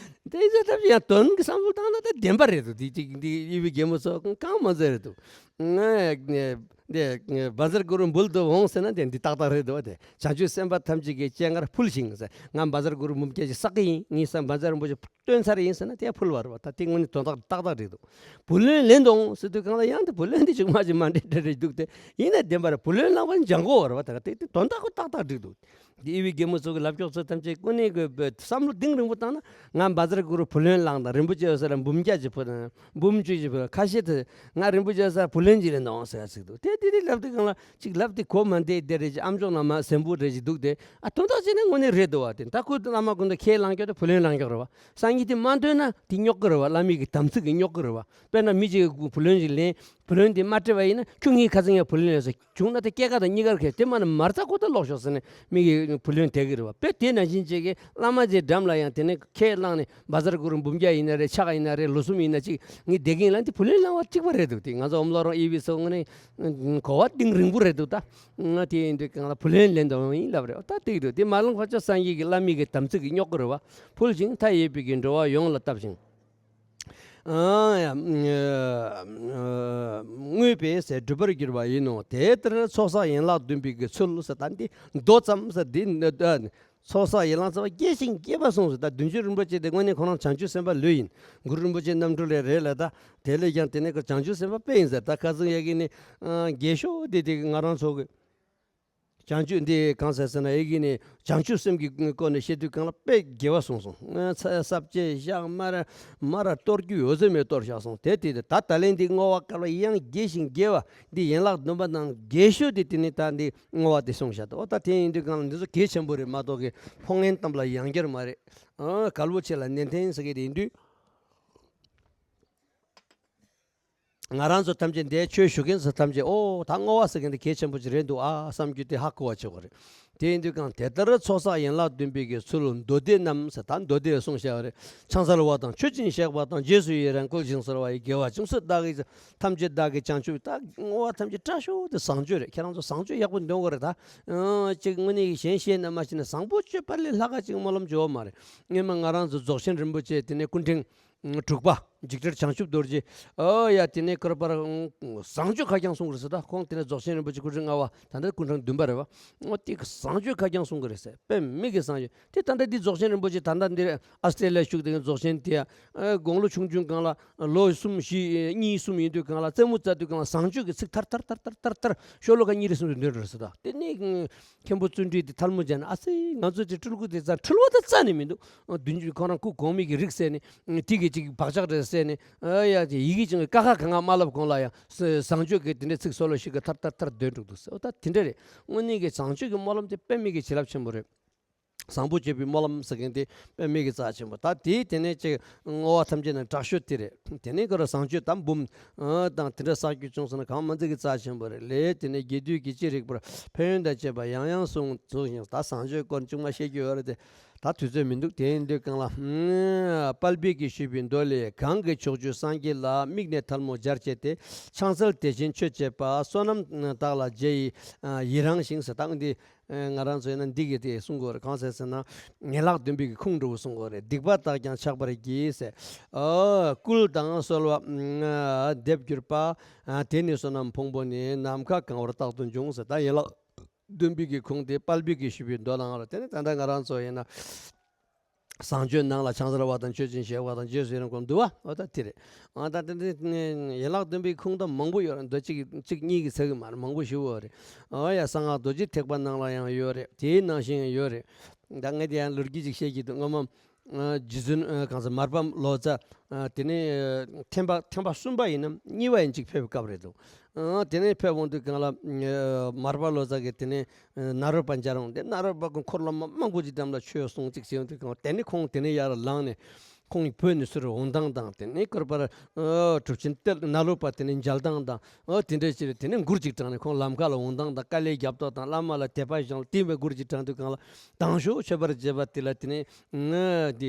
དེ་ཚོ་ཐབས་ཡང་དོན་གྱི་བསམ་བློ་བཏང་ན་ད་བདེན་པ་རེད་འདུག་དེ་གཅིག་འདི་ཨི་བིག་རྒན་མོ་ཚོ་གང་མ་ཟེར་རེད་འདུག་ང་ཡང་། དེ་བཛྲ་གུ་རུ་འབུལ་དུ་འོང་ཟེར་ན་དེ་འདི་ཏག་ཏག་རེད་འདུག་བ། དེ་བྱང་ཆུབ་སེམས་དཔའ་ཐམས་ཅད་ཀྱི་སྤྱན་སྔར་ཕུལ་ཞིང་ཟེར། ང་བཛྲ་གུ་རུ་འབུམ་བརྒྱ་ཞིག་བསགས་ཀྱི་ཡིན། ངས་ས་བཛྲ་རིན་པོ་ཆེ་བཏོན་ཚར་ཡིན་ཟེར་ན་དེ་ཕུལ་བ་རེད་བ། ད་དེ་དངོས་གནས་དོན་དག་ཏག་ཏག་རེད་འདུག་བུ་ལོན་ལེན་དང་ཟེར་དུས་གང་ལ་ཡང་དེ་བུ་ལོན་དེ་ཅུང་མ་ཅིག་མ་འདྲེ་འདྲེ་རེད་འདུག་དེ་ཡིན་ན་བདེན་པ་རེད། བུ་ལོན་བླངས་པ་ནི་འཇང་གོ་བ་རེད་བ། ད་དེ་དེ་དོན་དག་ཁོ་ཏག་ཏག་འགྲིག་འདུག་དེ་ཨི་བི་རྒན་མོ་ཚོ་གི་ལབ་ཀྱོག་ཚོ་ཐམས་ཅད་དངོས་གནས་ཀྱི་བསམ་བློ་གཏིང་རིང་པོ་བཏང་ན་ང་བཛྲ་གུ་རུ་བུ་ལོན་བླངས་དང་རིན་པོ་ཆེ་ཡོད་ས་ལ་འབུམ་བརྒྱ་ཅིག་ཕུལ་དང་། འབུམ་བཅུ་ཅིག་ཕུལ། ཁ་ཤས་དེ་ང་རིན་པོ་ཆེ་ས་བུ་ལོན་ཅིག་ལེན་དང་ཟེར་ཟེར་འདུག་དེ་དེ་དེ་ལབ་དུས་གང་ལ་ཅིག་ལབ་དེ་གོ་མ་འདེད་དེ་རེད། ཅིག་ཨམ་ཅོག་ནང་མ་ཟན་བུ་རེད་ཅིག་འདུག་དེ་ཨ་དོན་དག་བྱས་ན་དངོས་གནས་རེད་འདུག་བ། དེ་ད་ཁོ་བླ་མ་ཀུན་ཏུ་ཁས་བླངས་ཀྱོག་དེ་བུ་ལོན་བླངས་ཀྱོག་རེད་བ། སང་ཉིན་དེ་མ་འདོན་ན་དེ་རྙོག་གི་རེད་བ། བླ་མའི་གི་དམ་ཚིག་གི་རྙོག་གི་རེད་བ། དཔེར་ན་མི་གཅིག་གིས་བུ་ལོན་ཅིག་ལེན། བུ་ལོན་དེ་མ་སྤྲད་པ་ཡིན་ན་ཁྱོད་ངའི་ཁ་སང་ཡང་བུ་ལོན་ལེན་སོང་། བྱུང་ན་དེ་སྐྱེད་ཀ་དང་གཉིས་ཀར་ཁེལ། དེ་མ་ན་མ་རྩ་ཁོ་ད་ལོག་ཤོག་ཟེར་ནས་མི་གི་བུ་ལོན་དེ་གི་རེད་བ། དཔེ་དེ་ནང་བཞིན་བྱེད་ཀྱི་བླ་མ་ཚོའི་འགྲམ་ལ་ཡང་དེ་ནས་ཁས་བླངས་ནས་བཛྲ་གུ་རུ་འབུམ་བརྒྱ་ཡིན་ན་རེད། ཕྱག་ཡིན་ན་རེད། ལོ་གསུམ་ཡིན་ན་གཅིག་ངས་བསྡད་ཀྱི་ཡིན་ལབ་དེ་བུ་ལོན་བླངས་པ་གཅིག་པ་རེད་འདུག་དེ་ང་ཚོ་འོམ་ལོ་རོང་ཨི་བི་སོ་ངོ་ནས་གོ་བ་གཏིང་རིང་པོ་རེད་འདུག་ད་ང་དེ་ཡིན་དུས་གང་ལ་བུ་ལོན་ལེན་དང་ཡིན་ལབ་རེད། ད་དེ་གི་འདུག་དེ་མ་ལུང་ཕར་ཕྱོགས་སངས་རྒྱས་ཀྱི་བླ་མའི་གི་དམ་ཚིག་གི་རྙོག་གི་རེད་བ། ཕུལ་ཞིང་མཐའ་ཡས་པའི་གི་འགྲོ་བ་ཡོངས་ལ་བསྟབ་ཅིང་། ཨ་ཡ། དངོས་པས་ཟེར་འགྲུབ་པར་འགྱུར་བ་ཡིན་ནོ། དེ་ལྟར་ཚོགས་བསགས་ཡན་ལག་བདུན་པའི་གི་ཚུལ་ཟེར། ད་འདི་མདོ་ཙམ་ཟེར། འདི་ཚོགས་བསགས་ཡན་ལག་ཚོགས་རྒྱས་ཤིང་རྒྱས་པ་གསུངས་ཟེར། ད་བདུན་ཅུ་རིན་པོ་ཆེ་དེ་དངོས་གནས་ཁོ་རང་བྱང་ཆུབ་སེམས་དཔའ་ལོས་ཡིན། གུ་རུ་རིན་པོ་ཆེ་རྣམ་འཕྲུལ་ལས་རེད་ལ། ད་དེ་ལས་ཀྱང་དེ་ནས་ཁོ་བྱང་ཆུབ་སེམས་དཔའ་དཔེ་ཡིན་ཟེར། ད་ཁ་སང་ཡ་གི་ནི་རྒས་ཤོས་དེ་དེ་ང་རང་ཚོ་གི་བྱང་ཆུབ་འདི་གང་ཟེར་ཟེར་ན། ཨེ་གི་ནི་བྱང་ཆུབ་སེམས་ཀྱི་སྐོར་ནས་བཤད་དུས་གང་ལ་དཔེ་དགེ་བ་གསུངས་སོང་། ས་བཅད་བཞག་མ་ར་མ་ར་གཏོར་རྒྱུ་ཡོད་ཚད་མེད་གཏོར་བཞག་སོང་། དེ་དེ་ད་ད་ལན་འདི་བསྔོ་བ་སྐལ་བ་ཡང་རྒྱས་ཤིང་རྒྱས་པ། འདི་ཡན་ལག་བདུན་པ་ནང་རྒྱས་ཤོས་དེ་དེ་ནི་ད་འདི་བསྔོ་བ་དེ་གསུངས་བཞག་འདུག། ཨོ་ད་དེ་ཡིན་དུས་གང་ལ་འདི་ཚོ་གལ་ཆེན་པོ་རེད་མ་གཏོགས་གི་ཕོ་ངན་གཏམ་ལ་ཡང་བསྐྱར་མ་རེད། ཨ་གལ་པོ་ཆེ་ལ་ནན་ཏན་ཟེར་གི་དེ་ཡིན་དུས། ང་རང་ཚོ་ཐམས་ཅད་འདིའི་ཆོས་ཞུ་མཁན་ཚོ་ཐམས་ཅད་ཨོ་ད་བསྔོ་བ་ཟེར་མཁན་དེ་གལ་ཆེན་པོ་ཅིག་རེད་འདུག་ཨ་བསམ་རྒྱུ་དེ་ཧ་གོ་བ་བྱེད་དགོས་རེད། དེ་ཡིན་དུས་གང་དེ་ལྟར་ཚོགས་བསགས་ཡན་ལག་བདུན་པའི་གི་ཚུལ་མདོ་སྡེ་རྣམས་ཟེར། ད་མདོ་སྡེ་གསུངས་བཞག་པ་རེད། ཕྱག་འཚལ་བ་དང་མཆོད་ཅིང་གཤེགས་པ་དང་རྗེས་སུ་ཡི་རང་བསྐུལ་ཞིང་གསོལ་བ་ཡི་དགེ་བ་ཅུང་ཟད་བདག་གིས་ཐམས་ཅད་བདག་གིས་བྱང་ཆུབ། ད་བསྔོ་བ་ཐམས་ཅད་དྲག་ཤོས་དེ་བཟང་སྤྱོད་རེད། ཁྱེད་རང་ཚོ་བཟང་སྤྱོད་ཡག་པོ་འདོན་དགོས་རེད། ད་ཅིག་དངོས་གནས་གཞན་བཤད་ན་མ་བཤད་ན་བཟང་པོ་སྤྱོད་པ་ལས་ལྷག་ག་ཅིག་སྨོན་ལམ་བྱེད་པ་མ་རེད། སྔོན་མ་ང་རང་ཚོ་རྫོགས་ཆེན་རིན་པོ་ཆེ་དེ་ནས་སྐུ་ཕྲེང་དྲུག་པ་འཇིགས་བྲལ་བྱང་ཆུབ་རྡོ་རྗེ། ཨོ་ཡ། དེ་ནས་ཁོ་རང་པར་བཟང་སྤྱོད་ཁ་རྐྱང་གསུང་གི་རེད་ཟེར། ད་ཁོང་དེ་ནས་རྫོགས་ཆེན་རིན་པོ་ཆེ་སྐུ་ཕྲེང་ལྔ་པ། ད་ལྟ་སྐུ་ཕྲེང་བདུན་པ་རེད་པ། ཨོ་དེ་གི་བཟང་སྤྱོད་ཁ་རྐྱང་གསུང་གི་རེད་ཟེར། དཔེ་མི་གི་བཟང་སྤྱོད་དེ། ད་ལྟ་འདི་རྫོགས་ཆེན་རིན་པོ་ཆེ་ད་ལྟ་འདིར་ཨ་སི་ཏྲེ་ལི་ཡ་བཞུགས་དེ་གི་རྫོགས་ཆེན་དེ། ཨ་དགུང་ལོ་ཆུང་ཆུང་སྒང་ལ་ལོ་གསུམ་བཞི་གཉིས་གསུམ་ཡིན་དུས་སྒང་ལ་རྩེད་མོ་རྩེ་དུས་སྒང་ལ་བཟང་སྤྱོད་ཀྱི་ཚིག་ཐར་ཐར་ཤོ་ལོ་ཀ་གཉིས་རེ་གསུམ་རེ་འདོན་རེད་ཟེར། ད་དེ་ནས་མཁན་པོ་བརྩོན་འགྲུས་དེ་ཐལ་མོ་སྦྱར་ནས། ཨ་ཙི། ང་ཚོ་དེ་སྤྲུལ་སྐུ་དེ་རྩ་འཁྲུལ་བ་དེ་རྩ་ནས་མི་འདུག། ཨ་བདུན་ཅུ་ཁོ་རང་སྐུ་གོང་མའི་གི་རིགས་ཟེར་ནས། ཨ་དེ་གི་ཅིག་བག་ཆགས་རེད་ཟེར་ནས། ཨ་ཡ་དེ་ཡི་གེ་ཅིག་ཀ་ཁ་ག་ང་མ་ལབ་གོང་ལ་ཡང་ས་བཟང་སྤྱོད་ཀྱི་དེ་འདྲའི་ཚིག་སོ་ལོ་ཞིག་གི་ཐར་ཐར་ཐར་འདོན་འགྲོ་འདུག་ཟེར། ཨོ་ད་དེ་འདྲ་རེད། དངོས་གནས་ཀྱི་བཟང་སྤྱོད་ཀྱི་སྨོན་ལམ་དེ་དཔེ་མི་གི་བྱིན་རླབས་ཆེན་པོ་རེད། བཟང་པོ་སྤྱོད་པའི་སྨོན་ལམ་ཟེར་མཁན་དེ་དཔེ་མི་གི་རྩ་ཆེན་པོ། ད་དེའི་དེ་ནས་ཅིག་བསྔོ་བ་ཐམས་ཅད་ནི་དྲག་ཤོས་དེ་རེད། དེ་ནས་ཁོ་རང་བཟང་སྤྱོད་དམ་འབུམ་དང་དེ་འདྲ་བསགས་རྒྱུ་བྱུང་སོང་ན་གང་མ་འཛིན་གི་རྩ་ཆེན་པོ་རེད། ལས་དེ་ནས་རྒྱས་བསྡུས་ཀྱི་ཅི་རིགས་པར་ཕན་ཡོན་དང་བཅས་པ་ཡང་ཡང་གསུངས་གསུངས་ཤིང་། ད་བཟང་སྤྱོད་སྐོར་ཅུང་མ་བཤད་རྒྱུ་ཡོད་རེད་དེ། ད་དུས་ཚོད་མི་འདུག། དེ་ཡིན་དུས་གང་ལ། དཔལ་སྦས་ཀྱིས་ཞུས་པའི་མདོ་ལས། གང་གིས་ཕྱོགས་བཅུའི་སངས་རྒྱས་ལ། དམིགས་ནས་ཐལ་མོ་སྦྱར་བྱས་ཏེ། ཕྱག་འཚལ་དེ་བཞིན་མཆོད་བྱེད་པ། བསོད་ནམས་དག་ལ་རྗེས་ཡི་ཡི་རང་ཞིང་ཟེར། ད་འདི་ང་རང་ཚོ་ཡིན་ན་འདི་གི་དེ་གསུང་དགོས་རེད། གང་ཟེར་ཟེར་ན། ཡན་ལག་བདུན་པའི་གི་ཁུངས་འདྲ་བོ་གསུང་དགོས་རེད། སྡིག་པ་དག་ཀྱང་ཆགས་པར་གྱིས་ཟེར། ཨ་བསྐུལ་དང་གསོལ་བ་འདེབས་གྱུར་པ། ཨ་དེ་ནི་བསོད་ནམས་ཕུང་པོ་ནི། ནམ་མཁའ་གང་བར་རྟག་ཏུ་འབྱུང་ཟེར། ད་ཡན་ལག་བདུན་པའི་གི་ཁུངས་དེ་དཔལ་སྦས་ཀྱིས་ཞུས་པའི་མདོ་ནང་ལ། དེ་ནི་ད་ལྟ་ང་རང་ཚོ་ཡིན་ན། བཟང་སྤྱོད་ནང་ལ་ཕྱག་འཚལ་བ་དང་མཆོད་ཅིང་གཤེགས་པ་དང་རྗེས་སུ་ཡི་རང་བསྐུལ་འདུག་པ། འོ་ད་དེ་རེད། ཨ་ད་དེ་འདྲའི་ཡན་ལག་བདུན་པའི་ཁུངས་ད་མང་པོ་ཡོད་རེད། མདོ་གཅིག་གཅིག་གཉིས་ཀྱི་ཚད་ཀྱི་མ་རེད། མང་པོ་ཞེ་པོ་ཡོད་རེད། ཨ་ཡ། གསང་སྔགས་རྡོ་རྗེ་ཐེག་པ་ནང་ལ་ཡང་ཡོད་རེད། དེའི་ནང་བཞིན་ཡང་ཡོད་རེད། ད་ངས་དེ་ཡང་ལོ་རྒྱུས་ཅིག་བཤད་ཀྱི་འདུག། སྔོན་མ་རྗེ་བཙུན་གང་ཟེར་མར་པ་ལོ་ཙཱ། དེ་ནས་ཐེམ་པ་ཐེམ་པ་གསུམ་པ་ཡིན་ནམ་གཉིས་པ་ཡིན་ཅིག་ཕེབས་པའི་སྐབས་རེད་འདུག། ཨ་དེ་ནས་ཕེབས་འོང་དུས་སྒང་ལ། ཨ་མར་པ་ལོ་ཙཱ་གིས་དེ་ནས་ཨ་ནཱ་རོ་པ་མཇལ་འོང་དེ། ནཱ་རོ་པ་ཁོང་འཁོར་སློབ་མ་མང་པོ་ཅིག་འགྲམ་ལ་ཆོས་གསུང་ཅིག་བྱེད་འོང་དུས་སྒང་། དེ་ནས་ཁོང་དེ་ནས་ཡར་ལངས་ནས་ཁོང་བོད་ནས་ཚུར་འོང་སྟངས་དང་། དེ་ནས་ཁོ་རང་པར་ཨ་གྲུབ་ཆེན་ཏེ་ནཱ་རོ་པ་དེ་ནས་མཇལ་སྟངས་དང་། ཨ་དེ་འདྲ་ཅིག་རེད། དེ་ནས་མགུར་ཅིག་བགྲངས་ནས། ཁོང་ལམ་ཁ་ལ་འོང་སྟངས་དང་། དཀའ་ལས་རྒྱབ་སྟངས་དང་། བླ་མ་ལ་དད་པ་བཞེངས་ལ་བརྟེན་པའི་མགུར་ཅིག་བགྲངས་དུས་སྒང་ལ། དང་ཤོས་མཆོད་པར་བྱེད་པ་དེ་ལ་དེ་ནས་ཨ་དེ་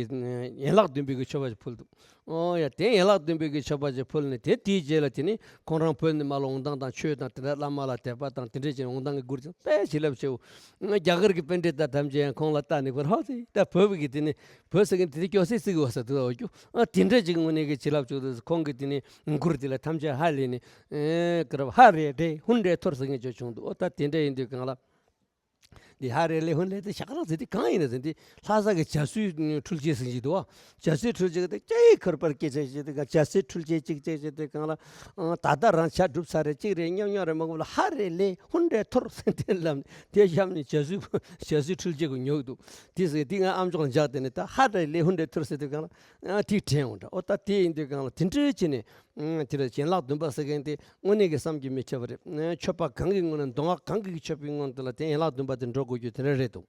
ཡན་ལག་བདུན་པའི་གི་མཆོད་པ་ཅིག་ཕུལ་འདུག། ཨོ་ཡ། དེ་ཡན་ལག་བདུན་པའི་གི་མཆོད་པ་ཅིག་ཕུལ་ནས། དེ་དེའི་རྗེས་ལ་དེ་ནི་ཁོང་རང་བོད་ནས་མར་ལ་འོང་སྟངས་དང་། ཆོས་དང་དེ་འདྲ། བླ་མ་ལ་དད་པ་དང་དེ་འདྲ་བྱས་འོང་སྟངས་ཀྱི་མགུར་ཅིག་དཔེ་བྱིན་རླབས་ཆེའོ། རྒྱ་གར་གྱི་པཎྜི་ཏ་ཐམས་ཅད་ཡང་ཁོང་ལ་ལྟ་ནས་ཁོ་ཧོ་ཙི། ད་བོད་ཀྱི་དེ་ནི་བོད་ཟེར་མཁན་དེ་དེ་སྐྱོ་སི་སི་གི་བ་ས་དུ་འོ་ཀྱུ། ཨ་དེ་འདྲ་ཅིག་དངོས་གནས་ཀྱི་བྱིན་རླབས་ཆེའོ། ཁོང་གི་དེ་ནི་མགུར་དེ་ལ་ཐམས་ཅད་ཧ་ལས་ནས། ཨེ་ཀ་ར་ཧ་རེ་རེ་ཧུན་རེ་ཐོར་ཟེར་མཁན་ཅིག་བྱུང་འདུག། ཨོ་ད་དེ་འདྲ་ཡིན་དུས་སྒང་ལ། འདི་ཧ་རེ་ལེ་ཧུན་ལེ་དེ་ཤ་ཀ་ར་ཟེར་དེ་གང་ཡིན་ན་ཟེར། འདི་ལྷ་ས་གི་བྱ་སུའི་འཕྲུལ་ཆས་ཟེར་གྱི་འདུག་བ། བྱ་སུའི་འཕྲུལ་ཆས་དེ་ཅི་ཁར་པར་སྐད་ཆ་བཤད་དེ་ག། བྱ་སུའི་འཕྲུལ་ཆས་གཅིག་བྱས་བྱས་དེ་གང་ལ། ཨང་། ད་ལྟ་རང་བྱ་སྒྲུབ་ཚར་རེད། གཅིག་རེད། སྙམ་སྙམ་རེད་མ་གོ་ལ། ཧ་རེ་ལེ་ཧུན་རེ་ཐོར་ཟེར་དེ་ལབ་ནས་དེ་བཤམས་ནས་བྱ་སུའི་བྱ་སུའི་འཕྲུལ་ཆས་གོ་ཉོག་འདུག། དེ་ཟེར་དེ་ང་ཨམ་ཅོག་ལ་འཇགས་དེ་ནས། ད་ཧ་རེ་ལེ་ཧུན་རེ་ཐོར་ཟེར་དེ་གང་ལ། ཨང་། དེ་དྲན་འོང་འདྲ། ཨོ་ད་དེ་ཡིན་དུས་གང་ལ་དེ་འདྲ་བྱས་ནས། ཨང་། དེ་ལ་ཡན་ལག་བདུན་པ་ཟེར་མཁན་དེ་དངོས་གནས་ཀྱི་བསམ་གྱིས་མི་ཁྱབ་པ་རེད། ཨང་། མཆོད་པ་གང་གི་སྔོན་ན། མདོ་སྔགས་གང་གི་མཆོད་པའི་སྔོན་དུ་ལ་དེ་ཡན་ལག་བདུན་པ་དེ་འགྲོ་དགོས་རྒྱུ་དེ་འདྲ་རེད་འདུག།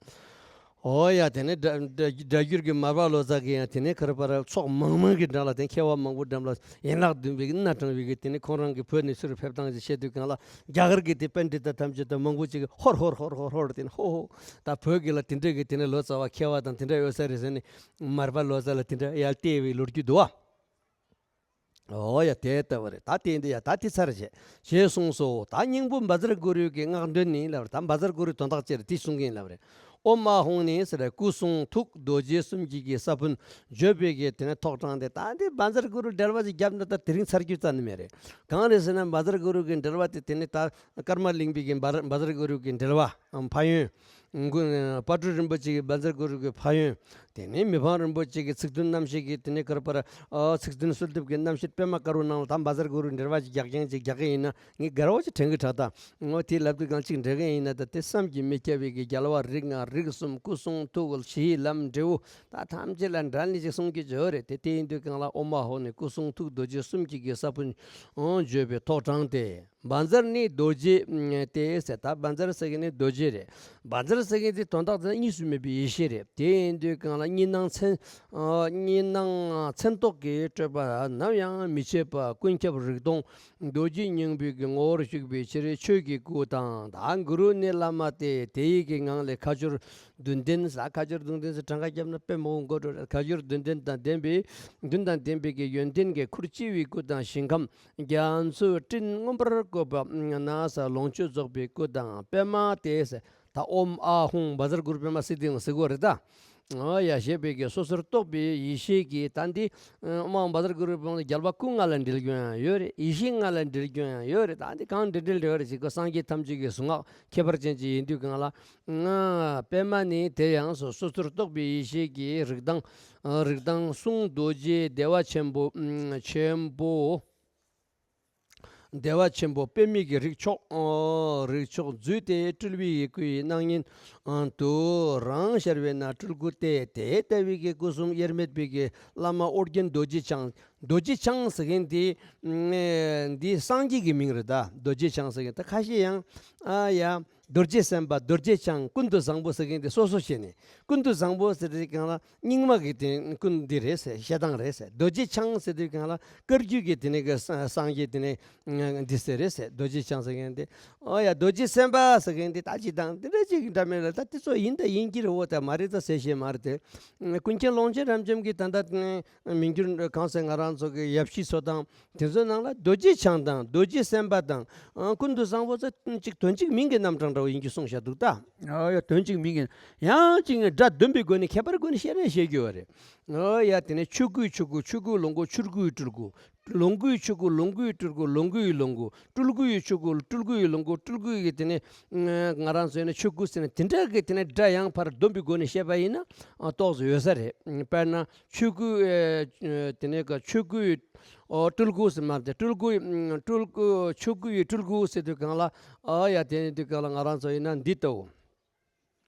ཨོ་ཡ། དེ་ནས་སྒྲ་སྒྲ་སྒྲ་སྒྱུར་གྱི་མར་པ་ལོ་ཙཱ་གིས་ཡང་དེ་ནས་ཁར་པར་ཚོགས་མང་མང་གི་འགྲམ་ལ། དེ་མཁས་པ་མང་པོ་འགྲམ་ལ་ཡན་ལག་བདུན་པའི་གི་སྣ་དྲངས་པའི་གི། དེ་ནས་ཁོང་རང་གི་བོད་ནས་ཚུར་ཕེབས་སྟངས་ཅིག་བཤད་དུས་གང་ལ། རྒྱ་གར་གྱི་དེ་པཎྜི་ཏ་ཐམས་ཅད་དང་མང་པོ་ཅིག་གིས་ཧོར་ཧོར་ཧོར་ཧོར་ཧོར་དེ་ནས་ཧོ་ཧོ། ད་བོད་ཀྱི་ལ་དེ་འདྲ་གི་དེ་ནས་ལོ་ཙཱ་བ་མཁས་པ་དང་དེ་འདྲ་ཡོད་ས་རེད་ཟེར་ནས་མར་པ་ལོ་ཙཱ་ལ་དེ་འདྲ་ཡར་བལྟས་པའི་ལོ་རྒྱུས་འདུག་བ། ཨོ་ཡ། དེ་ལྟ་བུ་རེད། ད་དེ་འདི་ཡ་ད་དེ་ཚར་བྱས། ཞེས་གསུངས་སོ། ད་སྙིང་པོ་བཛྲ་གུ་རུ་གི་སྔགས་འདོན་ནི་ལབ་རེད། ད་བཛྲ་གུ་རུའི་དོན་དག་ཅི་རེད་དེ་གསུང་གི་ཡིན་ལབ་རེད། ཨོཾ་ཨཱཿཧཱུྃ་ནི་ཟེར་སྐུ་གསུང་ཐུགས་རྡོ་རྗེ་གསུམ་གྱི་གི་ས་བོན་བརྗོད་པའི་གི་དེ་ནས་ཐོག་དྲངས་ཏེ། ད་འདི་བཛྲ་གུ་རུ་འགྲེལ་པ་ཅིག་བརྒྱབ་ན་ད་དེ་རིང་ཚར་རྒྱུ་རྩ་ནས་མེད་རེད། གང་རེད་ཟེར་ན། བཛྲ་གུ་རུ་གི་འགྲེལ་པ་དེ། དེ་ནས་ད་ཀརྨ་གླིང་པའི་གི་བཛྲ་བཛྲ་གུ་རུ་གི་འགྲེལ་པ་ཕན་ཡོན། དཔལ་སྤྲུལ་རིན་པོ་ཆེ་གི་བཛྲ་གུ་རུ་གི་ཕན་ཡོན། དེ་ནས་མི་ཕམ་རིན་པོ་ཆེ་གི་ཚིག་བདུན་རྣམ་བཤད་ཀྱི་དེ་ནས་ག་རེ་ཟེར། ཨ། ཚིག་བདུན་གསོལ་འདེབས་ཀྱི་རྣམ་བཤད་པད་མ་དཀར་པོ་ནང་ལ་ད་བཛྲ་གུ་རུ་འགྲེལ་པ་ཅིག་རྒྱག་མཁན་ཅིག་རྒྱག་གི་ཡིན་ན། ངས་དགའ་བ་ཅིག་དྲན་གི་དྲག་ད། འོ། དེ་ལབ་དུས་གང་ཅིག་འགྲེལ་མཁན་ཡིན་ན། ད་དེ་བསམ་གྱིས་མི་ཁྱབ་པའི་གི་རྒྱལ་བ་རིགས་ལྔ་རིགས་གསུམ་སྐུ་གསུང་ཐུགས་གཞི་ལམ་འབྲས་བུ་ད་ཐམས་ཅད་ལ་འབྲེལ་ནས་ཅིག་གསུང་གི་ཡོད་རེད་དེ། དེ་ཡིན་དུས་གང་ལ་ཨོཾ་ཨཱཿཧཱུྃ་ནི་སྐུ་གསུང་ཐུགས་རྡོ་རྗེ་གསུམ་གྱི་གི་ས་བོན་བརྗོད་པའི་ཐོག་དྲངས་ཏེ། བཛྲ་ནི་རྡོ་རྗེ་སྟེ་ཟེར། ད་བཛྲ་ཟེར་མཁན་ནི་རྡོ་རྗེ་རེད། བཛྲ་ཟེར་མཁན་དེ་དོན་དག་དེ་གཉིས་སུ་མེད་པའི་ཡེ་ཤེས་རེད། དེ་ཡིན་དུས་གང་ལ་གཉིས་སྣང་མཚན། ཨ། གཉིས་སྣང་མཚན་རྟོག་གི་སྤྲོས་པ་ནམ་ཡང་མི་བྱེད་པ། ཀུན་ཁྱབ་རིག་སྟོང་རྡོ་རྗེ་སྙིང་པོའི་གི་ངོ་བོར་བཞུགས་པའི་ཕྱིར། ཆོས་ཀྱི་སྐུ་དང་ད་གུ་རུ་ནི་བླ་མ་སྟེ། དེ་ཡི་གི་ངང་ལས་ཁ་སྦྱོར་བདུན་ལྡན་ཟེར། ཁ་སྦྱོར་བདུན་ལྡན་ཟེར་གྲངས་ཀ་བརྒྱབ་ན་དཔེ་མང་པོ་མགོ་འགྲོ་རེད། ཁ་སྦྱོར་བདུན་ལྡན་དང་ལྡན་པའི། བདུན་དང་ལྡན་པའི་གི་ཡོན་ཏན་གྱི་ཁུར་ལྕི་བའི་སྐུ་དང་ཞིང་ཁམས་རྒྱ་མཚོའི་སྤྲིན་མངོན་པར་བཀོད་པ་ན་ཟེར། ལོངས་སྤྱོད་རྫོགས་པའི་སྐུ་དང་པདྨ་སྟེ་ཟེར། ད་ཨོཾ་ཨཱཿཧཱུྃ་བཛྲ་གུ་རུ་པདྨ་སིདྡྷི་ཧཱུྃ་ཟེར་གོ་རེད་ད། ཨོ་ཡ། ཞེས་པའི་གི་སོ་སོར་རྟོག་པའི་ཡེ་ཤེས་ཀྱིས། ད་འདི་ཨོཾ་ཨཱཿཧཱུྃ་བཛྲ་གུ་རུ་པདྨ་རྒྱལ་བ་སྐུ་ལྔ་ལ་འབྲེལ་རྒྱུ་ཡང་ཡོད་རེད། ཡེ་ཤེས་ལྔ་ལ་འབྲེལ་རྒྱུ་ཡང་ཡོད་རེད། ད་འདི་གང་འབྲེལ་འབྲེལ་འབྲེལ་བ་རེད་ཟེར་གོ། སངས་རྒྱས་ཐམས་ཅད་ཀྱི་གཟུངས་སྔགས་ཁྱད་པར་ཅན་ཅིག་ཡིན་དུས་གང་ལ། པདྨ་ནི་དེ་ཡང་སོ་སོ་སོར་རྟོག་པའི་ཡེ་ཤེས་ཀྱི་རིག་གདངས། རིག་གདངས་གསུང་རྡོ་རྗེ་བདེ་བ་ཆེན་པོ། ཆེན་པོ། བདེ་བ་ཆེན་པོ་པདྨའི་གི་རིགས་མཆོག། རིགས་མཆོག་རྫུས་ཏེ་སྤྲུལ་པའི་སྐུའི་སྣང་བརྙན་དུ་རང་ཤར་བས་ན་སྤྲུལ་སྐུ་སྟེ། དེ་ལྟ་བུའི་གི་སྐུ་གསུམ་དབྱེར་མེད་པའི་གི་བླ་མ་ཨོ་རྒྱན་རྡོ་རྗེ་འཆང་། རྡོ་རྗེ་འཆང་ཟེར་མཁན་དེ་འདི་སངས་རྒྱས་ཀྱི་མིང་རེད་ད། རྡོ་རྗེ་འཆང་ཟེར་མཁན་ད། ཁ་ཤས་ཡང་། ཨ་ཡ། རྡོ་རྗེ་སེམས་དཔའ། རྡོ་རྗེ་འཆང་། ཀུན་ཏུ་བཟང་པོ་ཟེར་མཁན་དེ་སོ་སོ་བྱས་ནས། ཀུན་ཏུ་བཟང་པོ་ཟེར་དུས་གང་ལ་རྙིང་མ་གི་དེ་ཀུན་འདི་རེད་ཟེར། ཞེ་སྡང་རེད་ཟེར། རྡོ་རྗེ་འཆང་ཟེར་དུས་གང་ལ་བཀའ་བརྒྱུད་ཀྱི་དེ་ནས་གི་སངས་རྒྱས་དེ་ནས་འདི་ཟེར་རེད་ཟེར། རྡོ་རྗེ་འཆང་ཟེར་མཁན་དེ། ཨོ་ཡ། རྡོ་རྗེ་སེམས་དཔའ་ཟེར་མཁན་དེ་ད་ཅི་དང་དེ་འདྲ་ཅིག་འདྲ་མེད་ལ། ད་དེ་ཚོ་ཡིན་ད་ཡིན་གྱི་རེད། འོ་ད་མ་རེད་ད་ཟེར་ཤེས་མ་རེད་དེ། ཀུན་མཁྱེན་ཀློང་ཆེན་རབ་འབྱམས་ཀྱིས་ད་ལྟ་མི་འགྱུར་གང་ཟེར། ང་རང་ཚོ་གི་ཡབ་གཞིས་ཚོ་དང་། དེ་ཚོའི་ནང་ལ་རྡོ་རྗེ་འཆང་དང་རྡོ་རྗེ་སེམས་དཔའ་དང་། ཨ། ཀུན་ཏུ་བཟང་པོ་ཚོ་གཅིག་དོན་གཅིག་མིང་གི་རྣམ་གྲངས་འདྲ་བོ་ཡིན་རྒྱུ་གསུངས་བཞག་འདུག་ད། ཨ་ཡ། དོན་གཅིག་མིང་གི། ཡང་གཅིག་ནས་སྒྲ་བསྡོམས་པའི་སྒོ་ནས་ཁྱད་པར་སྒོ་ནས་བཤད་རེས་བཤད་རྒྱུ་ཡོད་རེད། ཨ་ཡ། དེ་ནས་ཆོས་སྐུའི་ཆོས་སྐུ། ཆོས་སྐུའི་ལོངས་སྐུ། ཆོས་སྐུའི་སྤྲུལ་སྐུ། ལོངས་སྐུའི་ཆོས་སྐུ། ལོངས་སྐུའི་སྤྲུལ་སྐུ། ལོངས་སྐུའི་ལོངས་སྐུ། སྤྲུལ་སྐུའི་ཆོས་སྐུ། སྤྲུལ་སྐུའི་ལོངས་སྐུ། སྤྲུལ་སྐུའི་གི་དེ་ནས་ང་རང་ཚོ་ཡིན་ན་ཆོས་སྐུ་ཟེར་ནས་དེ་འདྲ་གི་དེ་ནས་སྒྲ་ཡང་ཕར་བསྡོམས་པའི་སྒོ་ནས་བཤད་པ་ཡིན་ན། ཨ། ཏོག་ཙམ་ཡོད་ས་རེད། དཔེར་ན། ཆོས་སྐུ། ཨེ། དེ་ནས་ཀ་ཆོས་སྐུའི། ཨོ། སྤྲུལ་སྐུ་ཟེར་མ་རེད། སྤྲུལ་སྐུའི། ཨམ། སྤྲུལ་སྐུ། ཆོས་སྐུའི་སྤྲུལ་སྐུ་ཟེར་དུས་གང་ལ། ཨ་ཡ། དེ་ནས་དུས་གང་ལ་ང་རང་ཚོ་ཡིན་ན་འདི་ལྟ་བུ།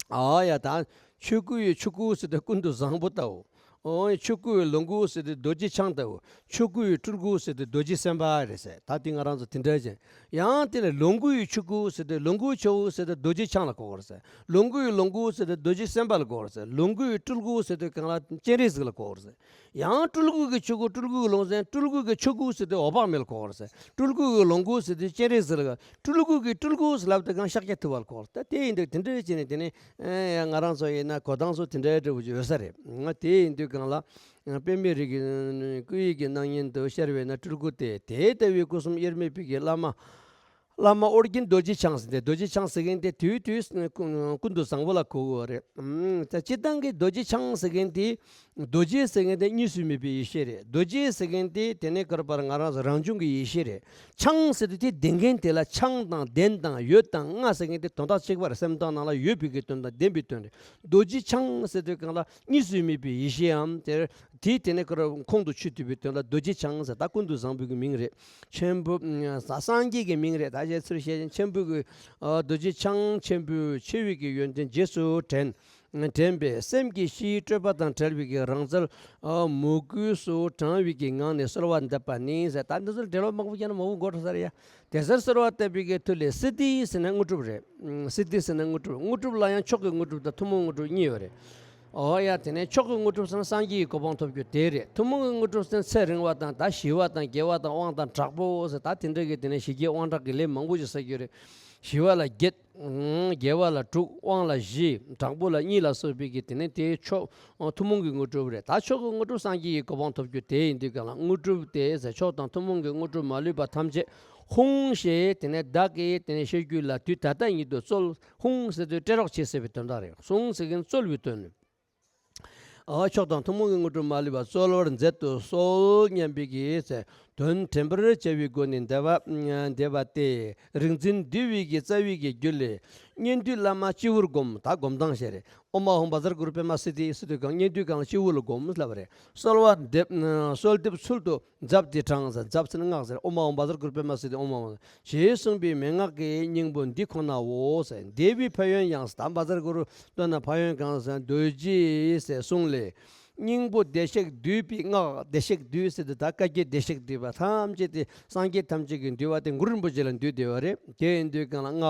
ཨ་ཡ། ད་ཆོས་སྐུའི་ཆོས་སྐུ་ཟེར་དུས་ཀུན་ཏུ་བཟང་པོ་ལྟ་བུ། ཨོ། ཆོས་སྐུའི་ལོངས་སྐུ་ཟེར་དུས་རྡོ་རྗེ་འཆང་ལྟ་བུ། ཆོས་སྐུའི་སྤྲུལ་སྐུ་ཟེར་དུས་རྡོ་རྗེ་སེམས་དཔའ་རེད་ཟེར། ད་དེ་ང་རང་ཚོ་དེ་འདྲ་བྱས། ཡང་དེ་ནས་ལོངས་སྐུའི་ཆོས་སྐུ་ཟེར་དུས། ལོངས་སྐུའི་ཆོས་སྐུ་ཟེར་དུས་རྡོ་རྗེ་འཆང་ལ་གོ་དགོས་རེད་ཟེར། ལོངས་སྐུའི་ལོངས་སྐུ་ཟེར་དུས་རྡོ་རྗེ་སེམས་དཔའ་ལ་གོ་དགོས་རེད་ཟེར། ལོངས་སྐུའི་སྤྲུལ་སྐུ་ཟེར་དུས་གང་ལ་སྤྱན་རས་གཟིགས་ལ་གོ་དགོས་རེད་ཟེར། ཡང་སྤྲུལ་སྐུ་གི་ཆོས་སྐུ། སྤྲུལ་སྐུ་གི་ལོངས་སྤྱོད། སྤྲུལ་སྐུ་གི་ཆོས་སྐུ་ཟེར་དུས་འོད་དཔག་མེད་ལ་གོ་དགོས་རེད་ཟེར། སྤྲུལ་སྐུ་གི་ལོངས་སྐུ་ཟེར་དུས་སྤྱན་རས་གཟིགས་ལ། སྤྲུལ་སྐུ་གི་སྤྲུལ་སྐུ་ཟེར་ལབ་དུས་གང་ཤཱཀྱ་ཐུབ་པ་ལ་གོ་དགོས་རེད། ད་དེ་ཡིན་དུས་དེ་འདྲ་བྱས་ནས་དེ་ནས། ཨེ། ང་རང་ཚོ་ཡིན་ན་གོ་སྟངས་ཚོ་དེ་འདྲའི་འདྲ་བོ་ཅིག་ཡོད་ས་རེད། ང་དེ་ཡིན་དུས་གང་ལ། པདྨའི་རིགས་ཀྱི་སྐུ་ཡི་གི་སྣང་བརྙན་དུ་ཤར་བས་ན་སྤྲུལ་སྐུ་སྟེ། དེ་ལྟ་བུའི་སྐུ་གསུམ་དབྱེར་མེད་པའི་གི་བླ་མ། བླ་མ་ཨོ་རྒྱན་རྡོ་རྗེ་འཆང་ཟེར་ཏེ། རྡོ་རྗེ་འཆང་ཟེར་མཁན་དེ་དུས་དུས་ཀུན་ཀུན་ཏུ་བཟང་པོ་ལ་གོ་དགོས་པ་རེད། ཨམ། ད་སྤྱིར་བཏང་གི་རྡོ་རྗེ་འཆང་ཟེར་མཁན་དེ། རྡོ་རྗེ་ཟེར་མཁན་དེ་གཉིས་སུ་མེད་པའི་ཡེ་ཤེས་རེད། རྡོ་རྗེ་ཟེར་མཁན་དེ་དེ་ནས་ག་རེ་ཟེར། ང་རང་ཚོ་རང་བྱུང་གི་ཡེ་ཤེས་རེད། འཆང་ཟེར་དུས་དེ་ལྡན་མཁན་དེ་ལ་འཆང་དང་ལྡན་དང་ཡོད་དང་མངའ་ཟེར་མཁན་དེ་དོན་དག་གཅིག་པ་རེད། སེམས་ཐོག་ནང་ལ་ཡོད་པའི་གི་དོན་དང་ལྡན་པའི་དོན་རེད། རྡོ་རྗེ་འཆང་ཟེར་དུས་གང་ལ་གཉིས་སུ་མེད་པའི་ཡེ་ཤེས་འམ་དེར། དེའི་དེ་ནས་ཁོ་རང་ཁོང་དུ་ཆུད་ཐུབ་པའི་དོན་ལ་རྡོ་རྗེ་འཆང་ཟེར། ད་ཀུན་ཏུ་བཟང་པོའི་གི་མིང་རེད། ཆེན་པོ། ས། སངས་རྒྱས་ཀྱི་མིང་རེད། ད་ཅིའི་ཕྱིར་ཞེ་ན་ཆེན་པོའི་གི། ཨ། རྡོ་རྗེ་འཆང་ཆེན་པོའི་ཆེ་བའི་གི་ཡོན་ཏན་རྗེས་སུ་དྲན། དྲན་པས་སེམས་ཀྱི་གཤིས་སྤྲོས་པ་དང་བྲལ་བའི་གི་རང་རྩལ། ཨ། མོས་གུས་སུ་དྲང་བའི་གི་ངང་ནས་གསོལ་བ་འདེབས་པ་ནི་ཟེར། ད་འདི་ཚོ་འགྲེལ་བ་མང་པོ་བརྒྱབ་ན་མང་པོ་འགོར་འགྲོ་ས་རེད་ཡ། དེ་ལྟར་གསོལ་བ་བཏབ་པའི་གི་མཐུ་ལས། སིདྡྷི་ཟེར་ན་དངོས་གྲུབ་རེད། སིདྡྷི་ཟེར་ན་དངོས་གྲུབ། དངོས་གྲུབ་ལ་ཡང་མཆོག་གི་དངོས་གྲུབ་དང་ཐུན་མོང་དངོས་གྲུབ་གཉིས་ཡོད་རེད། འོ་ཡ། དེ་ནས་མཆོག་གི་དངོས་གྲུབ་ཟེར་ན་སངས་རྒྱས་ཀྱི་གོ་འཕང་ཐོབ་རྒྱུ་དེ་རེད། ཐུན་མོང་གི་དངོས་གྲུབ་ཟེར་ན་ཚེ་རིང་བ་དང་། ད་ཞི་བ་དང་། དགེ་བ་དང་། དབང་དང་། དྲག་པོ་ཟེར། ད་དེ་འདྲ་གི་དེ་ནས་ཞི་རྒྱས་དབང་དྲག་གི་ལས་མང་པོ་ཞིག་བསགས་རྒྱུ་རེད། ཞི་བ་ལ་བརྒྱད། དགེ་བ་ལ་དྲུག། དབང་ལ་བཞི། དྲག་པོ་ལ་གཉིས་ལ་སོགས་པའི་གི་དེ་ནས་དེ་མཆོག་ཐུན་མོང་གི་དངོས་གྲུབ་རེད། ད་མཆོག་གི་དངོས་གྲུབ་སངས་རྒྱས་ཀྱི་གོ་འཕང་ཐོབ་རྒྱུ་དེ་ཡིན་དུས་གང་ལ་དངོས་གྲུབ་སྟེ་ཟེར། མཆོག་དང་ཐུན་མོང་གི་དངོས་གྲུབ་མ་ལུས་པ་ཐམས་ཅད་ ཧཱུྃ་ཞེས་དེ་ནས་བདག་གིས་དེ་ནས་ཤོད་རྒྱུད་ལ་དུས་ད་ལྟ་ཉིད་དུ་གསོལ། ཧཱུྃ་ཟེར་དུས་སྤྲད་རོགས་བྱེད་ཟེར་བའི་དོན་དག་རེད། ཧཱུྃ་ཟེར་མཁན་གསོལ་བའི་དོན། ཨ་མཆོག་དང་ཐུན་མོང་གི་དངོས་གྲུབ་མ་ལུས་པ་སྩོལ་བར་མཛད་དུ་གསོལ་སྙམ་པའི་གི་དོན་དྲན་པར་བྱ་བའི་སྒོ་ནས་འདེབས་པ་འདེབས་པ་སྟེ། རིག་འཛིན་འདུལ་བའི་གི་རྩ་བའི་གི་རྒྱུད་ལས། སྙན་བསྡུས་བླ་མ་སྤྱི་བོར་བསྒོམ། ད་སྒོམ་སྟངས་བཤད་རེད། ཨོཾ་ཨཱཿཧཱུྃ་བཛྲ་གུ་རུ་པདྨ་སིདྡྷི་ཟེར་དུས་གང་སྙན་བསྡུས་གང་ལ་སྤྱི་བོ་ལ་བསྒོམ་ལབ་པ་རེད། གསོལ་བ་འདེབས། གསོལ་འདེབས་ཚུལ་དུ་ཛབ་སྟེ་དྲངས་ཟེར། ཛབ་ཟེར་ན་སྔགས་ཟེར། ཨོཾ་ཨཱཿཧཱུྃ་བཛྲ་གུ་རུ་པདྨ་སིདྡྷི་ཨོཾ་ཨཱཿཧཱུྃ་ཞེས་གསུངས་པའི་མན་ངག་གི་སྙིང་པོ་འདི་ཁོ་ནའོ་ཟེར། འདས་པའི་ཕན་ཡོན་ཡང་ཟེར། ད་བཛྲ་གུ་རུ་བཏོན་ན་ཕན་ཡོན་གང་ཟེར། རྡོ་རྗེ་ཟེར་གསུངས་ལས། སྙིང་པོ་བདེ་གཤེགས་འདུས་པའི་སྔགས། བདེ་གཤེགས་འདུས་ཟེར་དུས་ད་བཀའ་བརྒྱད་བདེ་གཤེགས་འདུས་པ་ཐམས་ཅད་དེ་སངས་རྒྱས་ཐམས་ཅད་ཀྱིས་འདུས་པ་དེ་གུ་རུ་རིན་པོ་ཆེ་ལ་འདུས་བསྡད་པ་རེད། དེ་ཡིན་དུས་གང་ལ་སྔགས།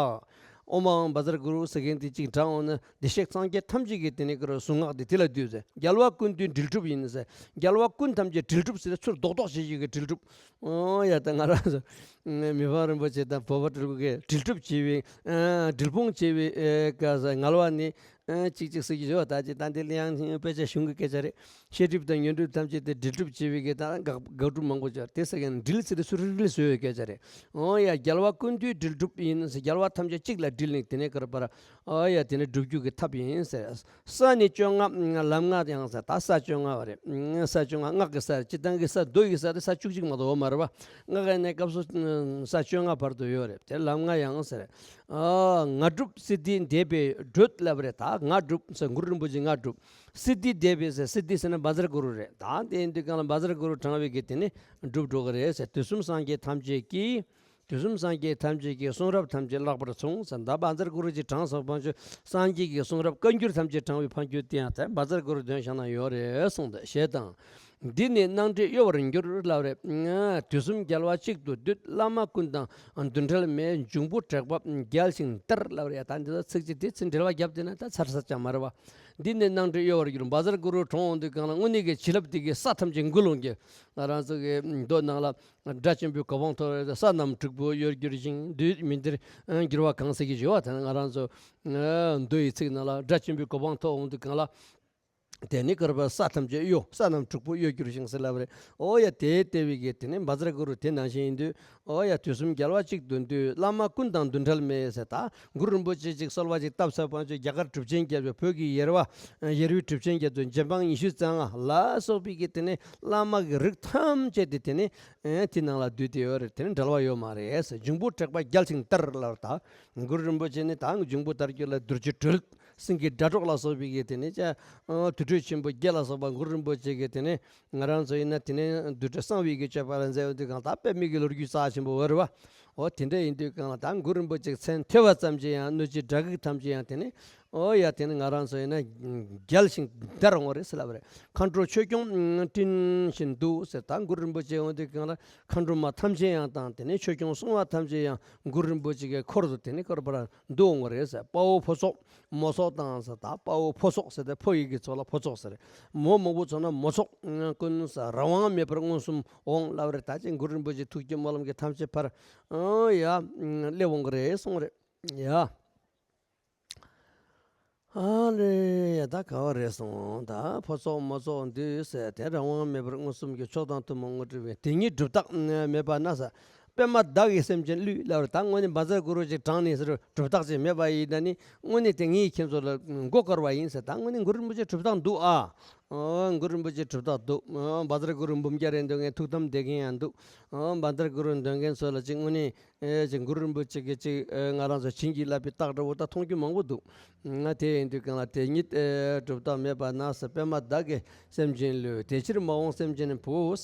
ཨོཾ་ཨཱཿཧཱུྃ་བཛྲ་གུ་རུ་ཟེར་མཁན་དེ་གཅིག་དྲངས་འོང་ན། བདེ་གཤེགས་སངས་རྒྱས་ཐམས་ཅད་ཀྱི་དེ་ནས་གུ་རུ་གཟུངས་སྔགས་དེ་དེ་ལ་འདུས་ཟེར། རྒྱལ་བ་ཀུན་འདུས་དྲིལ་སྒྲུབ་ཡིན་ཟེར། རྒྱལ་བ་ཀུན་ཐམས་ཅད་དྲིལ་སྒྲུབ་ཟེར་ཚུར་རྡོག་རྡོག་བྱེད་ཀྱི་གི་དྲིལ་སྒྲུབ། ཨོ་ཡ། ད་ང་རང་ཚོ་མི་ཕམ་རིན་པོ་ཆེ་དང་བོད་པ་སྤྲུལ་སྐུ་གི་དྲིལ་སྒྲུབ་བྱེད་པའི་ཨ་དྲིལ་ཕུང་བྱེད་པའི་ཨ་ག་ས་ངལ་བ་ནི་ཨ་གཅིག་གཅིག་ཟེར་གྱི་ཡོད། ད་ཅི་ད་འདི་གླེང་དཔེ་ཆ་གཞུང་གི་སྐད་ཆ་རེད། བཤད་སྒྲུབ་དང་ཉོན་སྒྲུབ་ཐམས་ཅད་དེ་དྲིལ་སྒྲུབ་བྱེད་པའི་གི་ད་དགག་དགག་སྒྲུབ་མང་པོ་ཅིག་ཡོད་རེད། དེ་ཟེར་མཁན་དྲིལ་ཟེར་དུས་སུ་རིལ་རིལ་བཟོས་ཡོད་སྐད་ཆ་རེད། ཨོ་ཡ། རྒྱལ་བ་ཀུན་འདུས་དྲིལ་སྒྲུབ་ཡིན་ཟེར། རྒྱལ་བ་ཐམས་ཅད་གཅིག་ལ་དྲིལ་ནས་དེ་ནས་གུ་རུ་པར། ཨོ་ཡ། དེ་ནས་སྒྲུབ་རྒྱུ་གི་ཐབས་ཡིན་ཟེར། ས་ནི་བཅོ་ལྔ། ལམ་ལྔ་ཡང་ཟེར། ད་ས་བཅོ་ལྔ་བ་རེད། ས་བཅོ་ལྔ། སྔགས་ཀྱི་ས་རེད། སྤྱིར་བཏང་གི་ས་མདོ་ཡི་ས་དེ་ས་བཅུ་གཅིག་མ་གཏོགས་ཡོད་མ་རེད་པ། སྔགས་ཀྱི་གནས་སྐབས་སུ་ས་བཅོ་ལྔ་བར་དུ་ཡོད་རེད། དེ་ལམ་ལྔ་ཡང་ཟེར། ཨ་ང་སྒྲུབ་སིདྡྷི་འདས་པའི་འགྲོས་ལབ་རེད། ད་ང་སྒྲུབ་ཟེར་གུ་རུ་རིན་པོ་ཆེ་ང་སྒྲུབ། སིདྡྷི་འདས་པའི་ཟེར། སིདྡྷི་ཟེར་ན་བཛྲ་གུ་རུ་རེད། ད་དེ་ཡིན་དུས་གང་ལ་བཛྲ་གུ་རུ་དྲངས་པའི་གི་དེ་ནི་སྒྲུབ་འགྲོ་གི་རེད་ཟེར། དུས་གསུམ་སངས་རྒྱས་ཐམས་ཅད་ཀྱིས། དུས་གསུམ་སངས་རྒྱས་ཐམས་ཅད་ཀྱི་གསུང་རབ་ཐམས་ཅད་བཀླག་པར་མཚུངས་ཟེར། ད་བཛྲ་གུ་རུ་ཅིག་དྲངས་སོང་པ་ཆོས་སངས་རྒྱས་ཀྱི་གསུང་རབ་བཀའ་འགྱུར་ཐམས་ཅད་དྲངས་པའི་ཕན་ཡོན་དེ་ཡང་དེ་བཛྲ་གུ་རུ་འདོན་བཞག་ན་ཡོད་རེད་གསུངས་ཏེ། ཞེས་དང་། འདི་ནི་སྣང་སྲིད་གཡོ་བར་འགྱུར་ལབ་རེད། དུས་གསུམ་རྒྱལ་བ་གཅིག་ཏུ་འདུས། བླ་མ་ཀུན་དང་འདུ་འབྲལ་མེད། འབྱུང་པོ་དྲེགས་པ་རྒྱལ་ཞིང་ལྡིར་ལབ་རེད། ད་འདི་ཚོ་ཚིག་གཅིག་དེ་ཚིག་འགྲེལ་བ་བརྒྱབ་བསྡད་ན་ད་ཚར་ས་ཅང་མ་རེད་བ། འདི་ནི་སྣང་སྲིད་གཡོ་བར་འགྱུར། བཛྲ་གུ་རུ་དྲངས་འོང་དུས་གང་ལ་དངོས་གནས་ཀྱི་བྱིན་རླབས་དེ་གིས་ས་ཐམས་ཅད་འགུལ་འོང་གི། ང་རང་ཚོ་གི་མདོ་ནང་ལ། སྒྲ་ཆེན་པོའི་གོ་འཕང་མཐོ་བའི་ས་རྣམས་དྲུག་པོ་གཡོ་འགྱུར་ཞིང་། དུས་མི་འདིར་འགྱུར་བ་གང་ཟེར་གྱི་ཡོད་པ་དེ་ང་རང་ཚོ་མདོ་ཡི་ཚིག་ནང་ལ་སྒྲ་ཆེན་པོའི་གོ་འཕང་མཐོ་འོང་དུས་གང་ལ། དེ་ནི་གུ་རུ་པར་ས་ཐམས་ཅད་གཡོ། ས་རྣམས་དྲུག་པོ་གཡོ་འགྱུར་ཞིང་ཟེར་ལབ་རེད། ཨོ་ཡ། དེ་ལྟ་བུའི་གི་དེ་ནི་བཛྲ་གུ་རུ་དེ་ནང་བཞིན་ཡིན་དུས། ཨོ་ཡ། དུས་གསུམ་རྒྱལ་བ་གཅིག་ཏུ་འདུས། བླ་མ་ཀུན་དང་འདུ་འབྲལ་མེད་ཟེར། ད་གུ་རུ་རིན་པོ་ཆེ་ཅིག་གསོལ་བ་ཅིག་བཏབ་ཚར་བ་ཅིག་རྒྱ་གར་གྲུབ་ཆེན་རྒྱལ་པོ། བོད་ཀྱི་ཡེར་པ་ཡེར་པའི་གྲུབ་ཆེན་རྒྱལ་པོ་འཇམ་དཔལ་ཉི་ཤུ་རྩ་ལྔ་ལ་སོགས་པའི་གི་དེ་ནི་བླ་མ་གི་རིགས་ཐམས་ཅད་དེ་དེ་ནི། ཨེ་དེ་ནང་ལ་འདུས་ཏེ་ཡོད་རེད། དེ་ནི་འབྲལ་བ་ཡོད་མ་རེད། འབྱུང་པོ་དྲེགས་པ་རྒྱལ་ཞིང་ལྡིར་ལབ། ད་གུ་རུ་རིན་པོ་ཆེ་ནི་ད་འབྱུང་པོ་དར་རྒྱུ་ལ་གདུལ་བྱ་སྒྲོལ། སེང་གེ་སྒྲ་སྒྲོགས་ལ་སོགས་པའི་གི་དེ་ནི་ཅ། ཨ་དུར་ཁྲོད་ཆེན་པོ་བརྒྱད་ལ་སོགས་པ་གུ་རུ་རིན་པོ་ཆེ་གི་དེ་ནི་ང་རང་ཚོ་ཡིན་ན་དེ་ནི་རྡུལ་བྲལ་གསང་བའི་གི་སྤྱོད་པ་ལ་མཛད་ཡོང་དུས་གང་ལྟར་པདྨའི་གི་ལོ་རྒྱུས་རྩ་ཆེན་པོ་ཡོད་རེད་བ། འོ་དེ་འདྲ་ཡིན་དུས་གང་ལ་ད་གུ་རུ་རིན་པོ་ཆེ་མཚན་ཐོས་པ་ཙམ་གྱིས་ཡང་གནོད་བྱེད་དགྲ་བགེགས་ཐམས་ཅད་ཡང་དེ་ནི། ཨོ་ཡ། དེ་ནི་ང་རང་ཚོ་ཡིན་ན་རྒྱལ་ཞིང་ལྡིར་འོང་བ་རེད་ཟེར་ལབ་པ་རེད། མཁའ་འགྲོ་ཆོས་སྐྱོང་སྤྲིན་བཞིན་འདུ་ཟེར། ད་གུ་རུ་རིན་པོ་ཆེ་འོང་དུས་གང་ལ་མཁའ་འགྲོ་མ་ཐམས་ཅད་ཡང་དང་དེ་ནས་ཆོས་སྐྱོང་སྲུང་མ་ཐམས་ཅད་ཡང་གུ་རུ་རིན་པོ་ཆེ་གི་འཁོར་དུ་དེ་ནས་འཁོར་བར་འདུ་འོང་བ་རེད་ཟེར། དཔའ་བོ་ཕོ་སོགས་མོ་སོགས་དང་ཟེར། ད་དཔའ་བོ་ཕོ་སོགས་ཟེར་ཏེ་ཕོ་ཡི་གི་ཚོགས་ལ་ཕོ་སོགས་ཟེར། མོ་མོ་བོ་ཚོགས་ན་མོ་སོགས་ཀུན་ཟེར། རང་དབང་མེད་པར་མངོན་སུམ་འོང་ལབ་པ་རེད། ད་ཅི་གུ་རུ་རིན་པོ་ཆེ་ཐུགས་ཀྱི་སྨོན་ལམ་གྱི་ཐམས་ཅད་ཕར་ཨོ་ཡ་སླེབས་འོང་གི་རེད་གསུངས་རེད་ཡ། ཨ་ལེ་ཡ། ད་ག་བ་རེད་སོང་། ད་ཕོ་སོགས་མོ་སོགས་འདུས་ཟེར་དེ་རང་དབང་མེད་པར་མངོན་སུམ་གྱི་མཆོག་དང་ཐུན་མོང་དངོས་གྲུབ་པའི་དེ་ཉིད་སྒྲུབ་རྟགས་མེད་པ་ན་ཟེར། པདྨ་བདག་གིས་སེམས་ཅན་བསླུས་ལབ་རེད། ད་དངོས་གནས་བཛྲ་གུ་རུ་ཅིག་དྲངས་ནས་ཟེར་སྒྲུབ་རྟགས་ཅིག་མེད་པ་ཡིན་ད་ནི་དངོས་གནས་དེ་ངས་ཁྱེད་ཚོ་ལ་མགོ་སྐོར་བ་ཡིན་ཟེར། ད་དངོས་གནས་གུ་རུ་རིན་པོ་ཆེ་སྒྲུབ་རྟགས་འདུག་ཨ། ཨོ་གུ་རུ་རིན་པོ་ཆེ་སྒྲུབ་རྟགས་འདུག། ཨོ་བཛྲ་གུ་རུ་འབུམ་རྒྱ་རེ་འདོན་མཁན་ཐུགས་དམ་བསྡད་མཁན་ཡང་འདུག། ཨོ་བཛྲ་གུ་རུ་འདོན་མཁན་ཚོ་ལ་ཅིག་དངོས་གནས། ཨེ་ཅིག་གུ་རུ་རིན་པོ་ཆེ་གི་ཅིག་ཨེ་ང་རང་ཚོ་བྱིན་གྱིས་བརླབས་པའི་རྟགས་འདྲ་བོ་ད་མཐོང་རྒྱུ་མང་པོ་འདུག། ང་དེ་ཡིན་དུས་གང་ལ་དེ་ཉིད་ཨེ་སྒྲུབ་རྟགས་མེད་པ་ན་ཟེར། པདྨ་བདག་གིས་སེམས་ཅན་བསླུས། དེ་ཕྱིར་མ་འོངས་སེམས་ཅན་བུ།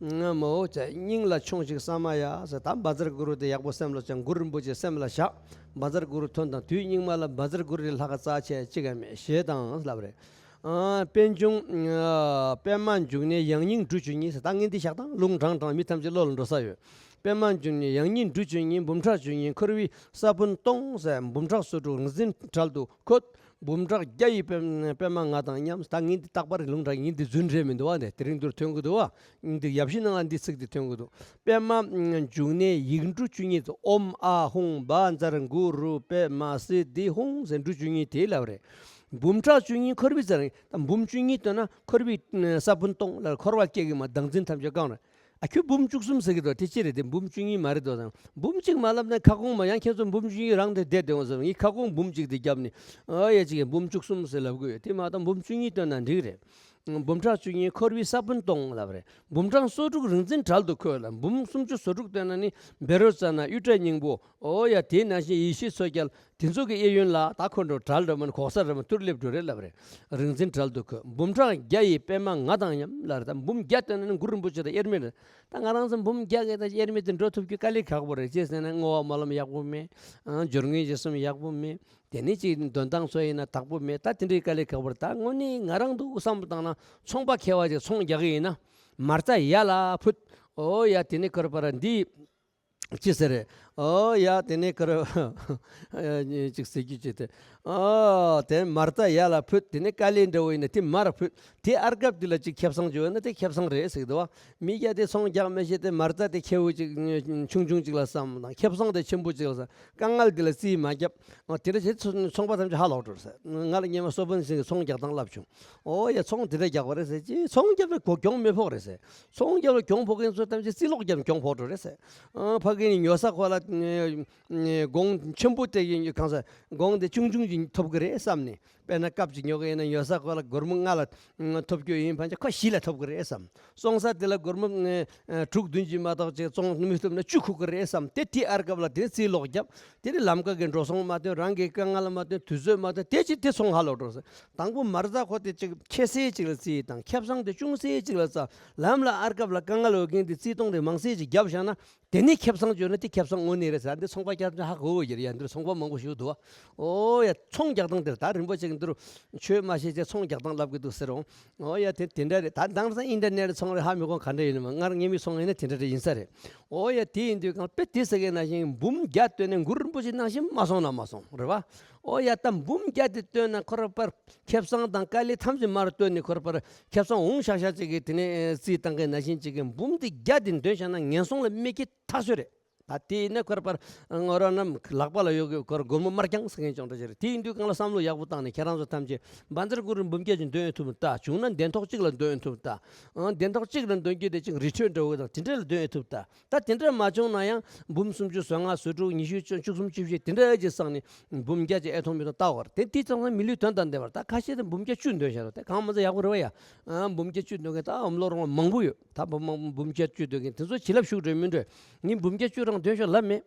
ང་མ་འོངས་ཅ་སྙིང་ལ་ཆོངས་ཤིག་ས་མ་ཡ་ཟེར། ད་བཛྲ་གུ་རུ་དེ་ཡག་པོ་སེམས་ལ་བཅངས། གུ་རུ་རིན་པོ་ཆེ་སེམས་ལ་བཞག། བཛྲ་གུ་རུ་ཐོན་དང་དུས་སྙིགས་མ་ལ་བཛྲ་གུ་རུ་ལས་ལྷག་ག་རྩ་ཆེ་གཅིག་ཀ་མེད་ཞེས་དང་ལབ་རེད། ཨ་པད་འབྱུང་། ཨ་པདྨ་འབྱུང་གནས་ཡང་སྙིང་འབྲུ་བཅུ་གཉིས་ཟེར། ད་ངས་འདི་བཞག་དང་ལུང་དྲངས་དྲངས་མི་ཐམས་ཅད་བློ་ལ་འགྲོ་ས་ཡོད། པདྨ་འབྱུང་གནས་ཡང་སྙིང་འབྲུ་བཅུ་གཉིས། འབུམ་ཕྲག་བཅུ་གཉིས་འཁོར་བའི་ས་བོན་སྟོང་ཟེར། འབུམ་ཕྲག་སོ་དྲུག་རིག་འཛིན་གྲལ་དུ་འཁོད། འབུམ་ཕྲག་བརྒྱ་ཡི་པད་པདྨ་ང་དང་མཉམ། ད་ངས་འདི་རྟག་པར་ལུང་དྲངས། ངས་འདི་རྫུན་རེད་མི་འདུག་བ། འདི་དེ་རིང་འདིར་ཐོན་གི་འདུག་བ། འདི་ཡབ་གཞིས་ནང་ལ་འདི་ཚིག་འདི་ཐོན་གི་འདུག། པདྨ་འབྱུང་གནས་ཡིག་འབྲུ་བཅུ་གཉིས་སུ་ཨོཾ་ཨཱཿཧཱུྃ་བཛྲ་གུ་རུ་པདྨ་སིདྡྷི་ཧཱུྃ་ཟེར་འབྲུ་བཅུ་གཉིས་དེ་ལབ་རེད། འབུམ་ཕྲག་བཅུ་གཉིས་འཁོར་བའི་ས་རིང་། ད་འབུམ་བཅུ་གཉིས་བཏོན་ན་འཁོར་བའི་ས་བོན་སྟོང་ལ་འཁོར་བ་སྐྱེ་གི་མ་བདག་འཛིན་ཐམས་ཅད་བསྐང་རེད། ཨ་ཁྱོད་འབུམ་བཅུ་གསུམ་ཟེར་གི་འདུག་དེ་ཅི་རེད། དེ་འབུམ་བཅུ་གཉིས་མ་རེད་འདུག་ཟེར། འབུམ་གཅིག་མ་ལབ་ན་ཁ་སྐོང་མ། ཡང་ཁྱེད་ཚོ་འབུམ་བཅུ་གཉིས་རང་དེ་བསྡད་དེ་འོང་ཟེར། ངས་ཁ་སྐོང་འབུམ་གཅིག་དེ་བརྒྱབ་ནས། ཨ་ཡ་ཅིག་གིས་འབུམ་བཅུ་གསུམ་ཟེར་ལབ་གི་ཡོད། དེ་མ་གཏོགས་འབུམ་བཅུ་གཉིས་བཏོན་ན་འགྲིག་རེད། འབུམ་ཕྲག་བཅུ་གཉིས་འཁོར་བའི་ས་བོན་སྟོང་ལབ་རེད། འབུམ་ཕྲག་སོ་དྲུག་རིག་འཛིན་གྲལ་དུ་འཁོད་ལ། འབུམ་སུམ་ཅུ་སོ་དྲུག་བཏོན་ན་ནི་བཻ་རོ་ཙ་ན་གཡུ་སྒྲ་སྙིང་པོ། ཨོ་ཡ། དེ་ནང་བཞིན་ཡེ་ཤེས་མཚོ་རྒྱལ། དེ་ཚོ་གི་གཡས་གཡོན་ལ་ད་ཁོ་འགྲོ་གྲལ་འགྲོ་མིན་གོག་ས་རེད་མ་ཐུར་སླེབས་འགྲོ་རེད་ལབ་རེད། རིག་འཛིན་གྲལ་དུ་འཁོད། འབུམ་ཕྲག་བརྒྱ་ཡི་པད་མ་ང་དང་མཉམ་ལབ་རེད། ད་འབུམ་བརྒྱ་བཏོན་ན་ནི་གུ་རུ་རིན་པོ་ཆེ་དང་དབྱེར་མེད་རེད། ད་ང་རང་ཚོ་འབུམ་བརྒྱ་གི་ད་དབྱེར་མེད་དུ་འགྲོ་ཐུབ་རྒྱུ་དཀའ་ལས་ཁག་པོ་རེད། ཅེས་ཟེར་ན་བསྔོ་བ་སྨོན་ལམ་ཡག་པོ་མེད། ཨང་། སྦྱོར་དངོས་རྗེས་གསུམ་ཡག་པོ་མེད། དེ་ནས་ཅིག་འདོན་སྟངས་ཚོ་ཡིན་ན་དག་པོ་མེད། ད་དེ་འདྲའི་དཀའ་ལས་ཁག་པོ་རེད། ད་དངོས་གནས་ང་རང་འདུག་བསམ་བློ་བཏང་ན། ཚོང་པ་མཁས་པ་ཅིག་ཚོང་རྒྱག་གི་ཡིན་ན། མ་རྩ་ཡར་ལ་ཕུད། ཨོ་ཡ། དེ་ནས་ཁོ་ར་པ་ར་འདི། ཅི་ཟེར་རེད། ཨོ་ཡ། དེ་ནས་ཁོ་ར་ཅིག་ཟེར་རྒྱུ་ཅིག་དེ། ཨོ་དེ་མ་རྩ་ཡར་ལ་ཕུད། དེ་ནས་དཀའ་ལས་འདྲ་བོ་ཡིན་ན་དེ་མར་ཕུད། དེ་ཨར་སྐབས་དེ་ལ་ཅིག་ཁེ་བཟང་བྱུང་ཡོད་ན་དེ་ཁེ་བཟང་རེད་ཟེར་གི་འདུག་བ། མི་སྐྱ་དེ་ཚོང་རྒྱག་མི་ཤེས་ཏེ། མ་རྩ་དེ་ཁེ་བོ་ཅིག་ཆུང་ཆུང་ཅིག་ལ་བསམ་དང་། ཁེ་བཟང་དེ་ཆེན་པོ་ཅིག་ལ་བསམ། དཀའ་ངལ་དེ་ལ་རྩིས་མ་བརྒྱབ། ཨོ་དེ་འདྲ་བྱས་ཚོ་ཚོང་པ་ཐམས་ཅད་ཧ་ལོག་འགྲོ་ཟེར། ང་ལ་སྔོན་མ་སོ་ཕོན་སིང་གི་ཚོང་རྒྱག་སྟངས་བསླབ་བྱུང་། ཨོ་ཡ། ཚོང་དེ་འདྲ་རྒྱག་པ་རེད་ཟེར་གྱི། ཚོང་རྒྱབ་ན་གོ་གྱོང་མི་ཕོག་རེད་ཟེར། ཚོང་རྒྱབ་ལ་གྱོང་ཕོག་མཁན་ཚོ་ཐམས་ཅད་རྩིས་ལོག་རྒྱབ་ན་གྱོང་ཕོག་འགྲོ་རེད་ཟེར། ཨ་ཕ་གི་ནི་ཉོ་ས་ཁོ་ལ་གོང་ཆེན་པོ་དེ་གི་གང་ཟེར། གོང་དེ་ཆུང་ཆུང་ཅིག་ཐོབ་གི་རེད་བསམ་ནས། དཔེར་ན་ཀབ་ཅིག་ཉོ་གི་ཡིན་ན་ཉོ་ས་ཁོ་ལ་སྒོར་མོ་ལྔ་ལ་ཐོབ་རྒྱུ་ཡིན། ཕན་ཆད་ཁོ་བཞི་ལ་ཐོབ་གི་རེད་བསམ། བཙོང་ས་དེ་ལ་སྒོར་མོ་ཨ་དྲུག་བདུན་གྱིས་མ་གཏོགས་ཅིག་བཙོང་མི་ཐུབ་ན་བཅུ་ཁུག་གི་རེད་བསམ། དེ་དེ་ཨར་སྐབས་ལ་དེ་རྩིས་ལོག་རྒྱབ། དེ་ནི་ལམ་ཀ་གི་འགྲོ་སོང་མ་བཏོན། རང་གི་དཀའ་ངལ་མ་བཏོན། དུས་ཚོད་མ་བཏོན། དེ་ཅི་དེ་ཚོང་ཧ་ལོག་འགྲོ་ཟེར། དང་པོ་མ་རྩ་ཁོ་དེ་ཅིག་ཆེ་སའི་ཅིག་ལ་རྩིས་དང་། ཁེ་བཟང་དེ་ཆུང་སའི་ཅིག་ལ་བསམ། ལམ་ལ་ཨར་སྐབས་ལ་དཀའ་ངལ་ཡོད་མཁན་དེ་རྩིས་གཏོང་དེ་མང་སའི་ཅིག་རྒྱབ་བཞག་ན། དེ་ནི་ཁེ་བཟང་བརྗོད་ན་དེ་ཁེ་བཟང་དངོས་གནས་རེད་ཟེར། འདི་ཚོང་པ་སྐྱ་ཚོ་ཧ་གོ་གོ་ཡོད་རེད་ཡ། འདིར་ཚོང་པ་མང་པོ་ཞིག་འདུག་བ། ཨོ་ཡ། ཚོང་རྒྱག་སྟངས་དེར་ད་རིན་པོ་ཆེ་གི་འདིར་ཆོས་མ་ཤེས་ཅེས་ཚོང་རྒྱག་སྟངས་ལབ་གི་འདུག་ཟེར་འོང་། ཨོ་ཡ། དེ་དེ་འདྲ་རེད། ད་དེང་སང་ཨིན་ཊར་ནེཊ་ཚོང་རེད། ཧ་མི་གོ་ག་འདྲ་ཡིན་ནམ། སྔར་ངའི་མི་ཚོང་ཡིན་ན་དེ་འདྲ་འདྲ་ཡིན་ས་རེད། ཨོ་ཡ། དེ་ཡིན་དུས་གང་དཔེ་དེ་ཟེར་མཁན་ནང་བཞིན་འབུམ་བརྒྱ་བཏོན་ནས་གུ་རུ་རིན་པོ་ཆེ་ནང་བཞིན་མ་སོང་ན་མ་སོང་རེད་བ། ཨོ་ཡ། ད་འབུམ་བརྒྱ་དེ་བཏོན་ན་ཁོ་ར་པར་ཁེ་བཟང་དང་དཀའ་ལས་ཐམས་ཅད་མར་བཏོན་ནས་ཁོ་ར་པར་ཁེ་བཟང་འོང་ཤག་ཤག་ཅིག་གིས་དེ་ནས་རྩིས་བཏང་མཁན་ནང་བཞིན་ཅིག་གིས་འབུམ་དེ་བརྒྱ་དེ་འདོན་བཞག་ན་ངན་སོང་ལ་མི་སྐྱེ་ཐག་ཆོད་རེད། ད་དེ་ཡིན་ན་ཁོ་ར་པར་ངོ་རང་རྣམས་ལག་པ་ལ་ཡོད་གི། ཁོ་ར་སྒོར་མོ་དམར་རྐྱང་ཟེར་མཁན་ཅོང་འདྲ་ཞིག་རེད། དེ་ཡིན་དུས་གང་ལ་བསམ་བློ་ཡག་པོ་བཏང་ནས་ཁྱེད་རང་ཚོ་ཐམས་ཅད་བཛྲ་གུ་རུ་འབུམ་བརྒྱ་ཅིག་འདོན་ཐུབ་ད། བྱུང་ན་གདན་ཐོག་གཅིག་ལ་འདོན་ཐུབ་ད། ཨང་། གདན་ཐོག་གཅིག་ལ་འདོན་རྒྱུ་དེ་ཅིག་རི་ཁྲོད་འདྲ་བོ་དང་དེ་འདྲ་ལ་འདོན་ཐུབ་ད། ད་དེ་འདྲ་མ་བྱུང་ན་ཡང་འབུམ་སུམ་ཅུ་སོ་ལྔ་སོ་དྲུག་ཉི་ཤུ་བཅུ་གསུམ་བཅུ་བཞི་དེ་འདྲ་ཅིག་བསགས་ནས་འབུམ་བརྒྱ་ཅིག་ཨེ་ཐོང་མི་ཐོང་བལྟ་དགོས་རེད། དེ་དེ་ཙང་ཙང་མི་ལུས་དོན་དང་ལྡན་པ་རེད། ད་ཁ་ཤས་དེ་འབུམ་བརྒྱ་བཅུ་འདོན་བཞག་རོགས། དེ་གང་མ་ཚད་ཡག་པོ་རེད་བ་ཡ། ཨ། འབུམ་བརྒྱ་བཅུ་འདོན་མཁན་ད་ཨ་མ་ལོ་རོང་བ་མང་པོ་ཡོད། ད་འབུམ་འབུམ་བརྒྱ་བཅུ་འདོན་མཁན་དེ་ཚོ་བྱིན་རླབས་ཤུགས་འགྲོ་མི་འགྲོ། ངས་འབུམ་བརྒྱ་བཅུ་རང་འདོན་ཤོག་ལབ་མེད།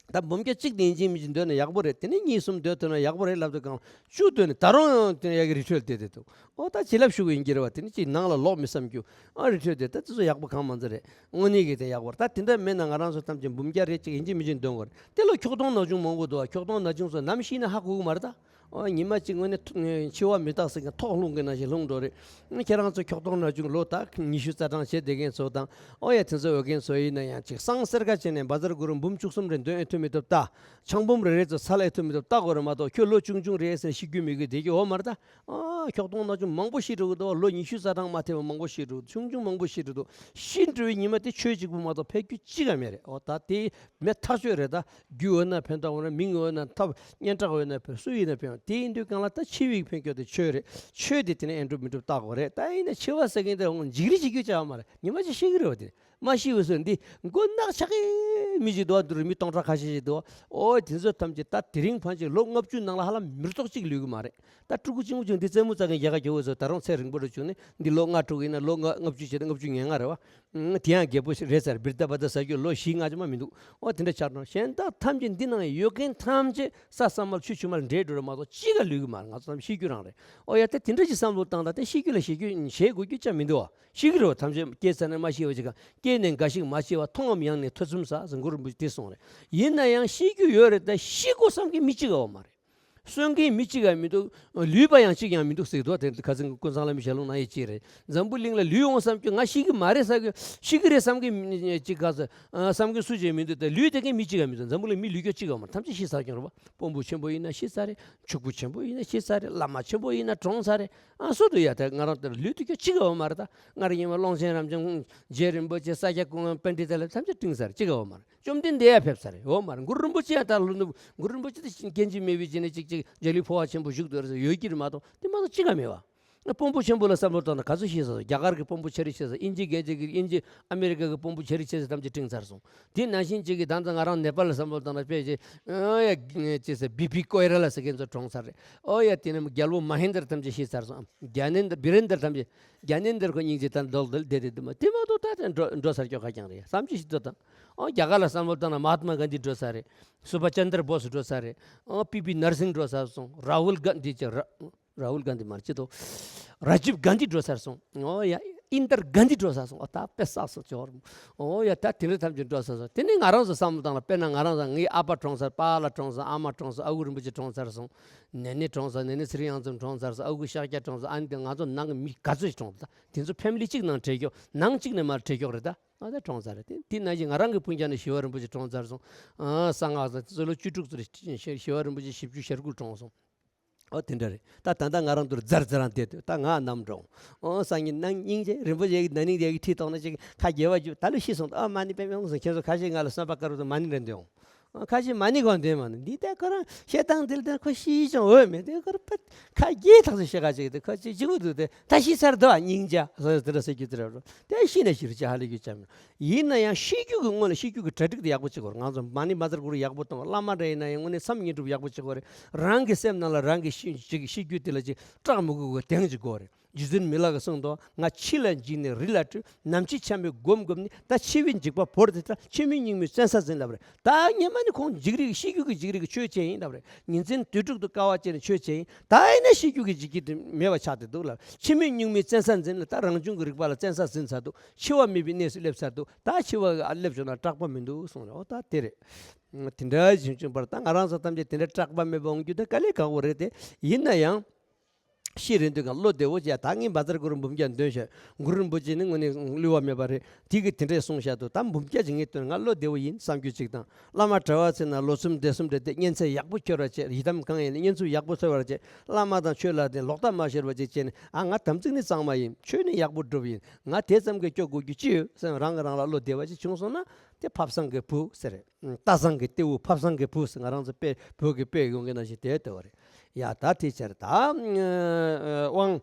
ད་འབུམ་བརྒྱ་གཅིག་དེ་ཡིན་གཅིག་མིན་གཅིག་འདོན་ན་ཡག་པོ་རེད། དེ་ནས་གཉིས་གསུམ་འདོན་ཐུབ་ན་ཡག་པོ་རེད་ལབ་དུས་གང་བཅུ་འདོན་ནས་ད་རུང་ཡང་དེ་ཡ་གི་རི་ཁྲོད་བསྡད་བསྡད་འདུག་ཨོ་ད་བྱིན་རླབས་ཤུགས་ཡིན་གྱི་རེད་བ། དེ་ནས་ཅིག་ནང་ལ་ལོག་མི་བསམ་རྒྱུ། ཨ་རི་ཁྲོད་དེ་ད་དེ་ཚོ་ཡག་པོ་གང་མང་ཚོད་རེད། དངོས་གནས་ཀྱི་དེ་ཡག་པོ་རེད། ད་དེ་འདྲ་མེད་ན་ང་རང་ཚོ་ཐམས་ཅད་འབུམ་བརྒྱ་རེ་གཅིག་ཡིན་གཅིག་མིན་གཅིག་འདོན་དགོས་རེད། དེ་ལ་ཁྱོག་གདོང་ན་ཆུང་མང་པོ་འདུག་བ། ཁྱོག་གདོང་ན་ཆུང་ཚོ་ནམ་ཤི་ན་ཧ་གོ་གི་མ་རེད་ད། ཨ་ཉི་མ་གཅིག་དངོས་གནས་ཐུ་འཆི་བ་མི་རྟག་ཟེར་མཁན་ཐོག་ལྷུང་གི་ནང་བཞིན་ལྷུང་འགྲོ་རེད། ཁྱེད་རང་ཚོ་ཁྱོག་གདོང་ན་ཆུང་ལོ་ད་ཉི་ཤུ་རྩ་གྲངས་བྱེད་བསྡད་མཁན་ཚོ་དང་། ཨོ་ཡ། དེ་ཚོ་འོས་མཁན་ཚོ་ཡིན་ན་ཡང་ཅིག་སང་སེར་ཁ་བྱས་ནས་བཛྲ་གུ་རུ་འབུམ་བཅུ་གསུམ་རེ་འདོན་ཨེ་ཐུབ་མི་ཐུབ་ལྟ། ཆང་བུམ་རེ་རེ་ཚོ་ཚར་ལ་ཨེ་ཐུབ་མི་ཐུབ་ལྟ་དགོས་རེད་མ་གཏོགས། ཁྱོད་ལོ་ཆུང་ཆུང་རེད་ཟེར་ཤི་རྒྱུ་མེད་གི་བསྡད་རྒྱུ་ཡོད་མ་རེད་ད། ཨ་ཁྱོག་གདོང་ན་ཆུང་མང་པོ་ཤི་འགྲོ་གི་འདུག་ལོ་ཉི་ཤུ་རྩ་གྲངས་མ་ཐེབས་པ་མང་པོ་ཤི་འགྲོ་གི་འདུག་ཆུང་ཆུང་མང་པོ་ཤི་འགྲོ་གི་འདུག་ཤི་འགྲོ་བའི་ཉི་མ་དེ་ཆོས་གཅིག་པུ་མ་གཏོགས་ཕན་རྒྱུ་གཅིག་ཀྱང་མེད་རེད། ཨོ་ད་དེ་མེད་ཐག་ཆོད་རེད་ད། རྒྱུ་འོ་ན་ཕན་ཐོགས་འོ་ན། མིང་འོ་ན་ཐོབ། སྙན་གྲགས་འོ་ན་ཕན། སུ་ཡིན་ན་ཕན། དེ་ཡིན་དུས་གང་ལ་ད་འཆི་བའི་ཕན་ཁྱོད་དེ་ཆོས་རེད། ཆོས་དེ་དེ་ནས་ཨེ་འགྲུབ་མི་འགྲུབ་བལྟ་དགོས་རེད། ད་ཡིན་ན་འཆི་བ་ཟེར་མཁན་དེ་འོང་འཇིགས་རི་འཇིགས་རྒྱུ་ཅང་མ་རེད། ཉི་མ་གཅིག་ཤི་གི་རེད་བ། དེ་མ་ཤི་བའི་སོ་འདི་མགོ་ནག་ཆགས་ཀྱི་མི་ཅིག་འདུག་བ། འདི་རུ་མི་སྟོང་ཕྲག་ཁ་ཤས་ཤིག་འདུག་བ། ཨོ་དེ་ཚོ་ཐམས་ཅད་ད་དེ་རིང་ཕན་ཆད་ལོ་ལྔ་བཅུ་ནང་ལ་ཧ་ལམ་མི་ཐོག་གཅིག་ལུས་གི་མ་རེད། ད་ཕྲུ་གུ་ཆུང་ཆུང་འདི་རྩེད་མོ་རྩེ་མཁན་རྒྱ་གར་རྒྱ་བོ་ཚོ་ད་རུང་ཚེ་རིང་པོ་རུ་བྱུང་ནས་འདི་ལོ་ལྔ་དྲུག་ཡིན་ན་ལོ་ལྔ་ལྔ་བཅུ་བྱས་ན་ལྔ་བཅུ་ང་ལྔ་རེད་བ། དེ་ཡང་རྒད་པོ་ཞིག་རེད་ཟེར། བིརྡ་བ་ད་ཟ་རྒྱུ་ལོ་བཞི་ལྔ་ཅང་མ་མི་འདུག་ཨོ་དེ་འདྲ་ཆགས་སོང་། གཞན་དག་ཐམས་ཅད་འདི་ནང་ཡོད་མཁན་ཐམས་ཅད་ས་ས་མལ་ཆུ་ཆུ་མལ་འདྲེས་འགྲོ་རེད་མ་གཏོགས་གཅིག་ག་ལུས་གི་མ་རེད། ང་ཚོ་ཐམས་ཤི་རྒྱུ་རང་རེད། ཨོ་ཡ། ད་དེ་འདྲ་ཅིག་བསམ་བློ་བཏང་ད། དེ་ཤི་རྒྱུ་ལ་ཞེད་རྒྱུ་ཞེད་དགོས་རྒྱུ་ཅང་མི་འདུག་བ། ཤི་གི་རེད་བ། ཐམས་ཅད་སྐྱེས་ཚར་ནས་མ་ཤི་བ་ཅིག་ག་སྐྱེས་ནས་འགའ་ཞིག་མ་སྐྱེ་བ། མཐོང་ངམ་ཡང་ནས་ཐོས་བསམ་ཟ་ཟེར་གུ་རུ་རིན་པོ་ཆེས་དེ་གསུངས་རེད། ཡིན་ན་ཡང་ཤི་རྒྱུ་ཡོད་རེད། ད་ཤི་དགོས་བསམ་མཁན་མི་གཅིག་ག་བ་མ་རེད། གསོན་མཁན་མི་གཅིག་ཡང་མི་འདུག་ལུས་པ་ཡང་གཅིག་ཡང་མི་འདུག་ཟེར་འདུག་དེ་ཁ་སང་ཀུན་བཟང་བླ་མའི་ཞལ་ལུང་ནང་ཡང་གཅིག་རེད། འཛམ་བུ་གླིང་ལ་ལུས་འོང་བསམ་རྒྱུ། ང་ཤི་གི་མ་རེད་བསམ་རྒྱུ། ཤི་གི་རེད་བསམ་མཁན་མི་གཅིག་ག་ཟེར་བསམ་མཁན་སུ་གཅིག་མི་འདུག་དེ་ལུས་བསྡད་མཁན་མི་གཅིག་ཡང་མི་འདུག་འཛམ་བུ་གླིང་མི་ལུས་རྒྱུ་གཅིག་ཡང་མ་རེད། ཐམས་ཅད་ཤི་ཚར་ཀྱང་རེད་བ། དཔོན་པོ་ཆེན་པོ་ཡིན་ན་ཤི་ཚར་རེད། ཕྱུག་པོ་ཆེན་པོ་ཡིན་ན་ཤི་ཚར་རེད། བླ་མ་ཆེན་པོ་ཡིན་ན་གྲོངས་ཚར་རེད། ཨ་སུ་འདུག་ཡ། དེ་ང་རང་དེར་ལུས་བསྡད་རྒྱུ་གཅིག་ཡང་མ་རེད། ད་སྔར་ཡིན་པ་ཀློང་ཆེན་རབ་འབྱམས་རྗེ་རིན་པོ་ཆེ་ས་སྐྱ་ཀུན་དགའ་པཎྜི་ཏ་ལ་ཐམས་ཅད་བཀྲིན་ཚར་རེད། གཅིག་ཡང་མ་རེད། བཅོམ་ལྡན་འདས་ཡར་ཕེབས་ཚར་རེད། འོ་མ་རེད། གུ་རུ་རིན་པོ་ཆེ་ཡང་ད་ལོ་འདུག་གུ་རུ་རིན་པོ་ཆེ་དེ་སྐྱེ་འཆི་མེད་པའི་རྗེས་ནས་ཅིག་ཅིག་འཇའ་ལུས་འཕོ་བ་ཆེན་པོ་བཞུགས་འདུག་རེད་ཟེར་ཡོད་ཀྱི་རེད་མ་གཏོགས། དེ་མ་གཏོགས་གཅིག་ཀ་མེད་བ། དཔོན་པོ་ཆེན་པོ་ལ་བསམ་བློ་བཏང་ན་ག་ཚོད་ཤེས་ཚར་སོང་། རྒྱ་གར་གྱི་དཔོན་པོ་ཆེ་རིགས་ཤེས་ཚར་སོང་། དབྱིན་ཇི་རྒྱལ་སྤྱི་གི་དབྱིན་ཇི་ཨ་མེ་རི་ཀ་གི་དཔོན་པོ་ཆེ་རིགས་ཤེས་ཚར་ཐམས་ཅད་ཁྲིད་ཚར་སོང་། དེ་ནང་བཞིན་གཅིག་གིས་ད་ལྟ་ང་རང་ནེ་པཱལ་ལ་བསམ་བློ་བཏང་ན་དཔེ་ཅིག་ཨོ་ཡ་ཅེས་ཟེར་བི་པི་ཀོ་ཨེ་ར་ལ་ཟེར་མཁན་ཚོ་གྲོངས་ཚར་རེད། ཨོ་ཡ་དེ་ནས་རྒྱལ་པོ་མ་ཧེན་དར་ཐམས་ཅད་ཤི་ཚར་སོང་། རྒྱ་ནེན་དར་བི་རེན་དར་ཐམས་ཅད་རྒྱ་ནེན་དར་ཁོ་སྙིང་རྗེ་ད་འདོག་འདོག་བསྡད་དེ་འདུག་མ་དེ་མ་གཏོགས་ད་དེ་འགྲོ་འགྲོ་ཚར་ཀྱོག་ཁ་རྐྱང་རེད། བསམ་ཅི་ཞིག་འདུག་དང་། ཨོ་རྒྱ་གར་ལ་བསམ་བློ་བཏང་ན་མ་ཧཱ་ཏྨ་གྷན་དྷི་འགྲོ་ཚར་རེད། སུ་བྷ་ཅན་དར་བོ་སི་འགྲོ་ཚར་སོང་། ཨོ་པི་བི་ནར་སིང་འགྲོ་ཚར་སོང་། ར་ཧུལ་གྷན་དྷི་ཅེས་ར། ར་ཧུལ་གྷན་དྷི་མ་རེད་ཅི་ཏོ། ར་ཇིབ་གྷན་དྷི་འགྲོ་ཚར་སོང་། ཨོ་ཡ། ཨིན་དར་གྷན་དྷི་འགྲོ་ཚར་སོང་། ཨོ་ད་དཔེ་བསགས་སོང་ཅོར། ཨོ་ཡ་ད་དེ་འདྲ་ཐམས་ཅད་འགྲོ་ཚར་སོང་། དེ་ནས་ང་རང་ཚོ་བསམ་བློ་བཏང་ན་དཔེར་ན་ང་རང་ཚོ་ངའི་ཨ་ཕ་གྲོངས་ཚར། པཱ་ལགས་གྲོངས་ཚར། ཨ་མ་གྲོངས་ཚར། ཨ་ཁུ་རིན་པོ་ཆེ་གྲོངས་ཚར་སོང་། ནེ་ནེ་གྲོངས་ཚར། ནེ་ནེ་ཚེ་རིང་གཡང་འཛོམས་གྲོངས་ཚར་སོང་། ཨ་ཁུ་ཤཱཀྱ་གྲོངས་ཚར། ཨ་ནི་དེ་ང་ཚོ་ནང་གི་མི་ག་ཚོད་ཞིག་གྲོངས་ཚར། ད་དེ་ཚོ་ཕེ་མི་ལི་གཅིག་ནང་བྲལ་ཀྱོག་ནང་གཅིག་ནས་མར་བྲལ་ཀྱོག་རེད་ད། ཨ་ད་གྲོངས་ཚར་རེད། དེ་དེ་ནང་བཞིན་ང་རང་གི་སྤུན་ཀྱག་ནས་ཞི་བ་རིན་པོ་ཆེ་གྲོངས་ཚར་སོང་། ཨ་གསང་སྔགས་ཚོ་ལོ་བཅུ་དྲུག་ཙམ་རེད། ཞི་བ་རིན་པོ་ཆེ་བཞི་བཅུ་ཞེ་དགུ་གྲོངས་སོང་། ཨོ་དེ་འདྲ་རེད། ད་ད་ལྟ་ང་རང་ཚོར་ཛར་ཛར་རང་བསྡད་འདུག་ད་ང་ནམ་འགྲོ། ཨོ་སང་ཉིན་ནང་སྙིང་རྗེ་རིན་པོ་ཆེ་གི་ན་ནིང་དེ་གི་ཁྲིད་གཏོང་ན་ཅིག་ཁ་རྒྱལ་བ་རྒྱུ་ད་ལོ་ཤི་སོང་། ཨ་མ་ཎི་པད་མ་ཡོང་སོང་། ཁྱེད་ཚོ་ཁ་ཤས་ང་ལ་གསོན་པ་དཀར་པོ་དང་མ་ཎི་རེད་འདོན་ཨོ་ཁ་ཤས་མ་ཎི་གང་འདོན་མ་ནི་འདི་ལྟ་ཁོ་རང་བཤད་སྟངས་འདི་ལ་ད་ཁོ་ཤི་ཅང་འོས་མེད་དེ་ཁོ་ར་ཕ་ཁ་རྒྱས་ཐག་ཆོད་བཤད་ཁ་ཅིག་དེ་ཁོ་ཅིག་ཅིག་འུ་འདུག་དེ་ད་ཤི་ཚར་འདུག་ཨ་སྙིང་རྗེ་ཟེར་དེ་འདྲ་ཟེར་རྒྱུ་དེ་རེད་འགྲོ། དེ་ཤི་ན་ཤི་རུ་ཅི་ཧ་ལས་རྒྱུ་ཅང་མེད། ཡིན་ན་ཡང་ཤི་རྒྱུ་གི་སྔོན་ལ་ཤི་རྒྱུ་གི་གྲ་སྒྲིག་དེ་ཡག་པོ་བྱེད་དགོས་རེད། ང་ཚོ་མ་ཎི་མ་ཛར་གུ་རུ་ཡག་པོ་གཏོང་། བླ་མ་འདྲ་ཡིན་ན་ཡང་དངོས་གནས་མཚམས་བསྙེན་སྒྲུབ་ཡག་པོ་བྱེད་དགོས་རེད། རང་གི་སེམས་ནང་ལ་རང་གི་ཤི་ཅིག་ཤི་རྒྱུ་དེ་ལ་ཅིག་སྐྲག་མི་དགོས་གོ་དེང་ཅིག་དགོས་རེད། རྗེ་བཙུན་མི་ལ་གིས་གསུངས་འདུག་ང་འཆི་ལ་འཇིགས་ནས་རི་ལ་བྲོས། ནམ་འཆི་ཆ་མེད་སྒོམ་སྒོམ་ནས། ད་འཆི་བའི་འཇིགས་པ་བོར་ཏེ་ད། འཆི་མེད་གཉུག་མའི་བཙན་ས་ཟིན་ལབ་རེད། ད་སྔོན་མ་ནས་ཁོང་འཇིགས་རིགས་ཤི་རྒྱུ་གི་འཇིགས་རིགས་ཀྱི་ཆོས་བྱས་ཡིན་ལབ་རེད། ཉིན་མཚན་དུས་དྲུག་ཏུ་དཀའ་བ་སྤྱད་ནས་ཆོས་བྱས་ཡིན། ད་ཡིན་ན་ཤི་རྒྱུ་གི་འཇིགས་ཀྱི་དེ་མེད་པ་ཆགས་ཏེ་འདུག་ལབ། འཆི་མེད་གཉུག་མའི་བཙན་ས་འཛིན་ལ་ད་རང་བྱུང་གི་རིག་པ་ལ་བཙན་ས་ཟིན་ཚར་འདུག་འཆི་བ་མེད་པའི་གནས་སུ་སླེབས་ཚར་འདུག་ད་འཆི་བ་སླེབས་བྱུང་ན་སྐྲག་པ་མི་འདུག་གསུངས་རེད། འོ་ད་དེ་རེད། དེ་འདྲ་བྱུང་བྱུང་བར་ད་ང་རང་ཚོ་ཐམས་ཅད་དེ་འདྲ་སྐྲག་པ་མེད་པ་འོང་རྒྱུ་དེ་དཀའ་ལས་ཁག་པོ་རེད་དེ། ཡིན་ན་ཡང་། ཤི་རན་དུས་སྒང་བློ་བདེ་བོ་བྱས། ད་ངས་བཛྲ་གུ་རུ་འབུམ་བརྒྱ་འདོན་ཤག་གུ་རུ་རིན་པོ་ཆེ་ནི་དངོས་གནས་བསླུ་བ་མེད་པ་རེད། དེ་གིས་དེ་འདྲས་གསུངས་བཞག་འདུག་ད་འབུམ་བརྒྱ་ཅིག་ངས་འདོན་ང་བློ་བདེ་བོ་ཡིན་བསམ་རྒྱུ་ཅིག་དང་། བླ་མ་གྲྭ་པ་ཚོས་ན་ལོ་གསུམ་བདེ་གསུམ་རེ་བསྡད། གཉེན་ཚན་ཡག་པོ་འཁྱོལ་བར་བྱེད། ཡི་དམ་གང་ཡིན་ན་གཉེན་ཚུལ་ཡག་པོ་འཚོལ་བར་བྱེད། བླ་མ་དང་ཆོས་ལ་དེ་ལོག་ལྟ་མ་ཤོར་བ་ཅིག་བྱས་ནས། ཨ་ང་དམ་ཚིག་ནི་གཙང་མ་ཡིན། ཆོས་ནི་ཡག་པོ་སྒྲུབ་ཡིན། ང་དེ་ཙམ་གྱིས་སྐྱོབ་དགོས་རྒྱུ་ཅི་ཡོད་བསམ། རང་གིས་རང་ལ་བློ་བདེ་བ་ཅིག་བྱུང་སོང་ན། དེ་ཕ་བཟང་གི་བུ་ཟེར་རེད། རྟ་བཟང་གི་རྟེའུ་ཕ་བཟང་གི་བུ་ཟེར། ང་རང་ཚོ་དཔེ་བོད་ཀྱི་དཔེ་ཡོང་གི་ནང་བཞིན་དེ་ལྟ་བ་རེད། ཡ་ད་དེ་ཕྱིར་ད་དབང་།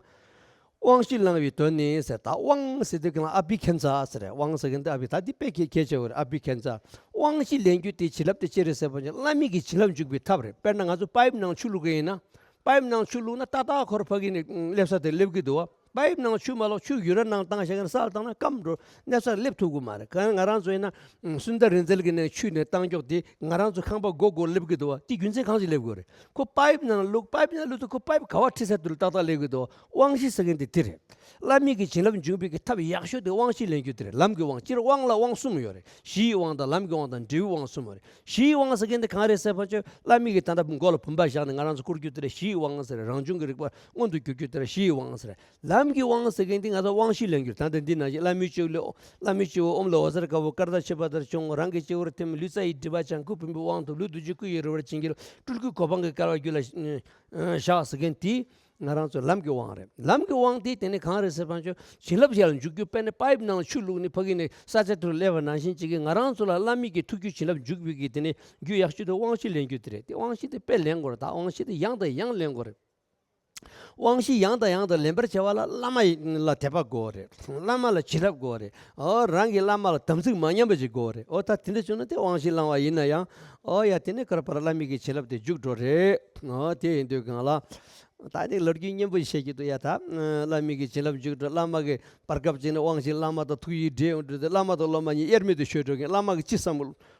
དབང་བཞི་བླང་བའི་དོན་ནི་ཟེར། ད་དབང་ཟེར་དུས་གང་ལ་ཨ་བྷི་ཁན་ཙ་ཟེར་རེད། དབང་ཟེར་མཁན་དེ་ཨ་བྷི་ད་འདི་དཔེ་གལ་གལ་ཆེ་བ་རེད། ཨ་བྷི་ཁན་ཙ། དབང་བཞི་ལེན་རྒྱུ་དེ་བྱིན་རླབས་དེ་ཅི་རེད་ཟེར་བ་ཅིན་བླ་མའི་གི་བྱིན་རླབས་འཇུག་པའི་ཐབས་རེད། དཔེར་ན་ང་ཚོ་པའིབ་ནང་ཆུ་བླུག་གི་ཡིན་ན། པའིབ་ནང་ཆུ་བླུགས་ན་ཏག་ཏག་ཁོ་རང་ཕ་གི་ནས་སླེབས་ས་དེ་སླེབས་ཀྱི་འདུག་བ། པའིབ་ནང་ཆུ་མ་བླུགས། ཆུ་ཡུ་ར་ནང་བཏང་བཞག་ན་སར་བཏང་ན་སྐམ་འགྲོ། སླེབས་སར་སླེབས་ཐུབ་ཀྱི་མ་རེད། གང་ང་རང་ཚོ་ཡིན་ན་སུན་དར་རིན་འཛེལ་གྱི་ནས་ཆུ་ནས་བཏང་ཀྱོག་དེ་ང་རང་ཚོ་ཁང་པ་སྒོ་སྒོ་སླེབས་ཀྱི་འདུག་བ། དེ་རྒྱུ་མཚན་གང་ཞིག་སླེབས་དགོས་རེད། ཁོ་པའིབ་ནང་བླུགས། པའིབ་ནང་བླུགས་དུས་ཁོ་པའིབ་ག་བ་ཁྲིད་ས་དེ་ལ་ཏག་ཏག་སླེབས་ཀྱི་འདུག་བ། དབང་བཞི་ཟེར་མཁན་དེ་དེ་རེད། བླ་མའི་གི་བྱིན་རླབས་འཇུག་པའི་གི་ཐབས་ཡག་ཤོས་དེ་དབང་བཞི་ལེན་རྒྱུ་དེ་རེད། ལམ་གྱི་དབང་། སྤྱིར་དབང་ལ་དབང་གསུམ་ཡོད་རེད། གཞིའི་དབང་དང་། ལམ་གྱི་དབང་དང་། འབྲས་བུའི་དབང་གསུམ་ཡོད་རེད། གཞིའི་དབང་ཟེར་མཁན་དེ་གང་རེད་ཟེར་བ་ཅིན་བླ་མའི་གི་ད་ལྟ་མགོ་ལ་བུམ་པ་བཞག་ནས་ང་རང་ཚོ་བསྐོར་རྒྱུ་དེ་ལ་གཞིའི་དབང་ཟེར། རང་བྱུང་གི་རིག་པ་མངོན་དུ་གྱུར་རྒྱུ་དེ་ལ་གཞིའི་དབང་ཟེར། ལམ་གྱི་དབང་ཟེར་མཁན་དེ་ང་ཚོ་དབང་བཞི་ལེན་རྒྱུ། ད་ལྟ་འདི་ནང་བཞིན་བླ་མའི་སྤྱི་བོ་ལ། བླ་མའི་སྤྱི་བོ་ཨོཾ་ལ་བཛྲ་ག་བྷུ་ཀརྞ་ཆེ་བ་ལྟར་བྱུང་། རང་གི་སྤྱི་བོར་ཐིམ། ལུས་རྩ་ཡི་སྒྲིབ་པ་སྦྱངས། སྐུ་བུམ་པའི་དབང་ཐོབ། ལུས་རྡོ་རྗེའི་སྐུ་ཡི་རོལ་པར་བྱིན་གྱིས་རློབས། སྤྲུལ་སྐུའི་གོ་འཕང་གི་སྐལ་བ་རྒྱུད་ལ་བཞག་ཟེར་མཁན་དེ་ང་རང་ཚོ་ལམ་གྱི་དབང་རེད། ལམ་གྱི་དབང་དེ་དེ་ནས་གང་རེད་ཟེར་བ་ཅིན་བྱིན་རླབས་ཡར་འཇུག་རྒྱུ། དཔེར་ན་པའིབ་ནང་ཆུ་བླུགས་ནས་ཕ་གི་ནས་ས་ཆ་དེ་རུ་སླེབས་པ་ནང་བཞིན་ཅིག་གི་ང་རང་ཚོ་ལ་བླ་མའི་གི་ཐུགས་རྒྱུད་བྱིན་རླབས་འཇུག་པའི་གི་དེ་ནས་རྒྱུ་ཡག་ཤོས་དེ་དབང་བཞི་ལེན་རྒྱུ་དེ་རེད། དེ་དབང་བཞི་དེ་དཔེ་ལེན་དགོས་རེད། ད་དབང་བཞི་དེ་ཡང་དང་ཡང་ལེན་དགོས་རེད། དབང་བཞི་ཡང་དང་ཡང་དུ་ལེན་པར་བྱ་བ་ལ་བླ་མ་ལ་དད་པ་དགོས་རེད། བླ་མ་ལ་བྱིན་རླབས་དགོས་རེད། ཨོ་རང་གི་བླ་མ་ལ་དམ་ཚིག་མ་ཉམས་པ་ཅིག་དགོས་རེད། ཨོ་ད་དེ་འདྲ་བྱུང་ན་དེ་དབང་བཞི་བླང་བ་ཡིན་ན་ཡང་། ཨོ་ཡ་དེ་ནས་ག་རེ་བར་བླ་མའི་གི་བྱིན་རླབས་དེ་འཇུག་འགྲོ་རེད། ཨོ་དེ་ཡིན་དུས་གང་ལ། ད་ནི་ལོ་རྒྱུས་སྙན་པོ་ཞིག་བཤད་ཀྱི་འདུག་ཡ། ད་བླ་མའི་གི་བྱིན་རླབས་འཇུག་འགྲོ། བླ་མ་གི་བར་སྐབས་ཅིག་ནས་དབང་བཞི་བླ་མ་དང་ཐུགས་ཡིད་འདྲེས་ཡོང་དུས། བླ་མ་དང་སློབ་མ་གཉིས་དབྱེར་མེད་དུ་ཤོད་འགྲོ་མཁན། བླ་མ་གི་ཅི་བསམ་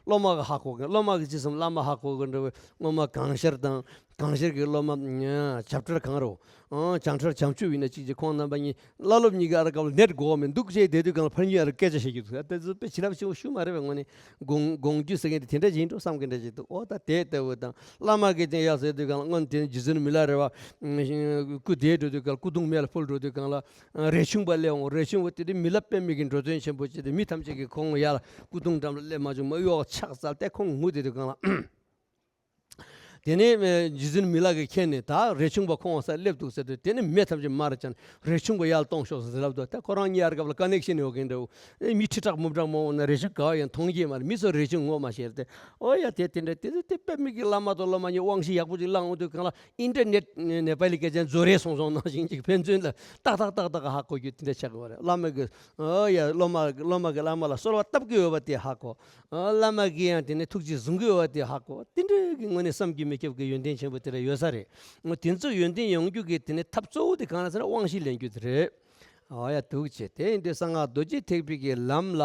སློབ་མ་གིས་ཧ་གོ་མཁན། སློབ་མ་གི་ཅི་བསམ་བླ་མ་ཧ་གོ་མཁན་འདྲ་བོ། སློབ་མ་གང་ཤར་དང་། གང་ཤར་གྱི་སློབ་མ་བྱ་བྲལ་གང་རུང་། བྱང་ཁྲ་བྱང་ཆུབ་ཡིན་ན་གཅིག་གཅིག་ཁོང་རྣམ་པ་གཉིས་བླ་སློབ་གཉིས་ཀ་ཨ་ར་སྐབས་ལ་ནད་འགོ་བ་མི་འདུག་ཅེས་བསྡད་དུས་གང་ལ་ཕར་གཉིས་ཨ་ར་སྐད་ཆ་བཤད་ཀྱི་འདུག་དེ་ཚོ་དཔེ་བྱིན་རླབས་ཆེན་པོ་ཞུ་མ་རེད་པས། དངོས་གནས་དགོངས་དགོངས་རྒྱུ་ཟེར་མཁན་དེ་དེ་འདྲ་ཅིག་ཡིན་འགྲོ་བསམ་མཁན་འདྲ་ཅིག་འདུག་ཨོ་ད་དེ་ལྟ་བུ་དང་། བླ་མ་གི་དེ་ཡག་ཟེར་དུས་གང་ལ་སྔོན་དེ་རྗེ་བཙུན་མི་ལ་རས་པ་སྐུ་བསྡད་འགྲོ་དུས་གང་ལ་སྐུ་གདུང་མེ་ལ་ཕུལ་འགྲོ་དུས་གང་ལ་རས་ཆུང་པ་སླེབས་འོང་། རས་ཆུང་པ་དེ་དུས་མི་ལ་པདྨའི་གི་འགྲོ་དོན་ཆེན་པོ་བྱས་ཏེ་མི་ཐམས་ཅད་ཀྱིས་ཁོང་ཡར་ལ་སྐུ་གདུང་འགྲམ་ལ་སླེབས་མ་བྱུང་། མ་གཡོག་ཕྱག་འཚལ་ཏེ་ཁོང་ངུ་བསྡད་དུས་གང་ལ། དེ་ནས་རྗེ་བཙུན་མི་ལ་གིས་མཁྱེན་ནས། ད་རས་ཆུང་པ་ཁོང་ས་སླེབས་འདུག་ཟེར་དུས། དེ་ནས་མེ་ཐམས་ཅད་མར་བཅག་ནས་རས་ཆུང་པ་ཡར་གཏོང་ཤོག་ཟེར་ལབ་འདུག་ད་ཁོ་རང་གཉིས་ཡར་སྐབས་ལ་ཀ་ནེག་ཤན་ཡོད་མཁན་འདྲ་བོ། མི་ཁྲི་ཕྲག་མུ་ཕྲག་མང་བོ་ན་རས་ཆུང་ག་བ་ཡང་མཐོང་གི་མ་རེད། མི་ཚོ་རས་ཆུང་ངོ་མ་ཤེས་རེད་དེ། ཨོ་ཡ་དེ་དེ་འདྲ་དེ་དེ་དཔེ་མི་སྲིད་ཀྱི། བླ་མ་དང་སློབ་མ་གཉིས་དབང་ཤེད་ཡག་པོ་ཅིག་བླངས་འོང་དུས་གང་ལ་ཨིན་ཊར་ནེཊ་ནེ་པ་ལི་སྐད་ཆ་རྫོགས་རེད་སོང་སོང་ནང་བཞིན་ཅིག་ཕན་ཚུན་ལ་ཏག་ཏག་ཏག་ཏག་ཧ་གོ་རྒྱུ་དེ་འདྲ་ཆགས་ཀྱི་ཡོད་རེད། བླ་མ་གི་ཨོ་ཡ་སློབ་མ་སློབ་མ་གི་བླ་མ་ལ་གསོལ་བ་བཏབ་ཀྱི་ཡོད་པ་དེ་ཧ་གོ། ཨ། བླ་མ་གིས་ཡང་དེ་ནས་ཐུགས་རྗེ་བཟུང་གི་ཡོད་པ་དེ་ཧ་གོ། དེ་འདྲའི་གི་ངོས་ནས་བསམ་གྱིས་མི་ཁྱབ་ཀྱི་ཡོན་ཏན་ཆེན་པོ་དེ་འདྲ་ཡོད་ས་རེད། འོ་དེ་ཚོ་ཡོན་ཏན་ཡོང་རྒྱུ་གི་དེ་ནས་ཐབས་གཙོ་བོ་དེ་གང་ལ་ཟེར་ན་དབང་ཤེད་ལེན་རྒྱུ་དེ་རེད། ཨོ་ཡ་འདུག་བྱས། དེ་ཡིན་དུས་གསང་སྔགས་རྡོ་རྗེ་ཐེག་པའི་གི་ལམ་ལ་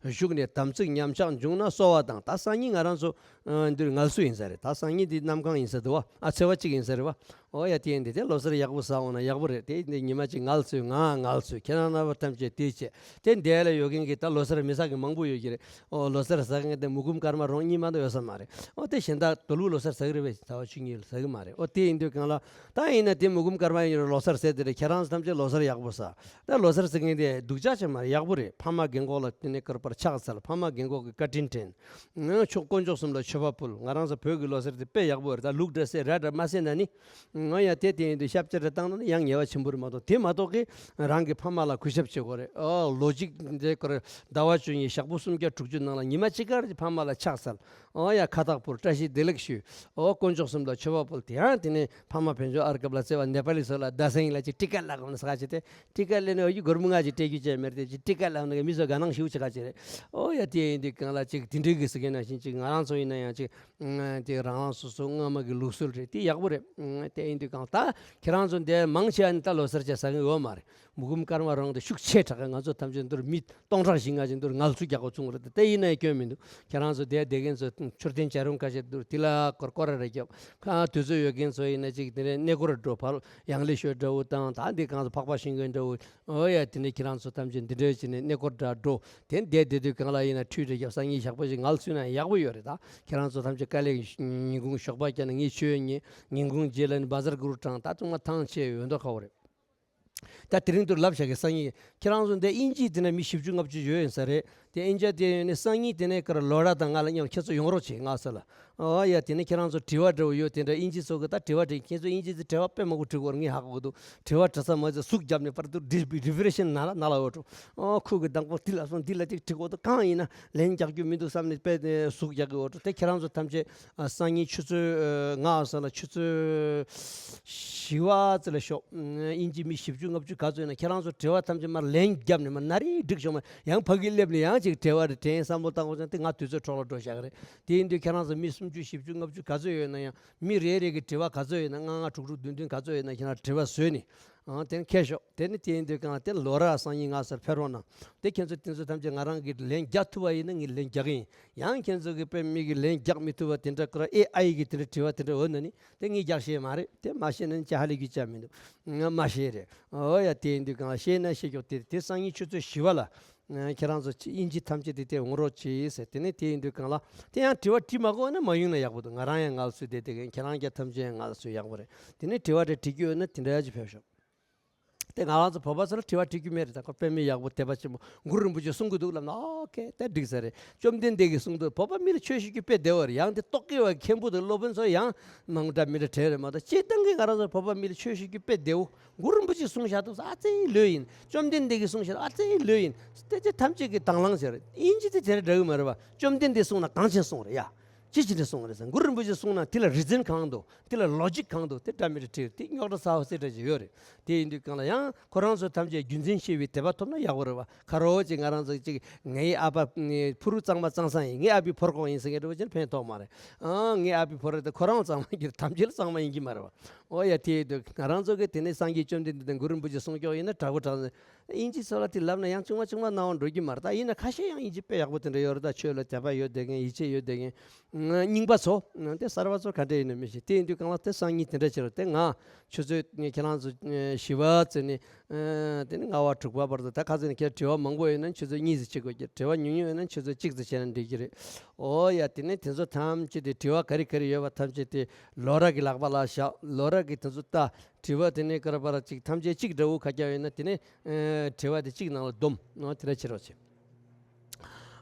ཞུགས་ནས་དམ་ཚིག་ཉམས་ཆག་བྱུང་ན་གསོལ་བ་དང་། ད་སང་ཉིན་ང་རང་ཚོ་ཨ་འདིར་ངལ་གསོ་ཡིན་ས་རེད། ད་སང་ཉིན་འདི་གནམ་གང་ཡིན་ས་འདུག་བ། ཨ་ཚེས་པ་གཅིག་ཡིན་ས་རེད་བ། ཨོ་ཡ་དེ་ཡིན་དུས་དེ་ལོ་གསར་ཡག་པོ་ཟ་འོང་ན་ཡག་པོ་རེད། དེ་འདི་ཉི་མ་གཅིག་ངལ་གསོས། ང་ངལ་གསོས། ཁྱེད་རང་རྣམ་པ་ཐམས་ཅད་དེ་བྱས། དེ་འདི་ལ་ཡོད་མཁན་གྱི་ད་ལོ་གསར་མི་ཟ་མཁན་མང་པོ་ཡོད་ཀྱི་རེད། ཨོ་ལོ་གསར་ཟ་མཁན་དེ་མུ་གུམ་སྐར་མ་རོང་གཉིས་མ་གཏོགས་ཡོད་ས་མ་རེད། ཨོ་དེ་གཞན་དག་དོ་ལུགས་ལོ་གསར་ཟ་གི་རེད་པས། ཟླ་བ་བཅུ་གཉིས་ལ་ཟ་གི་མ་རེད། ཨོ་དེ་ཡིན་དུས་གང་ལ་ད་ཡིན་ན་དེ་མུ་གུམ་སྐར་མ་ཡིན་རུང་ལོ་གསར་ཟེར་དེ་རེད། ཁྱེད་རང་ཚོ་ཐམས་ཅད་ལོ་གསར་ཡག་པོ་ཟ། ད་ལོ་གསར་ཟ་མཁན་དེ་སྡུག་ཅག་ཅིག་མ་རེད། ཡག་པོ་རེད། ཕ་མ་རྒན་གོག་ལ་དེ་ནས་སྐོར་པར་ཕྱག་འཚལ། ཕ་མ་རྒན་གོག་གི་བཀའ་དྲིན་དྲན། ང་ཆོག་དཀོན་མཆོག་གསུམ་ལ་མཆོད་པ་ཕུལ། ང་རང་ཚོ་བོད་ཀྱི་ལོ་གསར་དེ་དཔེ་ཡག་པོ་རེད། ད་ལུག་འདྲ་བསད་ར་འདྲ་མ་བསད་ན་ནི། ང་ཡང་དེ་དེ་ཡིན་དུས་ཤབ་ཅེ་རེ་བཏང་ན་ནི་ཡང་ཉེས་པ་ཆེན་པོ་རེད་མ་གཏོགས། དེ་མ་གཏོགས་ཀྱི་རང་གི་ཕ་མ་ལ་གུས་ཞབས་བྱེད་དགོས་རེད། ཨོ་ལོ་གཅིག་དེ་ཀར་ཟླ་བ་བཅུ་གཉིས་ཞག་པོ་སུམ་བརྒྱ་དྲུག་ཅུ་ནང་ལ་ཉི་མ་གཅིག་ཀར་ཕ་མ་ལ་ཕྱག་འཚལ། ཨོ་ཡ་ཁ་བཏགས་ཕུལ། བཀྲ་ཤིས་བདེ་ལེགས་ཞུ། ཨོ་དཀོན་མཆོག་གསུམ་ལ་མཆོད་པ་ཕུལ། དེ་ཡང་དེ་ནས་ཕ་མ་ཕན་ཆོད་ཨར་སྐབས་ལ་བརྩེ་བ་ནེ་པ་ལི་ཚོ་ལ་ད་སེང་ལ་ཅིག་ཊི་ཀ་ལ་གོ་ན་ས་ཆེ་དེ། ཊི་ཀ་ལེན་ནས་ཨོ་ཡི་སྒོར་མོ་ལྔ་ཅིག་སྤྲད་རྒྱུ་བྱས་མེད་དེ་ཅིག་ཊི་ཀ་ལབ་ན་མི་ཚོ་དགའ་སྣང་ཞེ་པོ་ཅིག་ག་ཅིག་རེད། ཨོ་ཡ་དེ་ཡིན་དུས་གང་ལ་ཅིག་དེ་འདྲའི་གི་ཟེར་མཁན་ནང་བཞིན་ཅིག་ང་རང་ཚོ་ཡིན་ན་ཡང་ཅིག་དེ་རང་རང་སོ་སོ་སྔ་མ་གི་ལུགས་སྲོལ་རེད། དེ་ཡག་པོ་རེད། དེ་ཡིན་དུས་གང་ད་ཁྱེད་རང་ཚོ་འདི་མང་ཆེ་བ་ནི་ད་ལོ་གསར་ཅིག་ཟ་མཁན་ཡོད་མ་རེད། མུ་གུམ་སྐར་མ་རོང་དེ་ཤུགས་ཆེ་དྲགས། ང་ཚོ་ཐམས་ཅད་འདིར་མི་སྟོང་ཕྲག་བཞི་ལྔ་ཅིག་འདིར་ངལ་གསོ་རྒྱག་དགོས་བྱུང་རེད། དེ་ཡིན་ན་ཡང་སྐྱོན་མི་འདུག་ཁྱེད་རང་ཚོ་དེ་བསྡད་མཁན་ཚོ་མཆོད་རྟེན་བྱ་རུང་ཁ་ཤས་འདུག་དེ་ལ་སྐོར་སྐོར་ར་རེ་རྒྱབ། ཁ་དུས་ཚོད་ཡོད་མཁན་ཚོ་ཡིན་ན་ཅིག་དེ་ནས་གནས་སྐོར་འགྲོ། ཕར་ཡང་ལེ་ཤོད་འདྲ་བོ་དང་། ད་འདི་གང་ཚོ་འཕགས་པ་ཤིང་ཀུན་འདྲ་བོ། ཨོ་ཡ་དེ་ནས་ཁྱེད་རང་ཚོ་ཐམས་ཅད་འདི་འདྲའི་བྱས་ནས་གནས་སྐོར་འདྲ་འགྲོ། དེ་འདས་བསྡད་དུས་གང་ལ་ཡིན་ན་ཁྲུས་རེ་རྒྱབ། སང་ཉིན་ཞག་པོ་ཞིག་ངལ་གསོས་ན་ཡག་པོ་ཡོད་རེད། ད་ཁྱེད་རང་ཚོ་ཐམས་ཅད་དཀའ་ལས། ཉིན་གུང་ཞོགས་པ་བརྒྱབ་ན་ངས་ཆོས་ཉན། ཉིན་གུང་རྗེས་ལ་ནི་བ་ཛར་གུ་རུ་དྲངས། ད་ཚང་མ་ཐང་ཆད་ཡོད་མདོག་ཁ་བོ་རེད། ད་དེ་རིང་དུ་ལབ་བྱ་གི། སང་ཉིན་ཁྱེད་རང་ཚོ་འདི་དབྱིན་ཇི་དེ་ན་མི་བཞི་བཅུ་ལྔ་བཅུ་ཡོད་ཡིན་ས་རེད། དེ་དབྱིན་ཇི་དེ་ནི་སང་ཉིན་དེ་ནས་ཀར་ལོ་ར་དང་ང་ལ་མཉམ་ཁྱེད་ཚོ་ཡོང་རོགས་བྱེད། ང་ས་ལ། ཨོ་ཡ་དེ་ནས་ཁྱེད་རང་ཚོ་དྲི་བ་འདྲ་བོ་ཡོད་དེ་འདྲ། དབྱིན་ཇི་ཚོ་གི་ད་དྲི་བ་དྲི། ཁྱེད་ཚོ་དབྱིན་ཇི་དེ་དྲི་བ་དཔེ་མང་པོ་དྲི་གོ་ངས་ཧ་གོ་གི་འདུག་དྲི་བ་དྲི་ས་མ་ཚད་ཟུག་བརྒྱབ་ནས་པར་དུ་རི་རི་ཕི་རེ་ཤན་ན་ལ་ན་ལ་འོ་འགྲོ། ཨོ་ཁུ་གི་དང་པོ་འདི་ལ་སོང་། འདི་ལ་ཅིག་དྲི་གོ་འདུག་གང་ཡིན་ན་ལན་རྒྱག་རྒྱུ་མི་འདུག་བསམ་ནས་དཔེ་ཟུག་རྒྱག་གི་འོ་འགྲོ། དེ་ཁྱེད་རང་ཚོ་ཐམས་ཅད་ཨ་སང་ཉིན་ཆུ་ཚོད་ཨ་ལྔ་ས་ལ་ཆུ་ཚོད་བཞི་བ་ཙི་ལ་ཤོག་དབྱིན་ཇི་མི་བཞི་བཅུ་ལྔ་བཅུ་ག་ཚོད་ཡོད་ན་ཁྱེད་རང་ཚོ་དྲི་བ་ཐམས་ཅད་མར་ལན་བརྒྱབ་ནས་མར་ན་རེ་འགྲིག་ཤོག་མ་ཡང་ཕ་གི་སླེབས་ནས་ཡང་ཅིག་དྲི་བ་རེ་དྲན་བསམ་བློ་བཏང་དགོས་ཙང་དེ་ང་དུས་ཚོད་འཕྲོ་བརླག་འགྲོ་བཞག་གི་རེད། དེ་ཡིན་དུས་ཁྱེད་རང་ཚོ་མི་སུམ་ཅུ་བཞི་བཅུ་ལྔ་བཅུ་ག་ཚོད་ཡོད་ན་ཡང་། མི་རེ་རེ་གི་དྲི་བ་ག་ཚོད་ཡོད་ན། ལྔ་ལྔ་དྲུག་དྲུག་བདུན་བདུན་ག་ཚོད་ཡོད་ན་ཁྱེད་རང་དྲི་བ་བཟོས་ནས་ཨང་དེ་ནས་འཁྱེར་ཤོག་དེ་ནི་དེ་ཡིན་དུས་གང་དེ་ལོ་ར་སང་ཉིན་ང་སར་ཕེབས་རོགས་གནང་། དེ་ཁྱེད་ཚོ་དེ་ཚོ་ཐམས་ཅད་ང་རང་གིས་ལན་རྒྱག་ཐུབ་པ་ཡིན་ན་ངས་ལན་རྒྱག་གི་ཡིན། ཡང་ཁྱེད་ཚོ་གིས་དཔེ་མི་གིས་ལན་རྒྱག་མི་ཐུབ་པ་དེ་འདྲ་ཀ་ར་ཨེ་ཨའི་གི་དེ་འདྲ་དྲི་བ་དེ་འདྲ་འོ་ན་ནི་དེ་ངས་རྒྱག་ཤེས་མ་རེད། དེ་མ་ཤེས་ན་ནི་ཅི་ཧ་ལས་རྒྱུ་ཅི་མི་འདུག་ང་མ་ཤེས་རེད། ཨོ་ཡ་དེ་ཡིན་དུས་གང་ལ་ཤེས་ན་ཤེས་ཀྱོག་དེ་དེ་སང་ཉིན་ཆུ་ཚོད་བཞི་པ་ལ། ཁྱེད་རང་ཚོ་དབྱིན་ཇི་ཐམས་ཅད་དེ་དེ་འོང་རོགས་གྱིས་ཟེར། དེ་ནས་དེ་ཡིན་དུས་གང་ལ་དེ་ཡང་དྲི་བ་དྲི་མ་དགོས་ན་མ་ཡོང་ན་ཡག་པོ་འདུག་ང་རང་ཡང་ངལ་གསོས་བསྡད་དེ་གན་ཁྱེད་རང་རྒྱ་ཐམས་ཅད་ཡང་ངལ་གསོས་ཡག་པོ་རེད། དེ་ནས་དྲི་བ་དེ་དྲི་རྒྱུ་ཡོད་ན་དེ་འདྲ་ཅིག་ཕེབས་ཤོག་དེ་ང་རང་ཚོ་བོད་པ་ཚོ་ལ་དྲི་བ་དྲི་རྒྱུ་མེད་རེད། ད་ཁོ་དཔེ་མི་ཡག་པོ་དད་པ་ཆེན་པོ་གུ་རུ་རིན་པོ་ཆེ་གསུང་གི་འདུག་ལབ་ན་ཨོ་ཁེ་དེ་འགྲིག་ས་རེད། བཅོམ་ལྡན་འདས་ཀྱིས་གསུང་འདུག་བོད་པ་མི་ལ་ཆོས་ཞུ་རྒྱུ་དཔེ་བདེ་བ་རེད། ཡང་དེ་རྟོག་གེ་བ་མཁན་པོ་དང་སློབ་དཔོན་ཚོ་ཡང་མང་འདྲ་མི་འདྲ་གྲས་རེད་མ་གཏོགས་སྤྱིར་བཏང་གི་ང་རང་ཚོ་བོད་པ་མི་ལ་ཆོས་ཞུ་རྒྱུ་དཔེ་བདེ་བོ། གུ་རུ་རིན་པོ་ཆེས་གསུངས་བཞག་འདུག་ཨ་ཙི་ལོས་ཡིན། བཅོམ་ལྡན་འདས་ཀྱིས་གསུངས་བཞག་ཨ་ཙི་ལོས་ཡིན། དེ་ཚོ་ཐམས་ཅད་ཀྱི་དང་བླངས་བྱས་རེད། དབྱིན་ཇི་དེ་དེ་འདྲ་འདྲ་གི་མ་རེད་པ། བཅོམ་ལྡན་འདས་གསུངས་ན་གང་ཕྱིན་གསུངས་རེད་ཡ། ཅི་ཕྱིན་ནས་གསུངས་རེད་ཟེར། གུ་རུ་རིན་པོ་ཆེས་གསུངས་ན་དེ་ལ་རི་ཛན་གང་འདུག་དེ་ལ་ལོ་ཇིག་གང་འདུག་དེ་འདྲ་མི་འདྲ་བྲིས། དེ་རྙོག་དྲ་ཚ་བ་སེ་འདྲ་ཅིག་ཡོད་རེད། དེ་ཡིན་དུས་གང་ལ་ཡང་ཁོ་རང་ཚོ་ཐམས་ཅད་རྒྱུ་མཚན་ཤེས་པའི་དད་པ་ཐོབ་ན་ཡག་པོ་རེད་པ། ཁ་རོག་ཅིག་ང་རང་ཚོ་ཅིག་ངའི་ཨ་ཕ་ཕུ་རུ་གཙང་མ་གཙང་སང་ཡིན། ངའི་ཨ་ཕའི་ཕོར་ཁོག་ཡིན་ཟེར་མཁན་འདྲ་བོ་ཅིག་ཕན་ཐོགས་མ་རེད། ཨང་ངའི་ཨ་ཕའི་ཕོར་རེད་དེ་ཁོ་རང་གཙང་མ་ཡིན་གྱི་རེད། ཐམས་ཅད་ལ་གཙང་མ་ཡིན་གྱི་མ་རེད་པ། ཨོ་ཡ་དེ་དུས་ང་རང་ཚོ་གི་དེ་ནས་སངས་རྒྱས་བཅོམ་ལྡན་འདས་དང་གུ་རུ་རིན་པོ་ཆེ་གསུང་སྐྱོག་ཡིན་ན་དྲག་པོ་དྲག་ནས་དབྱིན་ཇི་ཚོ་ལ་དེ་ལབ་ན་ཡང་ཆུང་མ་ཆུང་མ་སྣང་བ་འགྲོ་གི་མ་རེད། ད་ཡིན་ན་ཁ་ཤས་ཡང་དབྱིན་ཇི་དཔེ་ཡག་པོ་དེ་འདྲ་ཡོད་རེད། ད་ཆོས་ལ་དད་པ་ཡོད་བསྡད་མཁན་ཡིད་ཆེས་ཡོད་བསྡད་མཁན་རྙིང་པ་ཚོ་དེ་གསར་པ་ཚོ་ག་འདྲ་ཡིན་ན་མི་ཤེས། དེ་ཡིན་དུས་གང་ལ་དེ་སང་ཉིན་དེ་འདྲ་བྱེད་རོགས། དེ་ང་ཆུ་ཚོད་ཁྱེད་རང་ཚོ་བཞི་པ་ཙམ་ནས་དེ་ནས་ལྔ་པ་དྲུག་པ་བར་དུ་ད་ཁ་ཚོད་ནས་ཁྱེད་དྲི་བ་མང་པོ་ཡོད་ན་ཆུ་ཚོད་གཉིས་ཙམ་བྱེད་དགོས་ཀྱི། དྲི་བ་ཉུང་ཉུང་ཡོད་ན་ཆུ་ཚོད་གཅིག་ཙམ་བྱས་ན་འགྲིག་གི་རེད། ཨོ་ཡ་དེ་ནས་དེ་ཚོ་ཐམས་ཅད་དེ་དྲི་བ་ག་རེ་ག་རེ་ཡོད་པ་ཐམས་ཅད་དེ་ལོ་ར་གི་ལག་པ་ལ་བཞག་ལོ་ར་གི་དེ་ཚོ་ལྟ། དྲི་བ་དེ་ནས་ཀ་ར་པ་ར་གཅིག་ཐམས་ཅད་གཅིག་འདྲ་བོ་ཁ་རྒྱག་ཡོད་ན་དེ་ནས་ཨེ་དྲི་བ་དེ་གཅིག་ནང་ལ་སྡོམ་ནོ་དེ་འདྲ་བྱེད་རོགས་བྱེད།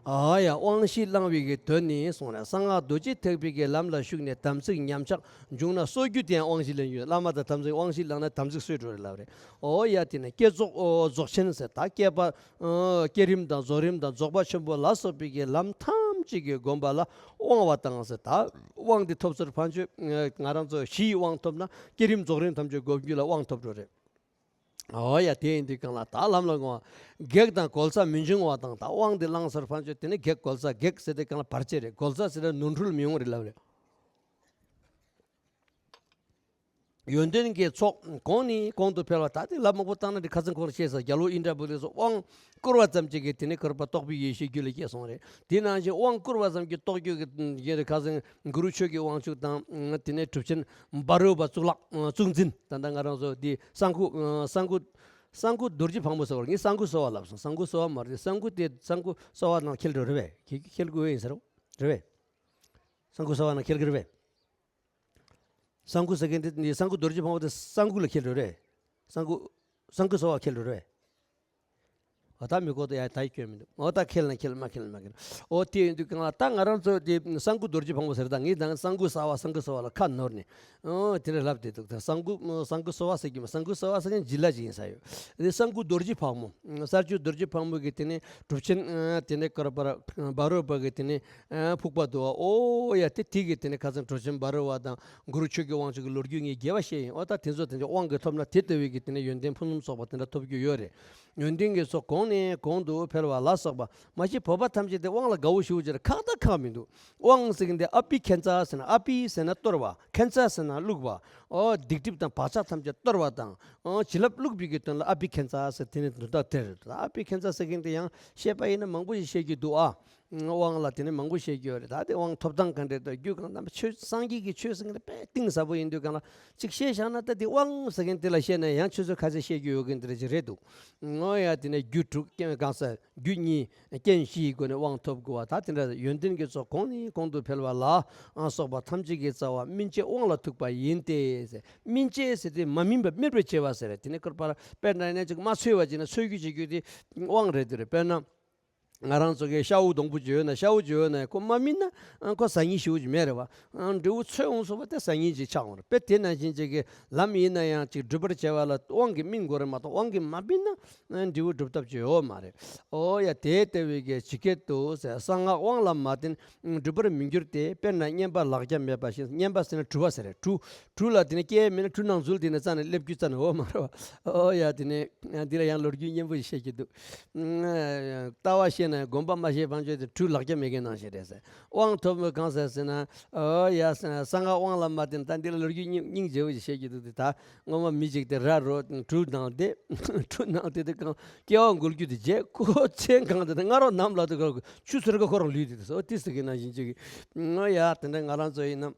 ཨ་ཡ། དབང་བཞི་བླང་བའི་གི་དོན་ནི་གསུངས་ནས། གསང་སྔགས་རྡོ་རྗེ་ཐེག་པའི་གི་ལམ་ལ་ཞུགས་ནས་དམ་ཚིག་ཉམས་ཆག་བྱུང་ན་གསོ་རྒྱུ་དེ་ཡང་དབང་བཞི་ལེན་རྒྱུ། བླ་མ་དང་དམ་ཚིག་དབང་བཞི་བླངས་ན་དམ་ཚིག་གསོས་འགྲོ་རེད་ལབ་རེད། ཨོ་ཡ། དེ་ནས་བསྐྱེད་རྫོགས། ཨོ། རྫོགས་ཆེན་ཟེར། ད་བསྐྱེད་པ། ཨོ། བསྐྱེད་རིམ་དང་རྫོགས་རིམ་དང་རྫོགས་པ་ཆེན་པོ་ལ་སོགས་པའི་གི་ལམ་ཐམས་ཅད་ཀྱི་སྒོམ་པ་ལ་དབང་བ་དང་ཟེར། ད་དབང་དེ་ཐོབ་ཚུལ་ཕན་ཆོད། ང་རང་ཚོ་བཞི་ཡི་དབང་ཐོབ་ན་བསྐྱེད་རིམ་རྫོགས་རིམ་ཐམས་ཅད་སྒོམ་རྒྱུ་ལ་དབང་ཐོབ་འགྲོ་རེད། ཨོ་ཡ། དེ་ཡིན་དུས་གང་ལ་ད་ལམ་ལ་འགོང་བ། གེགས་དང་གོལ་ས་མི་འབྱུང་བ་དང་། ད་དབང་དེ་བླངས་ཚར་ཕན་ཆོད། དེ་ནི་གེགས་གོལ་ས། གེགས་ཟེར་དུས་གང་ལ་བར་ཆད་རེད། གོལ་ས་ཟེར་ན་ནོར་འཁྲུལ་མི་ཡོང་རེད་ལབ་རེད། ཡོན་ཏན་གྱི་ཚོགས་གོང་ནས་གོང་དུ་འཕེལ་བ། ད་དེ་ལབ་མང་པོ་བཏང་ན་དེ་ཁ་སང་ཁོང་རང་བཤད་ས་རྒྱལ་བོ་ཨིནྡྲ་བྷུ་ཏི་སོགས་དབང་བསྐུར་བ་ཙམ་གྱིས་ཀྱི་དེ་ནི་བསྐུར་བ་རྟོགས་པའི་ཡེ་ཤེས་རྒྱུད་ལ་སྐྱེས་སོང་རེད། དེ་ནང་བཞིན་དབང་བསྐུར་བ་ཙམ་གྱིས་རྟོགས་རྒྱུ་གི་ཁ་སང་གུ་རུ་ཆོས་ཀྱི་དབང་ཕྱུག་དང་། དེ་ནས་གྲུབ་ཆེན་འབའ་རོ་པ་གཙུག་ལག་གཙུག་འཛིན། ད་ལྟ་ང་རང་ཚོ་འདི་གསང་སྐུ། གསང་སྐུ། གསང་སྐུ་རྡོ་རྗེ་ཕག་མོ་ཟེར་བ། ངས་གསང་སྐུ་གསོལ་བ་ལབ་སོང་། གསང་སྐུ་གསོལ་བ་མ་རེད། གསང་སྐུ་དེ་གསང་སྐུ་གསོལ་བ་ནང་འཁེལ་འགྲོ་རེད་པས། ཁྱེད་ཀྱིས་འཁེལ་དགོས་ཡིན་ཟེར་རོ། རེད་པས། གསང་སྐུ་གསོལ་བ་ནང་འཁེལ་གི་རེད་པས། གསང་སྐུ་ཟེར་མཁན་དེ་གསང་སྐུ་རྡོ་རྗེ་ཕག་མོ་དེ་གསང་སྐུ་ལ་འཁེལ་འགྲོ་རེད། གསང་སྐུ། གསང་སྐུ་གསོལ་བ་འཁེལ་འགྲོ་རེད་པས། འོ་ད་མི་གོ། ད་ཡ་ད་ཡི་སྐྱོན་མི་འདུག་འོ་ད་ཁེལ་ན་ཁེལ། མ་ཁེལ་ན་མ་ཁེལ། འོ་དེ་ཡིན་དུས་གང་ལ་ད་ང་རང་ཚོ་དེ་གསང་སྐུ་རྡོ་རྗེ་ཕག་མོ་ཟེར། ད་ངས་ད་གསང་སྐུ་གསོལ་བ་གསང་སྐུ་གསོལ་བ་ལ་ཁ་ནོར་ནས། འོ་དེ་འདྲ་ལབ་བསྡད་འདུག་ད་གསང་སྐུ་གསང་སྐུ་གསོལ་བ་ཟེར་གྱི་མ། གསང་སྐུ་གསོལ་བ་ཟེར་མཁན་བྱིན་རླབས་ཅིག་ཡིན་ས་ཡོད། དེ་གསང་སྐུ་རྡོ་རྗེ་ཕག་མོ། གསར་བྱོན་རྡོ་རྗེ་ཕག་མོ་གི་དེ་ནས་གྲུབ་ཆེན་དེ་ནས་བསྐུར་བ་འབའ་རོ་པ་གི་དེ་ནས་ཕུག་པ་འདུག་བ། འོ་ཡ། དེ་དེ་གི་དེ་ནས་ཁ་སང་གྲུབ་ཆེན་འབའ་རོ་པ་དང་གུ་རུ་ཆོས་ཀྱི་དབང་ཕྱུག་གི་ལོ་རྒྱུས་ངས་རྒྱས་པ་བཤད་ཡིན། འོ་ད་དེ་ཚོ་དེ་ཚོ་དབང་གི་ཐོབ་ན་དེ་ལྟ་བུའི་གི་དེ་ནས་ཡོན་ཏན་ཕུན་སུམ་ཚོགས་པ་དེ་འདྲ་ཐོབ་རྒྱུ་ཡོད་རེད། ཡོན་ཏན་གྱི་ཚོགས་གོང་ནས་གོང་དུ་འཕེལ་བ་ལ་སོགས་པ། མ་གཞི་བོད་པ་ཐམས་ཅད་དེ་དབང་ལ་དགའ་བོ་ཞེ་པོ་ཅིག་རེད། ཁག་དང་ཁག་མི་འདུག་དབང་ཟེར་མཁན་དེ་ཨ་པི་ཁྱད་མཚར་ཟེར་ན། ཨ་པི་ཟེར་ན་གཏོར་བ། ཁྱད་མཚར་ཟེར་ན་བླུགས་པ། ཨོ། སྡིག་སྒྲིབ་དང་བག་ཆགས་ཐམས་ཅད་གཏོར་བ་དང་། ཨོ། བྱིན་རླབས་བླུགས་པའི་གི་དོན་ལ་ཨ་པི་ཁྱད་མཚར་ཟེར། དེ་ནི་དོན་དག་དེ་རེད། ཨ་པི་ཁྱད་མཚར་ཟེར་མཁན་དེ་ཡང་བཤད་པ་ཡིན་ན་མང་པོ་ཞིག་བཤད་རྒྱུ་འདུག་ཨ། དབང་ལ་དེ་ནི་མང་པོ་བཤད་རྒྱུ་ཡོད་རེད། ད་དེ་དབང་ཐོབ་སྟངས་ག་འདྲས་དང་རྒྱུ་གང་དང་། ཆོས་སངས་རྒྱས་ཀྱི་ཆོས་ཟེར་མཁན་དེ་དཔེ་གཏིང་ཟབ་པོ་ཡིན་དུས་གང་ལ་ཅིག་བཤད་བཞག་ན། ད་དེ་དབང་ཟེར་མཁན་དེ་ལ་བཤད་ན་ཡང་ཆུ་ཚོད་ཁ་ཤས་བཤད་རྒྱུ་ཡོད་མཁན་དེ་འདྲ་ཅིག་རེད་འདུག་འོ་ཡ། དེ་ནས་རྒྱུ་དྲུག་རྐྱེན་གང་ཟག་རྒྱུ་གཉིས་རྐྱེན་བཞིའི་སྒོ་ནས་དབང་ཐོབ་དགོས་པ། ད་དེ་འདྲ་ཡོན་ཏན་གྱི་ཚོགས་གོང་ནས་གོང་དུ་འཕེལ་བ་ལ་སོགས་པ་ཐམས་ཅད་ཀྱི་རྩ་བ་སྨིན་བྱེད་དབང་ལ་ཐུག་པ་ཡིན་ཏེ། སྨིན་བྱེད་ཟེར་དེ་མ་སྨིན་པ་སྨིན་པར་བྱེད་པ་ཟེར་རེད། དེ་ནི་བསྐུར་བ་དཔེར་ན་ཡིན་ན་ཅིག་མ་འཚོལ་བ་བྱས་ན་འཚོལ་རྒྱུ་བྱེད་རྒྱུ་དེ་དབང་རེད། དེ་རེད། དཔེར་ན་ང་རང་ཚོ་གི་ཤ་བོ་སྡོང་པོ་ཅིག་ཡོད་ན། ཤ་བོ་ཅིག་ཡོད་ན་ཁོ་མ་སྨིན་ན་ཁོ་ཟ་སྙིང་ཞེ་པོ་ཅིག་མེད་རེད་བ། འབྲས་བུ་འཚོལ་འོང་སོང་བ་དེ་ཟ་སྙིང་ཅིག་ཆགས་འོང་རེད། དཔེ་དེ་ནང་བཞིན་ཅིག་གི་ལམ་ཡིན་ན་ཡང་ཅིག་སྒྲུབ་པར་བྱ་བ་ལ་དབང་གིས་སྨིན་དགོས་རེད་མ་གཏོགས། དབང་གིས་མ་སྨིན་ན་འབྲས་བུ་སྒྲུབ་ཐབས་ཅིག་ཡོད་མ་རེད། ཨོ་ཡ། དེ་ལྟ་བུའི་གི་ཇི་སྐད་དུ་ཟེར། གསང་སྔགས་དབང་ལ་མ་བརྟེན་སྒྲུབ་པར་མི་འགྱུར་ཏེ། དཔེར་ན་བསྙེན་པ་ལག་རྒྱ་མེད་པ་བཞིན། བསྙེན་པ་ཟེར་ན་གྲུ་བ་ཟེར་རེད། གྲུ། གྲུ་ལ་དེ་ནས་སྐྱེལ་མེད་ན་གྲུ་ནང་འཛུལ། དེ་ནས་རྩ་ནས་སླེབས་རྒྱུ་རྩ་ནས་ཡོད་མ་རེད་བ། ཨོ་ཡ། དེ་ནས་འདི་ལ་ཡང་ལོ་རྒྱུས་སྙན་པོ་ཞིག་བཤད་རྒྱུ་འདུག་ལྟ་བ་ཤེས་ན་ཡང་། སྒོམ་པ་མ་ཤེས་ཕན་ཆོད་དེ་གྲུ་ལག་རྒྱ་མེད་མཁན་ནང་བཞིན་རེད་ཟེར། དབང་ཐོབ་མི་གང་ཟེར་ཟེར་ན། ཨོ་ཡ། གསང་སྔགས་དབང་ལ་མ་བརྟེན། ད་འདི་ལ་ལོ་རྒྱུས་སྙིང་སྙིང་རྗེ་བོ་ཞིག་བཤད་རྒྱུ་འདུག་དེ་ད་སྔོན་མ་མི་ཅིག་དེ་ར་རོ་གྲུ་ནང་དེ། གྲུ་ནང་དེ་དེ་གང་སྐྱེ་བ་འགུལ་རྒྱུ་དེ་བརྗེད། ཁོ་མཚན་གང་དེ་ད་སྔ་རོ་ནམ་ལ་དེ་ག་ཆུ་ཚོད་ཀ་ཁོ་རང་ལུས་དེ་དེ་སོ་དེ་ཟེར་གི་ནང་བཞིན་ཅིག་ཨོ་ཡ། དེ་འདྲ་ང་རང་ཚོ་ཡིན་ན།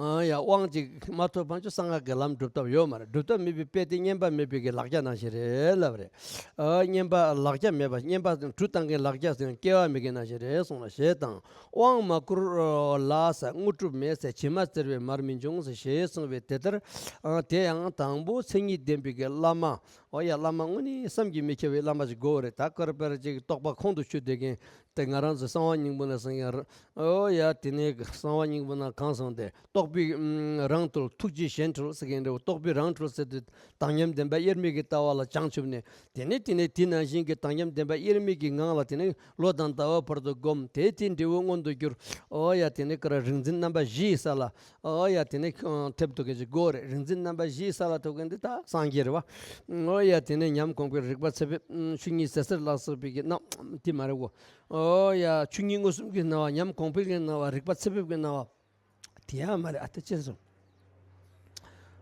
ཨ་ཡ། དབང་ཅིག་མ་ཐོབ་ཕན་ཆོད་གསང་སྔགས་ཀྱི་ལམ་སྒྲུབ་ཐབས་ཡོད་མ་རེད། སྒྲུབ་ཐབས་མེད་པའི་དཔེ་དེ་བསྙེན་པ་མེད་པའི་གི་ལག་རྒྱ་ནང་བཞིན་རེད་ལབ་རེད། ཨ། བསྙེན་པ་ལག་རྒྱ་མེད་པ། བསྙེན་པ་གྲུ་བཏང་མཁན་ལག་རྒྱ་ཟེར་སྐྱེ་བ་མེད་མཁན་ནང་བཞིན་རེད་གསུངས་ལ། ཞེས་དང་། དབང་མ་བསྐུར་ལ་ཟེར། དངོས་གྲུབ་མེད་ཟེར། བྱེ་མ་བཙིར་བས་མར་མི་འབྱུང་ཟེར། ཞེས་གསུངས་པས་དེ་ལྟར། ཨ། དེ་ཡང་དང་པོ་མཚན་ཉིད་ལྡན་པའི་གི་བླ་མ། ཨོ་ཡ། བླ་མ་དངོས་གནས་བསམ་གྱིས་མི་ཁྱབ་པའི་བླ་མ་ཞིག་དགོས་རེད། ད་བསྐུར་བ་ཅིག་རྟོགས་པ་ཁོང་དུ་ཆུད་བསྡད་མཁན་དེ་ང་རང་ཚོ་གསང་བ་སྙིང་པོ་ན་གསུངས་ཡ། ཨོ་ཡ། དེ་ནས་གསང་བ་སྙིང་པོ་ན་གང་གསུངས་ཏེ། རྟོགས་པའི་རང་གྲོལ་ཐུགས་རྗེ་གཞན་གྲོལ་ཟེར་མཁན་རེད། རྟོགས་པའི་རང་གྲོལ་ཟེར་དུས་དག་མཉམ་བདེན་པ་དབྱེར་མེད་ཀྱི་ལྟ་བ་ལ་བྱང་ཆུབ་ནས། དེ་ནས་དེ་ནས་དེ་ནང་བཞིན་གྱི་དག་མཉམ་བདེན་པ་དབྱེར་མེད་ཀྱི་ངང་ལ་དེ་ནས་ལོ་དང་ཟླ་བ་བར་དུ་བསྒོམ། དེ་དེའི་འབྲས་བུ་མངོན་དུ་གྱུར། ཨོ་ཡ། དེ་ནས་ཀ་ར་རིག་འཛིན་རྣམ་པ་བཞིའི་ས་ལ། ཨོ་ཡ། དེ་ནས་ཐེབས་ཐུབ་མཁན་ཅིག་དགོས་རེད། རིག་འཛིན་རྣམ་པ་བཞིའི་ས་ལ་ཐུབ་མཁན་འདི་ད་སངས་རྒྱས་རེད་བ། ཨོ་ཡ། དེ་ནས་ཉམས་གོང་འཕེལ་རིག་པ་ཚད་ཕེབས་ཆོས་ཉིད་ཟད་གསེར་ལ་སོགས་པའི་གི་སྣང་དེ་མ་རེད་གོ། ཨོ་ཡ། ཆོས་ཉིད་མངོན་སུམ་གྱི་སྣང་བ། ཉམས་གོང་འཕེལ་གྱི་སྣང་བ། རིག་པ་ཚད་ཕེབས་ཀྱི་སྣང་བ། དེ་ཡང་མ་རེད། ཨ་ད་ཅི་སོང་།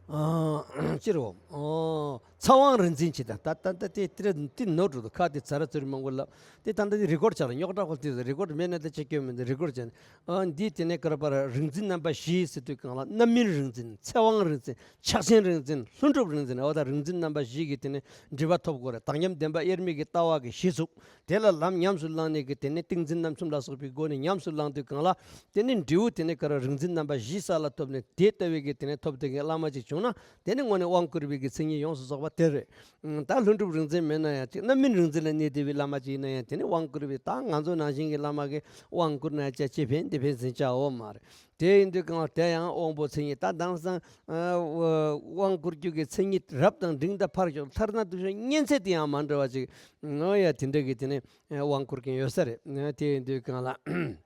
ཨ། ཅི་རེད་བ། ཨོ། ཚ་དབང་རིག་འཛིན་གྱི་ད་ད་ད་ད་དེ་དེ་དེ་ནོར་འགྲོ་འདུག་ཁ་དེ་ཚ་ར་ཚུར་མང་པོ་ལབ། དེ་ད་ལྟ་དེ་རི་ཀོཌ་ཆགས་རེད། རྙོག་དྲ་ཁོ་དེ་རི་ཀོཌ་མེད་ན་ད་ཅི་སྐྱོན་མི་འདུག་རི་ཀོཌ་བྱས་ནས། ཨ། འདི་དེ་ནས་ཀ་ར་པ་ར་རིག་འཛིན་རྣམ་པ་བཞི་ཟེར་དུས་གང་ལ། རྣམ་སྨིན་རིག་འཛིན། ཚེ་དབང་རིག་འཛིན། ཕྱག་ཆེན་རིག་འཛིན། ལྷུན་གྲུབ་རིག་འཛིན། འོ་ད་རིག་འཛིན་རྣམ་པ་བཞི་གི་དེ་ནས་འབྲེལ་བ་ཐོབ་དགོས་རེད། དག་མཉམ་བདེན་པ་དབྱེར་མེད་ཀྱི་ལྟ་བ་གི་གཞི་ཚུགས། དེ་ལ་ལམ་ཉམས་སུ་བླངས་ནས་ཀྱི་དེ་ནས་ཏིང་འཛིན་རྣམ་གསུམ་ལ་སོགས་པའི་སྒོ་ནས་ཉམས་སུ་བླངས་དུས་གང་ལ། དེ་ནས་འབྲས་བུ་དེ་ནས་ཀ་ར་རིག་འཛིན་རྣམ་པ་བཞིའི་ས་ལ་ཐོབ་ནས་དེ་ལྟ་བུའི་གི་དེ་ནས་ཐོབ་བསྡད་མཁན་བླ་མ་ཅིག་བྱུང་ན། དེ་ནས་དངོས་གནས་དབང་བསྐུར་བའི་གི་མཚན་ཉིད་ཡོངས་སུ་རྫོགས་པ། དེ་རེད། ད་ལྷུན་གྲུབ་རིག་འཛིན་མེད་ན་ཡང་ཅིག་རྣམ་སྨིན་རིག་འཛིན་ལ་གནས་བསྡད་པའི་བླ་མ་ཅིག་ཡིན་ན་ཡང་དེ་ནི་དབང་བསྐུར་བའི་ད་ང་ཚོ་ནང་བཞིན་གྱི་བླ་མ་གིས་དབང་བསྐུར་ན་ཅི་ཅི་ཕན་དེ་ཕན་ཟིན་བྱའོ་མ་རེད། དེ་ཡིན་དུས་གང་ལ་དེ་ཡང་དབང་པོ་མཚན་ཉིད་ད་དེང་སང་དབང་བསྐུར་རྒྱུ་གི་མཚན་ཉིད་རབ་དང་འབྲིང་དང་ཕར་ཞོག་ཐར་ན་དུ་ཞོག་མཉེན་ཚད་དེ་ཡང་མ་འདྲ་བ་ཅིག་ཨོ་ཡ་དེ་འདྲ་གི་དེ་ནི་དབང་བསྐུར་མཁན་ཡོད་ས་རེད། དེ་ཡིན་དུས་གང་ལ།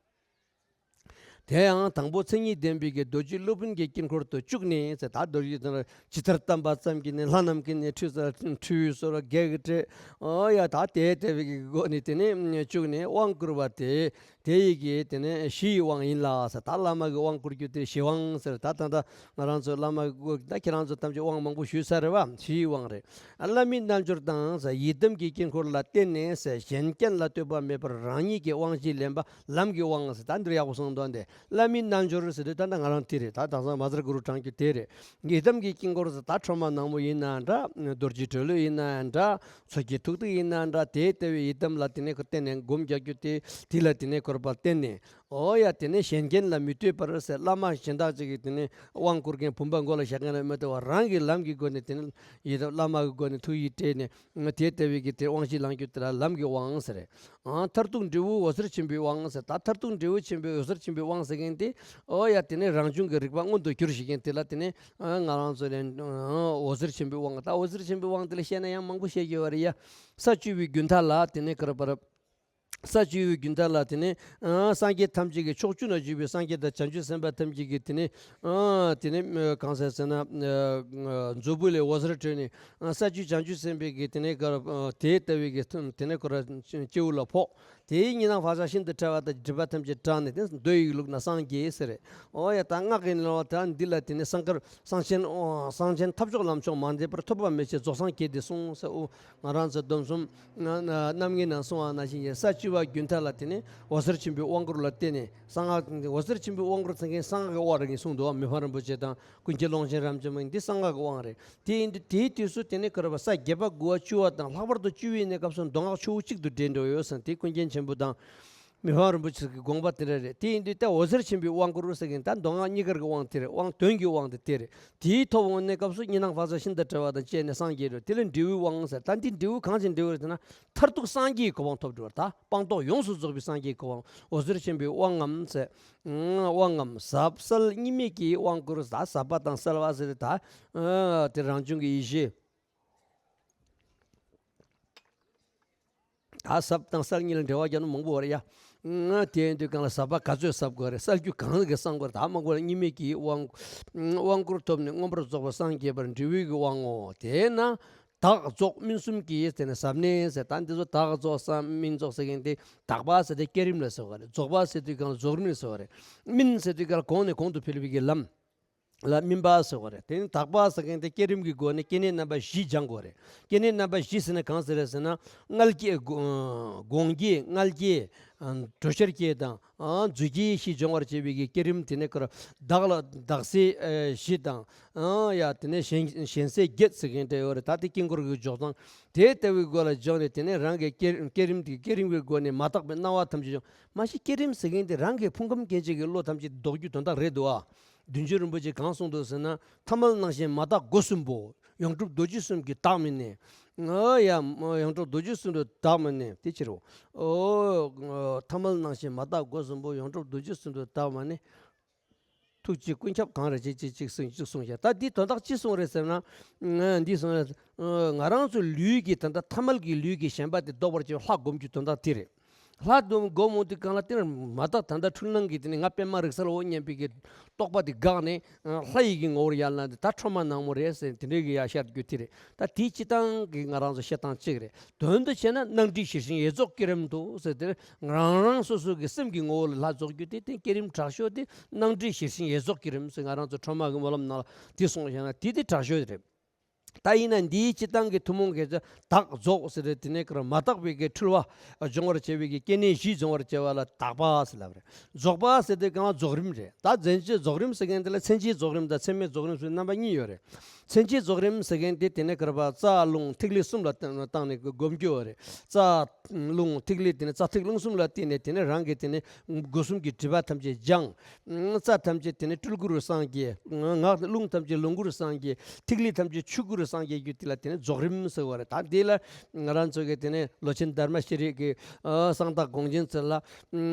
དེ་ཡང་དང་པོ་མཚན་ཉིད་ལྡན་པའི་གི་རྡོ་རྗེ་སློབ་དཔོན་གྱི་དཀྱིལ་འཁོར་དུ་བཅུག་ནས་ཟེར། ད་རྡོ་རྗེ་དང་ཇི་ལྟར་བལྟམས་པ་ཙམ་གྱིས་ནི་ལྷ་རྣམས་ཀྱིས་ནི་ཁྲུས་ས་ཁྲུས་གསོལ་བ་བགེགས་ཀྱིས་བསྐྲད། ཨོ་ཡ་ད་དེ་ལྟ་བུའི་གི་སྒོ་ནས་དེ་ནས་བཅུག་ནས་དབང་བསྐུར་བ་དེ་དེ་ཡི་གི་དེ་ནས་གཞི་ཡི་དབང་ཡིན་ལ་ཟེར། ད་བླ་མ་གི་དབང་བསྐུར་རྒྱུ་དེ་གཞི་དབང་ཟེར། ད་ད་ད་ང་རང་ཚོ་བླ་མ་གི་ད་ཁྱེད་རང་ཚོ་ཐམས་ཅད་དབང་མང་པོ་ཞུས་ཚར་རེད་བ། གཞི་ཡི་དབང་རེད། བླ་མའི་རྣལ་འབྱོར་དང་ཟེར། ཡི་དམ་གྱི་དཀྱིལ་འཁོར་ལ་བརྟེན་ནས་ཟེར། གཞན་རྐྱེན་ལ་ལྟོས་པ་མེད་པར་རང་ཉིད་ཀྱི་དབང་བཞི་ལེན་པ་ལམ་གྱི་དབང་ཟེར། ད་འདིར་ཡག་པོ་གསུངས་འདུག་འདི། བླ་མའི་རྣལ་འབྱོར་ཟེར་དུས་ད་ལྟ་ང་རང་དེ་རེད། ད་དེང་སང་མ་ཟར་གུ་རུ་བགྲང་རྒྱུ་དེ་རེད། ཡི་དམ་གྱི་དཀྱིལ་འཁོར་ཟེར། ད་ཁྲོས་མ་ནག་མོ་ཡིན་ན་འདྲ། རྡོ་རྗེ་གྲོ་ལོད་ཡིན་ན་འདྲ། མཚོ་སྐྱེས་ཐུག་ཐུག་ཡིན་ན་འདྲ། དེ་ལྟ་བུའི་ཡི་དམ་ལ་དེ་ནས་ཁོ་བརྟེན་ནས་སྒོམ་རྒྱག་རྒྱུ་དེ། དེ་ལ་དེ་ནས་ཁོ་ར་པར་བརྟེན་ནས། ཨོ་ཡ་དེ་ནས་གཞན་རྐྱེན་ལ་མི་ལྟོས་པར་ཟེར། བླ་མ་གཞན་དག་ཅིག་གིས་དེ་ནས་དབང་བསྐུར་མཁན་བུམ་པ་མགོ་ལ་བཞག་མཁན་ལ་མི་ལྟོས་པར་རང་གི་ལམ་གྱི་སྒོ་ནས་དེ་ནས་ཡི་དམ་བླ་མ་གི་སྒོ་ནས་ཐུགས་ཡིད་བསྐྱེད་ནས། དེ་ལྟ་བུའི་གི་དེ་དབང་བཞི་ལེན་རྒྱུ་དེ་ལ་ལམ་གྱི་དབང་ཟེར། ཨང་མཐར་ཐུག་འབྲས་བུ་འོད་ཟེར་ཆེན་པོའི་དབང་ཟེར། ད་མཐར་ཐུག་འབྲས་བུ་ཆེན་པོའི་འོད་ཟེར་ཆེན་པོའི་དབང་ཟེར་མཁན་དེ། ཨོ་ཡ་དེ་ནས་རང་བྱུང་གི་རིག་པ་མངོན་དུ་གྱུར་ཞིག་མཁན་དེ་ལ་དེ་ནས་ང་རང་ཚོ་ནས་འོད་ཟེར་ཆེན་པོའི་དབང་། ད་འོད་ཟེར་ཆེན་པོའི་དབང་དེ་ལ་བཤད་ན་ཡང་མང་པོ་བཤད་རྒྱུ་ཡོད་རེད་ཡ། ས་བཅུ་པའི་རྒྱུན་མཐའ་ལ་དེ་ནས་ཁོ་ར་པར། ས་བཅུ་པའི་རྒྱུན་མཐའ་ལ་དེ་ནས་སངས་རྒྱས་ཐམས་ཅད་ཀྱི་ཕྱོགས་བཅུ་ན་བཞུགས་པའི་སངས་རྒྱས་དང་བྱང་ཆུབ་སེམས་དཔའ་ཐམས་ཅད་ཀྱིས་དེ་ནས་དེ་ནས་གང་ཟེར་ཟེར་ན། མཛོད་སྤུ་ལས་འོད་ཟེར་འཕྲོས་ནས་ས་བཅུ་བྱང་ཆུབ་སེམས་དཔའི་གི་དེ་ནས་དེ་ལྟ་བུའི་གི་དེ་ནས་ཁོ་ར་སྤྱི་བོ་ལ་ཕོག་དེའི་ཉི་སྣང་བག་ཆགས་ཤིན་ཏུ་ཕྲ་བ་དང་སྒྲིབ་པ་ཐམས་ཅད་དག་ནས་དེ་མདོ་ཡི་ལུགས་ན་སངས་རྒྱས་ཟེར་རེད། ཨོ་ཡ་ད་སྔགས་ཀྱི་ནང་ལ་ད་འདི་ལ་དེ་ནས་སངས་རྒྱས་སངས་ཆེན་སངས་ཆེན་ཐབས་མཆོག་ལམ་མཆོག་མ་འདྲེས་པར་ཐོབ་པ་མེད་ཅིང་རྫོགས་སངས་རྒྱས་ཏེ་གསུངས་ཟེར། ཨོ་ང་རང་ཚོ་སྡོམ་གསུམ་རྣམ་ངེས་ནང་གསུངས་པ་ནང་བཞིན་གྱི་ས་བཅུ་པ་རྒྱུན་མཐའ་ལ་དེ་ནས་འོད་ཟེར་ཆེན་པོའི་དབང་བསྐུར་ལ་བརྟེན་ནས་གསང་སྔགས། འོད་ཟེར་ཆེན་པོའི་དབང་བསྐུར་ཟེར་མཁན་གསང་སྔགས་ཀྱི་དབང་རེད་གསུངས་འདུག་མི་ཕམ་རིན་པོ་ཆེ་དང་ཀུན་མཁྱེན་ཀློང་ཆེན་རབ་འབྱམས་པ་འདི་གསང་སྔགས་ཀྱི་དབང་རེད། དེ་ཡིན་དུས་དེའི་དུས་སུ་དེ་ནས་ཁོ་ར་པར་ས་བརྒྱད་པ་དགུ་པ་བཅུ་པ་དང་ལྷག་པར་དུ་བཅུ་པའི་གནས་སྐབས་སུ་མདོ་སྔགས་ཆུ་བོ་གཅིག་ཏུ་འདྲེས་འགྲོ་ཡོད་ཟེར། དེ་ཀུན་མཁྱེན་ཆེན་པོ་དང་། མི་ཕམ་རིན་པོ་ཆེ་གི་དགོངས་པ་དེ་འདྲ་རེད། དེ་ཡིན་དུས་ད་འོད་ཟེར་ཆེན་པོའི་དབང་བསྐུར་ཟེར་མཁན་ད་མདོ་སྔགས་གཉིས་ཀར་གྱི་དབང་དེ་རེད། དབང་དོན་གྱི་དབང་དེ་དེ་རེད། དེའི་ཐོབ་འོང་གནས་སྐབས་སུ་ཉི་སྣང་བག་ཆགས་ཤིན་ཏུ་བྲལ་བ་དང་བཅས་ནས་སངས་རྒྱས་འགྲོ། དེ་ལ་འབྲས་བུའི་དབང་ཟེར། ད་འདི་འབྲས་བུ་གང་ཞིག་འབྲས་བུ་རེད་ཟེར་ན་མཐར་ཐུག་སངས་རྒྱས་ཀྱི་གོ་འཕང་ཐོབ་འགྲོ་བར། ད་སྤངས་རྟོགས་ཡོངས་སུ་རྫོགས་པའི་སངས་རྒྱས་ཀྱི་གོ་འཕང་། འོད་ཟེར་ཆེན་པོའི་དབང་ངམ་ཟེར། དབང་ངམ་ཟབ་གསལ་གཉིས་མེད་ཀྱི་དབང་བསྐུར། ད་ཟབ་པ་དང་གསལ་བ་ཟེར། ད་དེ་རང་བྱུང་གི་ཡེ་ཤེས། ད་ཟབ་དང་གསལ་གཉིས་ལ་འགྲེལ་བ་རྒྱག་ན་མང་པོ་ཡོད་རེད་ཡ། དེ་ཡིན་དུས་གང་ལ་ཟབ་པ་ག་ཚོད་ཟབ་དགོས་རེད། གསལ་རྒྱུ་གང་གི་གསལ་དགོས་རེད། ད་མང་པོ་ལ་གཉིས་མེད་ཀྱི་དབང་དབང་བསྐུར་ཐོབ་ནས་མངོན་པར་རྫོགས་པར་སངས་རྒྱས་པར་འབྲས་བུའི་གི་དབང་ངོ་། དེས་ན་དག་རྫོགས་སྨིན་གསུམ་གྱིས་དེ་ནས་ཟབ་ནས་ཟེར། ད་འདི་ཚོ་དག་རྫོགས་སམ་སྨིན་རྫོགས་ཟེར་མཁན་དེ། དག་པ་ཟེར་དུས་བསྐྱེད་རིམ་ལ་ཟེར་བ་རེད། རྫོགས་པ་ཟེར་དུས་གང་ལ་རྫོགས་རིམ་ལ་ཟེར་བ་རེད། སྨིན་ཟེར་དུས་གང་ལ་གོང་ནས་གོང་དུ་འཕེལ་བའི་གི་ལམ། ལ་སྨིན་པ་ཟེར་བ་རེད། དེ་ནི་དག་པ་ཟེར་མཁན་དེ་བསྐྱེད་རིམ་གྱི་སྒོ་ནས་སྐྱེ་གནས་རྣམ་པ་བཞི་སྦྱང་དགོས་རེད། སྐྱེ་གནས་རྣམ་པ་བཞི་ཟེར་ན་གང་ཟེར་རེད་ཟེར་ན། མངལ་སྐྱེས་སྒོ- སྒོང་སྐྱེས་མངལ་སྐྱེས། ཨ་དྲོད་གཤེར་སྐྱེས་དང་། ཨ་རྫུས་སྐྱེས་བཞི་སྦྱོང་བར་བྱེད་པའི་གི་བསྐྱེད་རིམ་དེ་ནི་ཁོ་ར་དག་ལ་དག་སེལ་ཨ་བཞི་དང་། ཨ་ཡ་དེ་ནས་གཞན་གཞན་སེལ་བརྒྱད་ཟེར་མཁན་དེ་ཡོད་རེད། ད་དེ་དཀྱིལ་འཁོར་གྱི་འཇོག་སྟངས་དེ་ལྟ་བུའི་སྒོ་ལ་སྦྱངས་ནས་དེ་ནས་རང་གི་བསྐྱེད་བསྐྱེད་རིམ་དེ་བསྐྱེད་རིམ་གྱི་སྒོ་ནས་མ་དག་པའི་སྣང་བ་ཐམས་ཅད་སྦྱོང་། མ་གཞི་བསྐྱེད་རིམ་ཟེར་མཁན་དེ་རང་གི་ཕུང་ཁམས་སྐྱེ་མཆེད་ཀྱི་བློ་ཐམས་ཅད་ལྡོག་རྒྱུ་དོན་དག་རེད་འདུག་ཨ། བདུན་ཅུ་རིན་པོ་ཆེས་གང་གསུངས་འདུག་ཟེར་ན། ཐ་མལ་སྣང་ཞེན་མ་དག་སྒོ་གསུམ་པོ། ཡོངས་གྲུབ་རྡོ་རྗེ་གསུམ་གྱི་བདག་མི་གནས། ཨོ་ཡ། ཡོངས་གྲུབ་རྡོ་རྗེ་གསུམ་གྱི་བདག་མི་གནས་དེ་ཕྱིར་རོ། ཨོ། ཐ་མལ་སྣང་ཞེན་མ་དག་སྒོ་གསུམ་པོ། ཡོངས་གྲུབ་རྡོ་རྗེ་གསུམ་གྱི་བདག་མི་གནས། ཐུགས་རྗེ་ཀུན་ཁྱབ་གང་རེ་ཅིག་ཅིག་ཅིག་གསུངས་ཅིག་གསུངས་ཤག་ད་འདི་དོན་དག་ཅི་གསུངས་རེད་ཟེར་ན། འདི་གསུངས་རེད། ང་རང་ཚོའི་ལུས་ཀྱི་ད་ལྟ་ཐ་མལ་གྱི་ལུས་ཀྱི་ཞེན་པ་དེ་ལྡོག་པར་བྱེད་པའི་ལྷ་སྒོམ་རྒྱུ་དོན་དག་དེ་རེད། ལྷ་སྒོམ་སྒོམ་འོང་དུས་གང་ལ་དེ་ནི་མ་དག་ད་ལྟ་འཁྲུལ་སྣང་གི་དེ་ནི་ང་པད་མ་རིག་གསལ་བོ་སྙམ་པའི་གི་རྟོག་པ་དེ་འགགས་ནས་ལྷ་ཡི་གི་ངོ་བོར་ཡལ་ན་དེ་ད་ཁྲོས་མ་ནག་མོ་རེད་ཟེར་དེ་འདྲའི་གི་ཡ་ཤར་རྒྱུ་དེ་རེད། ད་དེའི་སྤྱི་བཏང་གི་ང་རང་ཚོ་བཤད་སྟངས་གཅིག་རེད། དོན་དུ་བྱས་ན་སྣང་སྒྲིབ་ཞི་ཞིང་ཡེ་རྫོགས་བསྐྱེད་རིམ་དུ་ཟེར་དེ་རང་རང་སོ་སོ་གི་སེམས་ཀྱི་ངོ་བོ་ལ་ལྷ་རྫོགས་རྒྱུ་དེ་དེ་བསྐྱེད་རིམ་དྲག་ཤོས་དེ་སྣང་སྒྲིབ་ཞི་ཞིང་ཡེ་རྫོགས་བསྐྱེད་རིམ་ཟེར་ང་རང་ཚོ་ཁྲོས་མ་གི་སྨོན་ལམ་ནང་ལ་དེ་གསུངས་བཞག་ན་དེ་དེ་དྲག་ཤོས་རེད། ད་ཡིན་ན་འདིའི་སྤྱི་བཏང་གི་ཐུན་མོང་གི་དག་རྫོགས་ཟེར་ཏེ་དེ་ནས་ཀར་མ་དག་པའི་གི་འཁྲུལ་བ་སྦྱོང་བར་བྱེད་པའི་གི་སྐྱེ་གནས་བཞི་སྦྱོང་བར་བྱེད་པ་ལ་དག་པ་ཟེར་ལབ་རེད། རྫོགས་པ་ཟེར་དུས་གང་ལ་རྫོགས་རིམ་རེད། ད་མཚན་གཞི་རྫོགས་རིམ་ཟེར་མཁན་དེ་ལ་མཚན་གཞིའི་རྫོགས་རིམ་དང་མཚན་མའི་རྫོགས་རིམ་ཟེར་རྣམ་པ་གཉིས་ཡོད་རེད། མཚན་གཞིའི་རྫོགས་རིམ་ཟེར་མཁན་དེ་དེ་ནས་ཀར་པ་རྩ་རླུང་ཐིག་ལེ་གསུམ་ལ་བཏང་ནས་སྒོམ་རྒྱུ་ཡོད་རེད། རྩ་རླུང་ཐིག་ལེ་དེ་ནས་རྩ་ཐིག་རླུང་གསུམ་ལ་བརྟེན་ནས་དེ་ནས་རང་གི་དེ་ནས་སྒོ་གསུམ་གྱི་སྒྲིབ་པ་ཐམས་ཅད་སྦྱངས། རྩ་ཐམས་ཅད་དེ་ནས་སྤྲུལ་སྐུ་རུ་སངས་རྒྱས། ངག་རླུང་ཐམས་ཅད་ལོངས་སྐུ་རུ་སངས་རྒྱས། ཐིག་ལེ་ཐམས་ཅད་ཆོས་སྐུ་རུ། སངས་རྒྱས་རྒྱུད་དེ་ལ་དེ་ནས་རྫོགས་རིམ་ཟེར་བ་རེད། ད་འདི་ལ་ང་རང་ཚོ་གི་དེ་ནས་ལོ་ཆེན་དྷརྨ་ཤྲཱི་གི་ཨ་གསང་བདག་དགོངས་ཆེན་ཚོ་ལ་ཨ་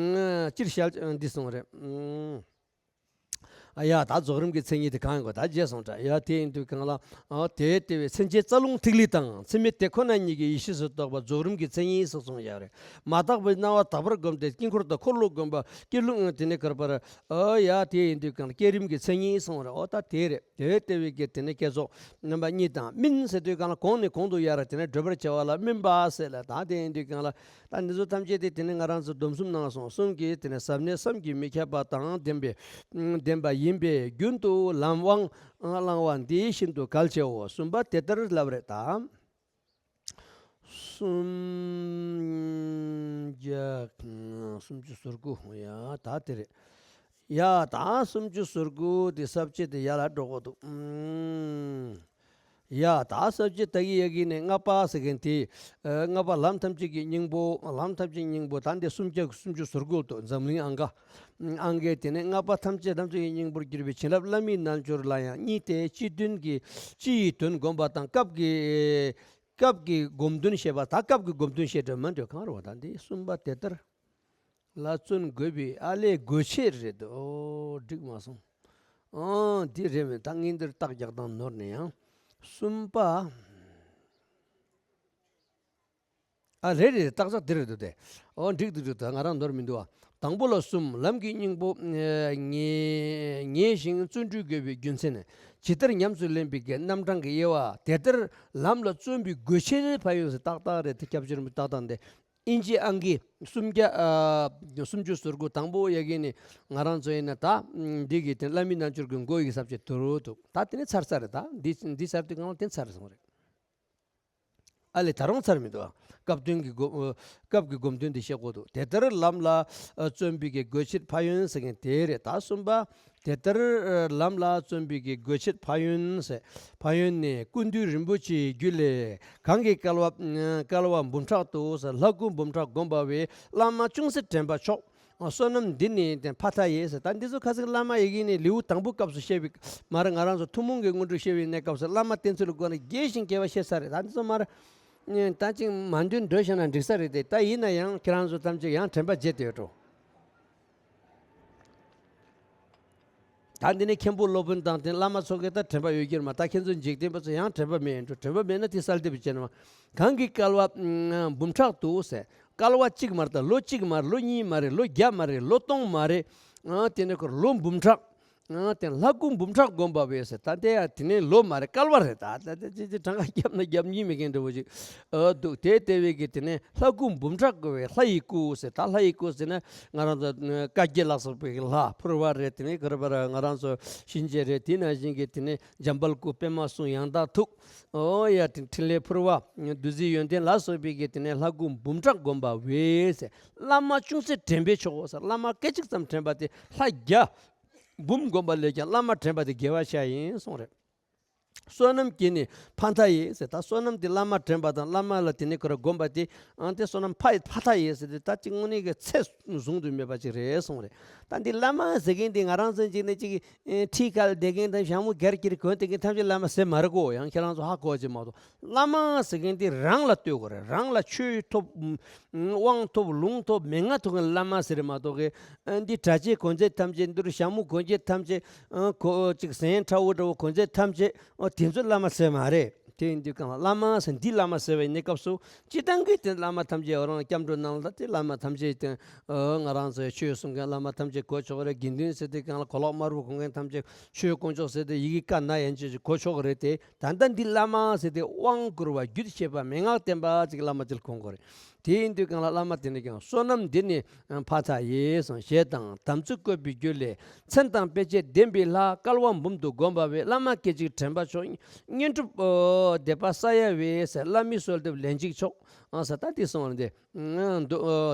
སྤྱིར་བཤད་འདི་གསུངས་རེད། ཨ་ཡ། ད་རྫོགས་རིམ་གྱི་མཚན་ཉིད་དེ་གང་ཡིན་གོ་ད་རྗེས་སོང་དྲ། ཡ། དེ་ཡིན་དུས་གང་ལ། ཨ་དེ་ལྟ་བུའི་མཚན་བཅས་རྩ་རླུང་ཐིག་ལེ་དང་། ཚད་མེད་དེ་ཁོ་ན་ཉིད་ཀྱི་ཡེ་ཤེས་སུ་རྟོགས་པ་རྫོགས་རིམ་གྱི་མཚན་ཉིད་ཟེར་གསུངས་ཡོད་རེད། མ་དག་པའི་སྣང་བ་དག་པར་བསྒོམས་ཏེ་དཀྱིལ་འཁོར་དང་འཁོར་ལོ་བསྒོམ་པ་དཀྱིལ་རླུང་དེ་ནས་གར་པར། ཨ་ཡ། དེ་ཡིན་དུས་གང་ལ་བསྐྱེད་རིམ་གྱི་མཚན་ཉིད་གསུངས་རེད། ཨོ་ད་དེ་རེད། དེ་ལྟ་བུའི་གི་དེ་ནས་བསྐྱེད་རྫོགས་རྣམ་པ་གཉིས་དང་། སྨིན་ཟེར་དུས་གང་ལ་གོང་ནས་གོང་དུ་ཡར་དེ་ནས་བགྲོད་པར་བྱ་བ་ལ་སྨིན་པ་ཟེར་ལ། ད་དེ་ཡིན་དུས་གང་ལ། ད་འདི་ཚོ་ཐམས་ཅད་དེ་དེ་ནས་ང་རང་ཚོ་སྡོམ་གསུམ་གནང་སོང་། གསུམ་གྱིས་དེ་ནས་ཟབ་གནད་བསམ་གྱིས་མི་ཁྱབ་པ་དང་ལྡན་པའི་ལྡན་པ་ཡིན་པས་རྒྱུན་དུ་ལམ་དབང་བླང་བ་འདི་ཤིན་ཏུ་གལ་ཆེའོ། གསུམ་པ་དེ་ལྟར་ལབ་རེད་ད། གསུམ་བརྒྱ་སུམ་ཅུ་ཟུར་དགུ། ཡ་ད་དེ་རེད། ཡ་ད་སུམ་ཅུ་ཟུར་དགུ་དེ་ས་བཅད་དེ་ཡར་ལ་འགྲོ་དགོས་འདུག་ཨུམ། ཡ་ད་ས་བཅད་ད་གི་ཡ་གི་ནས་ལྔ་པ་ཟེར་མཁན་དེ། ཨ་ལྔ་པ་ལམ་ཐམས་ཅད་ཀྱི་སྙིང་པོ། ལམ་ཐམས་ཅད་སྙིང་པོ་ད་འདི་སུམ་བརྒྱ་སུམ་ཅུ་ཟུར་དགུ་འདུག་འཛམ་གླིང་ཨང་ཀ་ཨང་ཀའི་དེ་ནས་ལྔ་པ་ཐམས་ཅད་ཐམས་ཅད་ཀྱི་སྙིང་པོར་གྱུར་པའི་བྱིན་རླབས་བླ་མའི་རྣལ་འབྱོར་ལ་ཡང་གཉིས་ཏེ། སྤྱི་དོན་གྱི་སྤྱི་ཡི་དོན་བསྒོམ་པ་དང་སྐབས་ཀྱི་སྐབས་ཀྱི་སྒོམ་དོན་བཤད་པ། ད་སྐབས་ཀྱི་སྒོམ་དོན་བཤད་འགྲོ་མ་འགྲོ་གང་རུང་བ། ད་འདི་གསུམ་པ་དེ་ལྟར་ལ་བརྩོན་དགོས་པའི་ཨ་ལས་དགོས་ཆེད་རེད་དོ། འགྲིག་མ་སོང་། ཨང་། འདི་རེད་མེད། ད་ངས་འདིར་རྟགས་རྒྱག་སྟངས་ནོར་ནས་ཡང་གསུམ་པ། ཨ་རེད་རེད། རྟགས་རྒྱག་འདི་རེད་འདུག་སྟེ། ཨོ་འགྲིག་འདུག་འགྲིག་ད་ང་རང་ནོར་མི་འདུག་ཨ། དང་པོ་ལ་གསུམ། ལམ་གྱི་སྙིང་པོ་ངེས་ངེས་ཤིང་བརྩོན་འགྲུས་དགོས་པའི་རྒྱུ་མཚན། ཇི་ལྟར་ཉམས་སུ་ལེན་པའི་གི་རྣམ་གྲངས་ཀྱི་དབྱེ་བ། དེ་ལྟར་ལམ་ལ་བརྩོན་པའི་དགོས་ཆེད་ཕན་ཡོན་ཟེར། ཏག་ཏག་རེད། དེ་སྐྱབས་བཅོལ་མི་ཏག་ཏག་འདི། ཨིན་ཇི་ཨང་ཀི་སུམ་བརྒྱ་ཨ་སུམ་ཅུ་ཟུར་དགུ་དང་པོ་ཡ་གི་ནི་ང་རང་ཚོ་ཡིན་ན་ད་འདི་གི་དེ་བླ་མའི་རྣལ་འབྱོར་གྱི་མགོ་ཡི་ས་བཅད་དུ་རུ་འདུག་ད་དེ་ནི་ཚར་ཚར་རེད། ད་འདི་འདི་ཚར་དུས་གང་ལ་དེ་ཚར་སོང་རེད། ཨ་ལས་ད་རུང་ཚར་མི་འདུག་ཨ། སྐབས་དོན་གྱི་སྒོ་སྐབས་ཀྱི་སྒོམ་དོན་འདི་བཤད་དགོས་འདུག་དེ་ལྟར་ལམ་ལ་བརྩོན་པའི་གི་དགོས་ཆེད་ཕན་ཡོན་ཟེར་མཁན་དེ་རེད། ད་གསུམ་པ། དེ་ལྟར་ལམ་ལ་བརྩོན་པའི་གི་དགོས་ཆེད་ཕན་ཡོན་ཟེར། ཕན་ཡོན་ནི་ཀུན་འདུས་རིན་པོ་ཆེའི་རྒྱུད་ལས། གང་གིས་བསྐལ་བ་བསྐལ་བ་འབུམ་ཕྲག་ཏུ་ཟེར། ལྷ་སྐུ་འབུམ་ཕྲག་བསྒོམས་པ་བས། བླ་མ་ཅུང་ཟད་དྲན་པ་མཆོག་བསོད་ནམས་འདི་ནི་ཕ་མཐའ་ཡས་ཟེར། ད་འདི་ཚོ་ཁ་ཚིག་བླ་མ་ཡི་གེ་ནི་ལེའུ་དང་པོ་སྐབས་སུ་བཤད་པའི་མ་རེད། ང་རང་ཚོ་ཐུན་མོང་གི་དངོས་གྲུབ་བཤད་པའི་གནས་སྐབས་སུ་བླ་མ་བསྟེན་ཚུལ་ལ་སྒོ་ནས་རྒྱས་ཤིང་རྒྱས་པ་བཤད་ས་རེད། ད་འདི་ཚོ་མ་རེད། ད་ཅིག་མ་འདོན་འགྲོ་བཞག་ན་འགྲིག་ས་རེད་དེ། ད་ཡིན་ན་ཡང་ཁྱེད་རང་ཚོ་ཐམས་ཅད་ཡང་དྲན་པ་བརྗེད་དེ་ཡོད་འགྲོ། ད་འདི་ནས་མཁན་པོ་སློབ་དཔོན་དང་དེ་བླ་མ་ཚོ་གི་ད་དྲན་པ་ཡོད་ཀྱི་རེད་མ། ད་ཁྱེད་ཚོ་འཇིག་རྟེན་པ་ཚོ་ཡང་དྲན་པ་མེད་འགྲོ། དྲན་པ་མེད་ན་དེ་གསལ་འདེབས་བྱས་ན་མ། གང་གིས་བསྐལ་བ་འབུམ་ཕྲག་ཏུ་ཟེར། བསྐལ་བ་གཅིག་མ་རེད། ད་ལོ་གཅིག་མ་རེད། ལོ་གཉིས་མ་རེད། ལོ་བརྒྱ་མ་རེད། ལོ་སྟོང་མ་རེད། ཨ་དེ་ནས་ཁོ་ལོ་འབུམ་ཕྲག་ཨ་དེ་ལྷ་སྐུ་འབུམ་ཕྲག་བསྒོམས་པ་བས་ཟེར། ད་དེ་ཡང་དེ་ནས་ལོ་མ་རེད། བསྐལ་བ་རེད། ད་ད་ད་ཅི་ཅི་གྲངས་ཀ་བརྒྱབ་ན་བརྒྱབ་ཉིན་མེད་མཁན་འདྲ་བོ་ཅིག་ཨ་འདུག་དེ་ལྟ་བུའི་གི་དེ་ནས་ལྷ་སྐུ་འབུམ་ཕྲག་བསྒོམས་པས། ལྷ་ཡི་སྐུ་ཟེར། ད་ལྷ་ཡི་སྐུ་ཟེར་ན་ང་རང་ཚོ་བཀའ་བརྒྱད་ལ་སོགས་པའི་ལྷ་ཕུར་པ་རེད། དེ་ནས་ག་རེ་བ་ར་ང་རང་ཚོ་གཤིན་རྗེ་རེད། དེ་ནང་བཞིན་གི་དེ་ནས་འཇམ་དཔལ་སྐུ། པདྨ་གསུང་། ཡང་དག་ཐུགས། ཨོ་ཡ། དེ་ཕྲིན་ལས་ཕུར་པ། བདུད་རྩི་ཡོན་ཏན་ལ་སོགས་པའི་གི་དེ་ནས་ལྷ་སྐུ་འབུམ་ཕྲག་བསྒོམས་པ་བས་ཟེར། བླ་མ་ཅུང་ཟད་དྲན་པས་ཆོག་གོ་ཟེར། བླ་མ་སྐད་ཅིག་ཙམ་དྲན་པ་དེ་ལྷ་བརྒྱ་འབུམ་བསྒོམས་པ་ལས་ཀྱང་བླ་མ་དྲན་པ་དེ་དགེ་བ་ཤ་ཡིན་གསུངས་རེད། བསོད་ནམས་ཀྱི་ནི་ཕ་མཐའ་ཡས་ཟེར། ད་བསོད་ནམས་དེ་བླ་མ་དྲན་པ་དང་བླ་མ་ལ་དེ་ནས་ཁོ་ར་བསྒོམས་པ་དེ་ཨང་དེ་བསོད་ནམས་ཕ་ཡི་ཕ་མཐའ་ཡས་ཟེར་དེ་ད་ཅིག་དངོས་གནས་ཀྱི་ཚད་བཟུང་དུ་མེད་པ་ཅིག་རེད་གསུངས་རེད། ད་འདི་བླ་མ་ཟེར་མཁན་དེ་ང་རང་ཚོ་ཅིག་ནས་ཅིག་ཁྲིའི་ཁ་ལ་བསྡད་མཁན་དང་ཞྭ་མོ་སྒེར་གྱིར་གོན་བསྡད་མཁན་ཐམས་ཅད་བླ་མ་ཟེར་མ་རེད་གོ། ཡང་ཁྱེད་རང་ཚོ་ཧ་གོ་ཅིག་མ་གཏོགས། བླ་མ་ཟེར་མཁན་དེ་རང་ལ་ལྟོས་དགོས་རེད། རང་ལ་ཆོས་ཐོབ། དབང་ཐོབ། ལུང་ཐོབ། མན་ངག་ཐོབ་མཁན་བླ་མ་ཟེར་མ་གཏོགས་གི། ཨ་འདི་གྲྭ་ཆས་གོན་ཆས་ཐམས་ཅད། འདི་རུ་ཞྭ་མོ་གོན་ཆས་ཐམས་ཅད། ཨ་གོ་ཅིག་ཟན་ཁྲ་བོ་འདྲ་བོ་གོན་ཆས་ཐམས་ཅད། ཨ་དེ་ཚོ་བླ་མ་ཟེར་མ་རེད། དེ་ཡིན་དུས་གང་ལ་བླ་མ་ཟེར། འདི་བླ་མ་ཟེར་བའི་གནས་སྐབས་སུ་སྤྱི་བཏང་གི་དེ་བླ་མ་ཐམས་ཅད་ཨོ་རང་སྐྱབས་འགྲོ་གནང་ལ་དེ་བླ་མ་ཐམས་ཅད་དེ་ཨ་ང་རང་ཚོའི་ཆོས་གསུང་མཁན་བླ་མ་ཐམས་ཅད་གོ་ཆོག་རེད། དགེ་འདུན་ཟེར་དུས་གང་ལ་གོ་ལོག་དམར་པོ་གོན་མཁན་ཐམས་ཅད་ཆོས་དཀོན་མཆོག་ཟེར་དུས་ཡི་གེ་ཀ་ན་ཡན་ཆད་ཅིག་གོ་ཆོག་རེད་དེ། ད་ལྟ་འདི་བླ་མ་ཟེར་ཏེ་དབང་བསྐུར་བ། རྒྱུད་བཤད་པ། མན་ངག་བསྟན་པ་ཅིག་བླ་མ་ཅིག་གོ་དགོས་རེད། དེ་ཡིན་དུས་གང་ལ་བླ་མ་དེ་ནས་ཀྱང་བསོད་ནམས་འདི་ནི་ཕ་མཐའ་ཡས་ཟེར། ཞེས་དང་དམ་ཚིག་བཀོད་པའི་རྒྱུད་ལས། མཚན་དང་དཔེ་བྱད་ལྡན་པའི་ལྷ། བསྐལ་བ་འབུམ་དུ་བསྒོམས་པ་བས། བླ་མ་སྐད་ཅིག་དྲན་པ་མཆོག་བསྙེན་སྒྲུབ་སྡེ་པ་ས་ཡ་བས་ཟེར། བླ་མའི་གསོལ་འདེབས་ལན་གཅིག་མཆོག་ཟེར། ད་འདི་གསུངས་པ་འདི།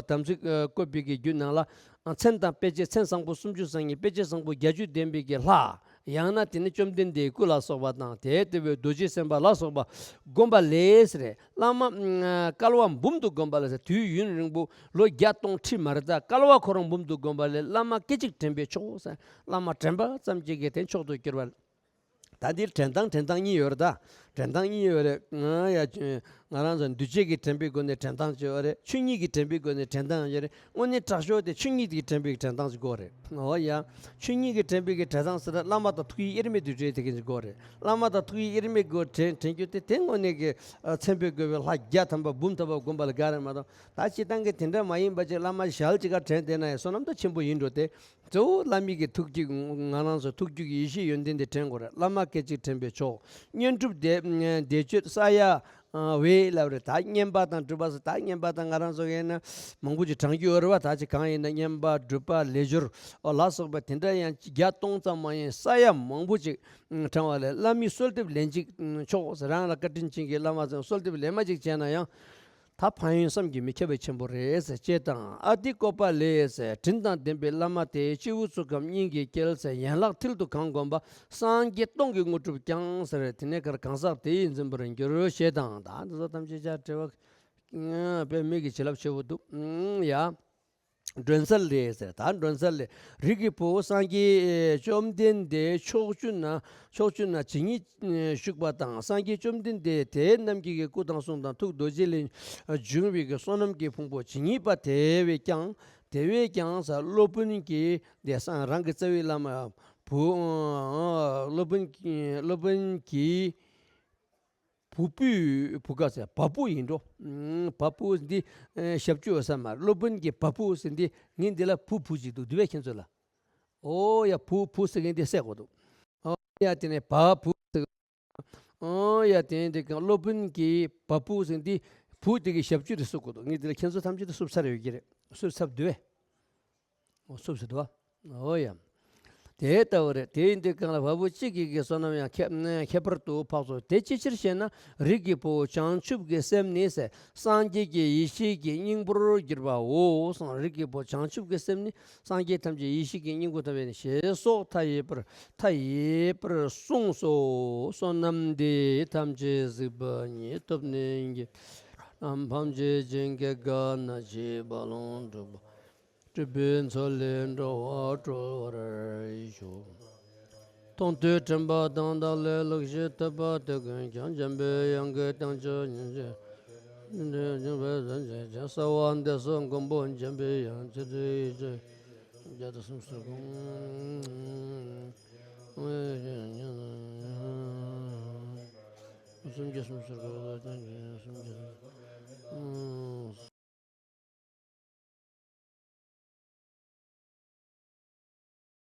དམ་ཚིག་བཀོད་པའི་གི་རྒྱུད་ནང་ལ། མཚན་དང་དཔེ་བྱད། མཚན་བཟང་པོ་སུམ་ཅུ་རྩ་གཉིས། དཔེ་བྱད་བཟང་པོ་བརྒྱད་ཅུ་ལྡན་པའི་གི་ལྷ། ཡང་ན་དེ་ནི་བཅོམ་ལྡན་འདས་སྐུ་ལ་སོགས་པ་དང་དེ་ལྟ་བུའི་རྡོ་རྗེ་སེམས་དཔའ་ལ་སོགས་པ་བསྒོམས་པ་ལས་ཟེར། བླ་མ་བསྐལ་བ་འབུམ་དུ་བསྒོམས་པ་ལས་ཟེར། དུས་ཡུན་རིང་པོ་ལོ་བརྒྱ་སྟོང་ཁྲི་མ་རེད། ད་བསྐལ་བ་ཁོ་རང་འབུམ་དུ་བསྒོམས་པ་ལས་བླ་མ་སྐད་ཅིག་དྲན་པས་ཆོག་ཟེར། བླ་མ་དྲན་པ་ཙམ་གྱིས་གི་དེ་མཆོག་ཏུ་གྱུར་པ། ད་འདིར་དྲན་སྟངས་དྲན་སྟངས་གཉིས་ཡོད་རེད། ད་ དྲན་སྟངས་གཉིས་ཡོད་རེད། ང་ཡ་ང་རང་ཚོ་འདུས་བྱས་ཀྱི་དྲན་པའི་སྒོ་ནས་དྲན་སྟངས་ཅིག་ཡོད་རེད། ཆོས་ཉིད་ཀྱི་དྲན་པའི་སྒོ་ནས་དྲན་སྟངས་ཡོད་རེད། དངོས་གནས་དྲག་ཤོས་དེ་ཆོས་ཉིད་ཀྱི་དྲན་པའི་དྲན་སྟངས་ཅིག་དགོས་རེད། འོ་ཡ། ཆོས་ཉིད་ཀྱི་དྲན་པའི་གི་དྲན་སྟངས་ཟེར་ན་བླ་མ་དང་ཐུགས་ཡིད་དབྱེར་མེད་དུ་དྲན་དེ་གི་ཅིག་དགོས་རེད། བླ་མ་དང་ཐུགས་ཡིད་དབྱེར་མེད་སྒོ་དྲན་དྲན་རྒྱུ་དེ་དེ་དངོས་གནས་ཀྱི་ཨ་མཚན་དཔེ་དགོས་པའི་ལྷ་བརྒྱ་ཐམ་པ་འབུམ་ཐམ་པ་བསྒོམ་པ་ལ་དགའ་རེད་མ་གཏོགས། ད་སྤྱིར་བཏང་གི་དེ་འདྲ་མ་ཡིན་པ་ཅིག་བླ་མ་ཞལ་གཅིག་ག་དྲན་བསྡད་ན་ཡང་བསོད་ནམས་ད་ཆེན་པོ་ཡིན་འགྲོ་སྟེ། གཙོ་བོ་བླ་མའི་གི་ཐུགས་རྒྱུད། ང་རང་ཚོ་ཐུགས་རྒྱུད་ཀྱི་ཡེ་ཤེས་ཡོན་ཏན་དེ་དྲན་དགོས་རེད། བླ་མ་སྐད་ཅིག་དྲན་པས་ཆོག། བསྙེན་སྒྲུབ་བཟླས་བཟླས་བརྗོད་ས་ཡ་བས་ལབ་རེད། ད་བསྙེན་པ་དང་སྒྲུབ་པ་ཟེར། ད་བསྙེན་པ་དང་ང་རང་ཚོ་ཡིན་ན་མང་པོ་ཅིག་བགྲང་རྒྱུ་ཡོད་རེད་བ། ད་ཅིག་གང་ཡིན་ན་བསྙེན་པ་སྒྲུབ་པ་ལས་སྦྱོར་ཨོ་ལ་སོགས་པ་དེ་འདྲ་ཡང་བརྒྱ་སྟོང་ཙམ་མ་ཡིན་ས་ཡ་མང་པོ་ཅིག་བགྲང་བ་ལས། བླ་མའི་གསོལ་འདེབས་ལན་གཅིག་ཆོག་ཟེར། རང་ལ་བཀའ་དྲིན་ཅན་གྱི་བླ་མ་ཚོས་གསོལ་འདེབས་ལན་མ་གཅིག་བྱས་ན་ཡང་། ད་ཕན་ཡོན་བསམ་གྱིས་མི་ཁྱབ་པ་ཆེན་པོ་རེད་ཟེར། ཅེས་དང་། ཨ་ཏི་ཀོ་པ་ལས་ཟེར། དྲིན་དང་ལྡན་པའི་བླ་མ་དེ། སྤྱི་བོའི་ཚུལ་ཁམས་སྙིང་གི་དཀྱིལ་ཟེར། ཡན་ལག་མཐིལ་དུ་གང་བསྒོམ་པ། སངས་རྒྱས་སྟོང་གི་དངོས་གྲུབ་ཀྱང་ཟེར། དེ་ནས་གར་གང་ཟག་དེ་ཡིས་འཛིན་པར་འགྱུར། ཞེས་དང་། ད་འདི་ཚོ་ཐམས་ཅད་ཅག་དྲི་བ་དཔེ་མིག་གི་བྱིན་རླབས་ཆེ་བོ་འདུག་ཡ། སྒྲོན་གསལ་ལས་ཟེར། ད་སྒྲོན་གསལ་ལས། རིགས་ཀྱི་བུ་སངས་རྒྱས་བཅོམ་ལྡན་འདས་ཕྱོགས་བཅུ་ན་ཕྱོགས་བཅུ་ན་ཇི་སྙེད་བཞུགས་པ་དང་། སངས་རྒྱས་བཅོམ་ལྡན་འདས་དེ་རྣམས་ཀྱི་སྐུ་དང་གསུང་དང་ཐུགས་རྡོ་རྗེ་ལས་བྱུང་བའི་གི་བསོད་ནམས་ཀྱི་ཕུང་པོ་ཇི་སྙེད་པ་དེ་བས་ཀྱང་དེ་བས་ཀྱང་ཟེར། སློབ་དཔོན་གྱིས་དེ་སང་རང་གི་རྩ་བའི་བླ་མ་བུ་སློབ་དཔོན་སློབ་དཔོན་གྱིས། བུ་བུས་བུ་ག་ཟེར་བ་སྤུ་ཡིན་འགྲོ། ཨུམ། བ་སྤུ་འདི་ཨེ་ཞབས་ཀྱུ་ཡོད་ས་མ་རེད། སློབ་དཔོན་གྱི་བ་སྤུ་ཟེར་འདི་ངས་འདི་ལ་བུ་བུ་ཅིག་འདུག་འདི་བས་ཁྱེད་ཚོ་ལ། ཨོ་ཡ་བུ་བུ་ཟེར་མཁན་འདི་བསད་དགོས་འདུག་ཨོ་ཡ་དེ་ནས་བ་བུ་ཟེར། ཨོ་ཡ་དེ་ནས་འདི་གང་སློབ་དཔོན་གྱི་བ་སྤུ་ཟེར་འདི་བུ་དེ་གི་ཞབས་ཀྱུ་རེད་གསུང་དགོས་འདུག་ངས་འདི་ལ་ཁྱེད་ཚོ་ཐམས་ཅད་དུ་བསུབ་ཚར་ཡོད་ཀྱི་རེད། བསུབ་ཚར་འདུག་བས། ཨོ་སུབ་སུ་དུ་བ། ཨོ་ཡ། དེ་ལྟ་བུ་རེད། དེ་ཡིན་དུས་གང་ལ་བ་སྤུ་གཅིག་གི་གི་བསོད་ནམས་ཡང་ཁྱད་ཁྱད་པར་དུ་འཕགས་སོ། དེ་ཅིའི་ཕྱིར་ཞེ་ན། རིགས་ཀྱི་བུ་བྱང་ཆུབ་ཀྱི་སེམས་ནི་ཟེར། སངས་རྒྱས་ཀྱི་ཡེ་ཤེས་ཀྱི་སྙིང་པོར་གྱུར་པའོ་གསུངས། རིགས་ཀྱི་བུ་བྱང་ཆུབ་ཀྱི་སེམས་ནི་སངས་རྒྱས་ཐམས་ཅད་ཡེ་ཤེས་ཀྱི་སྙིང་པོ་ཐམས་ཅད་ནི་ཞེས་སོགས་མཐའ་ཡས་པར་མཐའ་ཡས་པར་གསུངས་སོ། བསོད་ནམས་འདི་ཡིས་ཐམས་ཅད་གཟིགས་པ་ཉིད། ཐོབ་ནས་ཉིད་ཀྱི་ཕམ་བྱེད་ཅིང་སྐྱེ་རྒ་ན་འཆིའི་རྦ་ཀློང་འཁྲུགས་པ། སྲིད་པའི་མཚོ་ལས་འགྲོ་བ་སྒྲོལ་བར་ཤོག། མཐོང་ཐོས་དྲན་པ་དང་བདག་ལས་ལོག་ཤེས་ཐོབ་པ་དེ་ཀུན་ཀྱང་འཇམ་པའི་དབྱངས་ཀྱི་བརྟན་བཅོས་ཉིད་ཀྱིས། སྲིད་པའི་མཚོ་ལས་འགྲོ་བ་སྒྲོལ་བར་ཤོག། གསལ་བ་འདེབས་སོ་མགོན་པོ་འཇམ་པའི་དབྱངས། ཆེ་བསྟོད་ཡིད་ཆེས་བརྒྱ་དང་སུམ་ཅུ་སོགས། སུམ་བརྒྱ་སུམ་ཅུ་སོགས།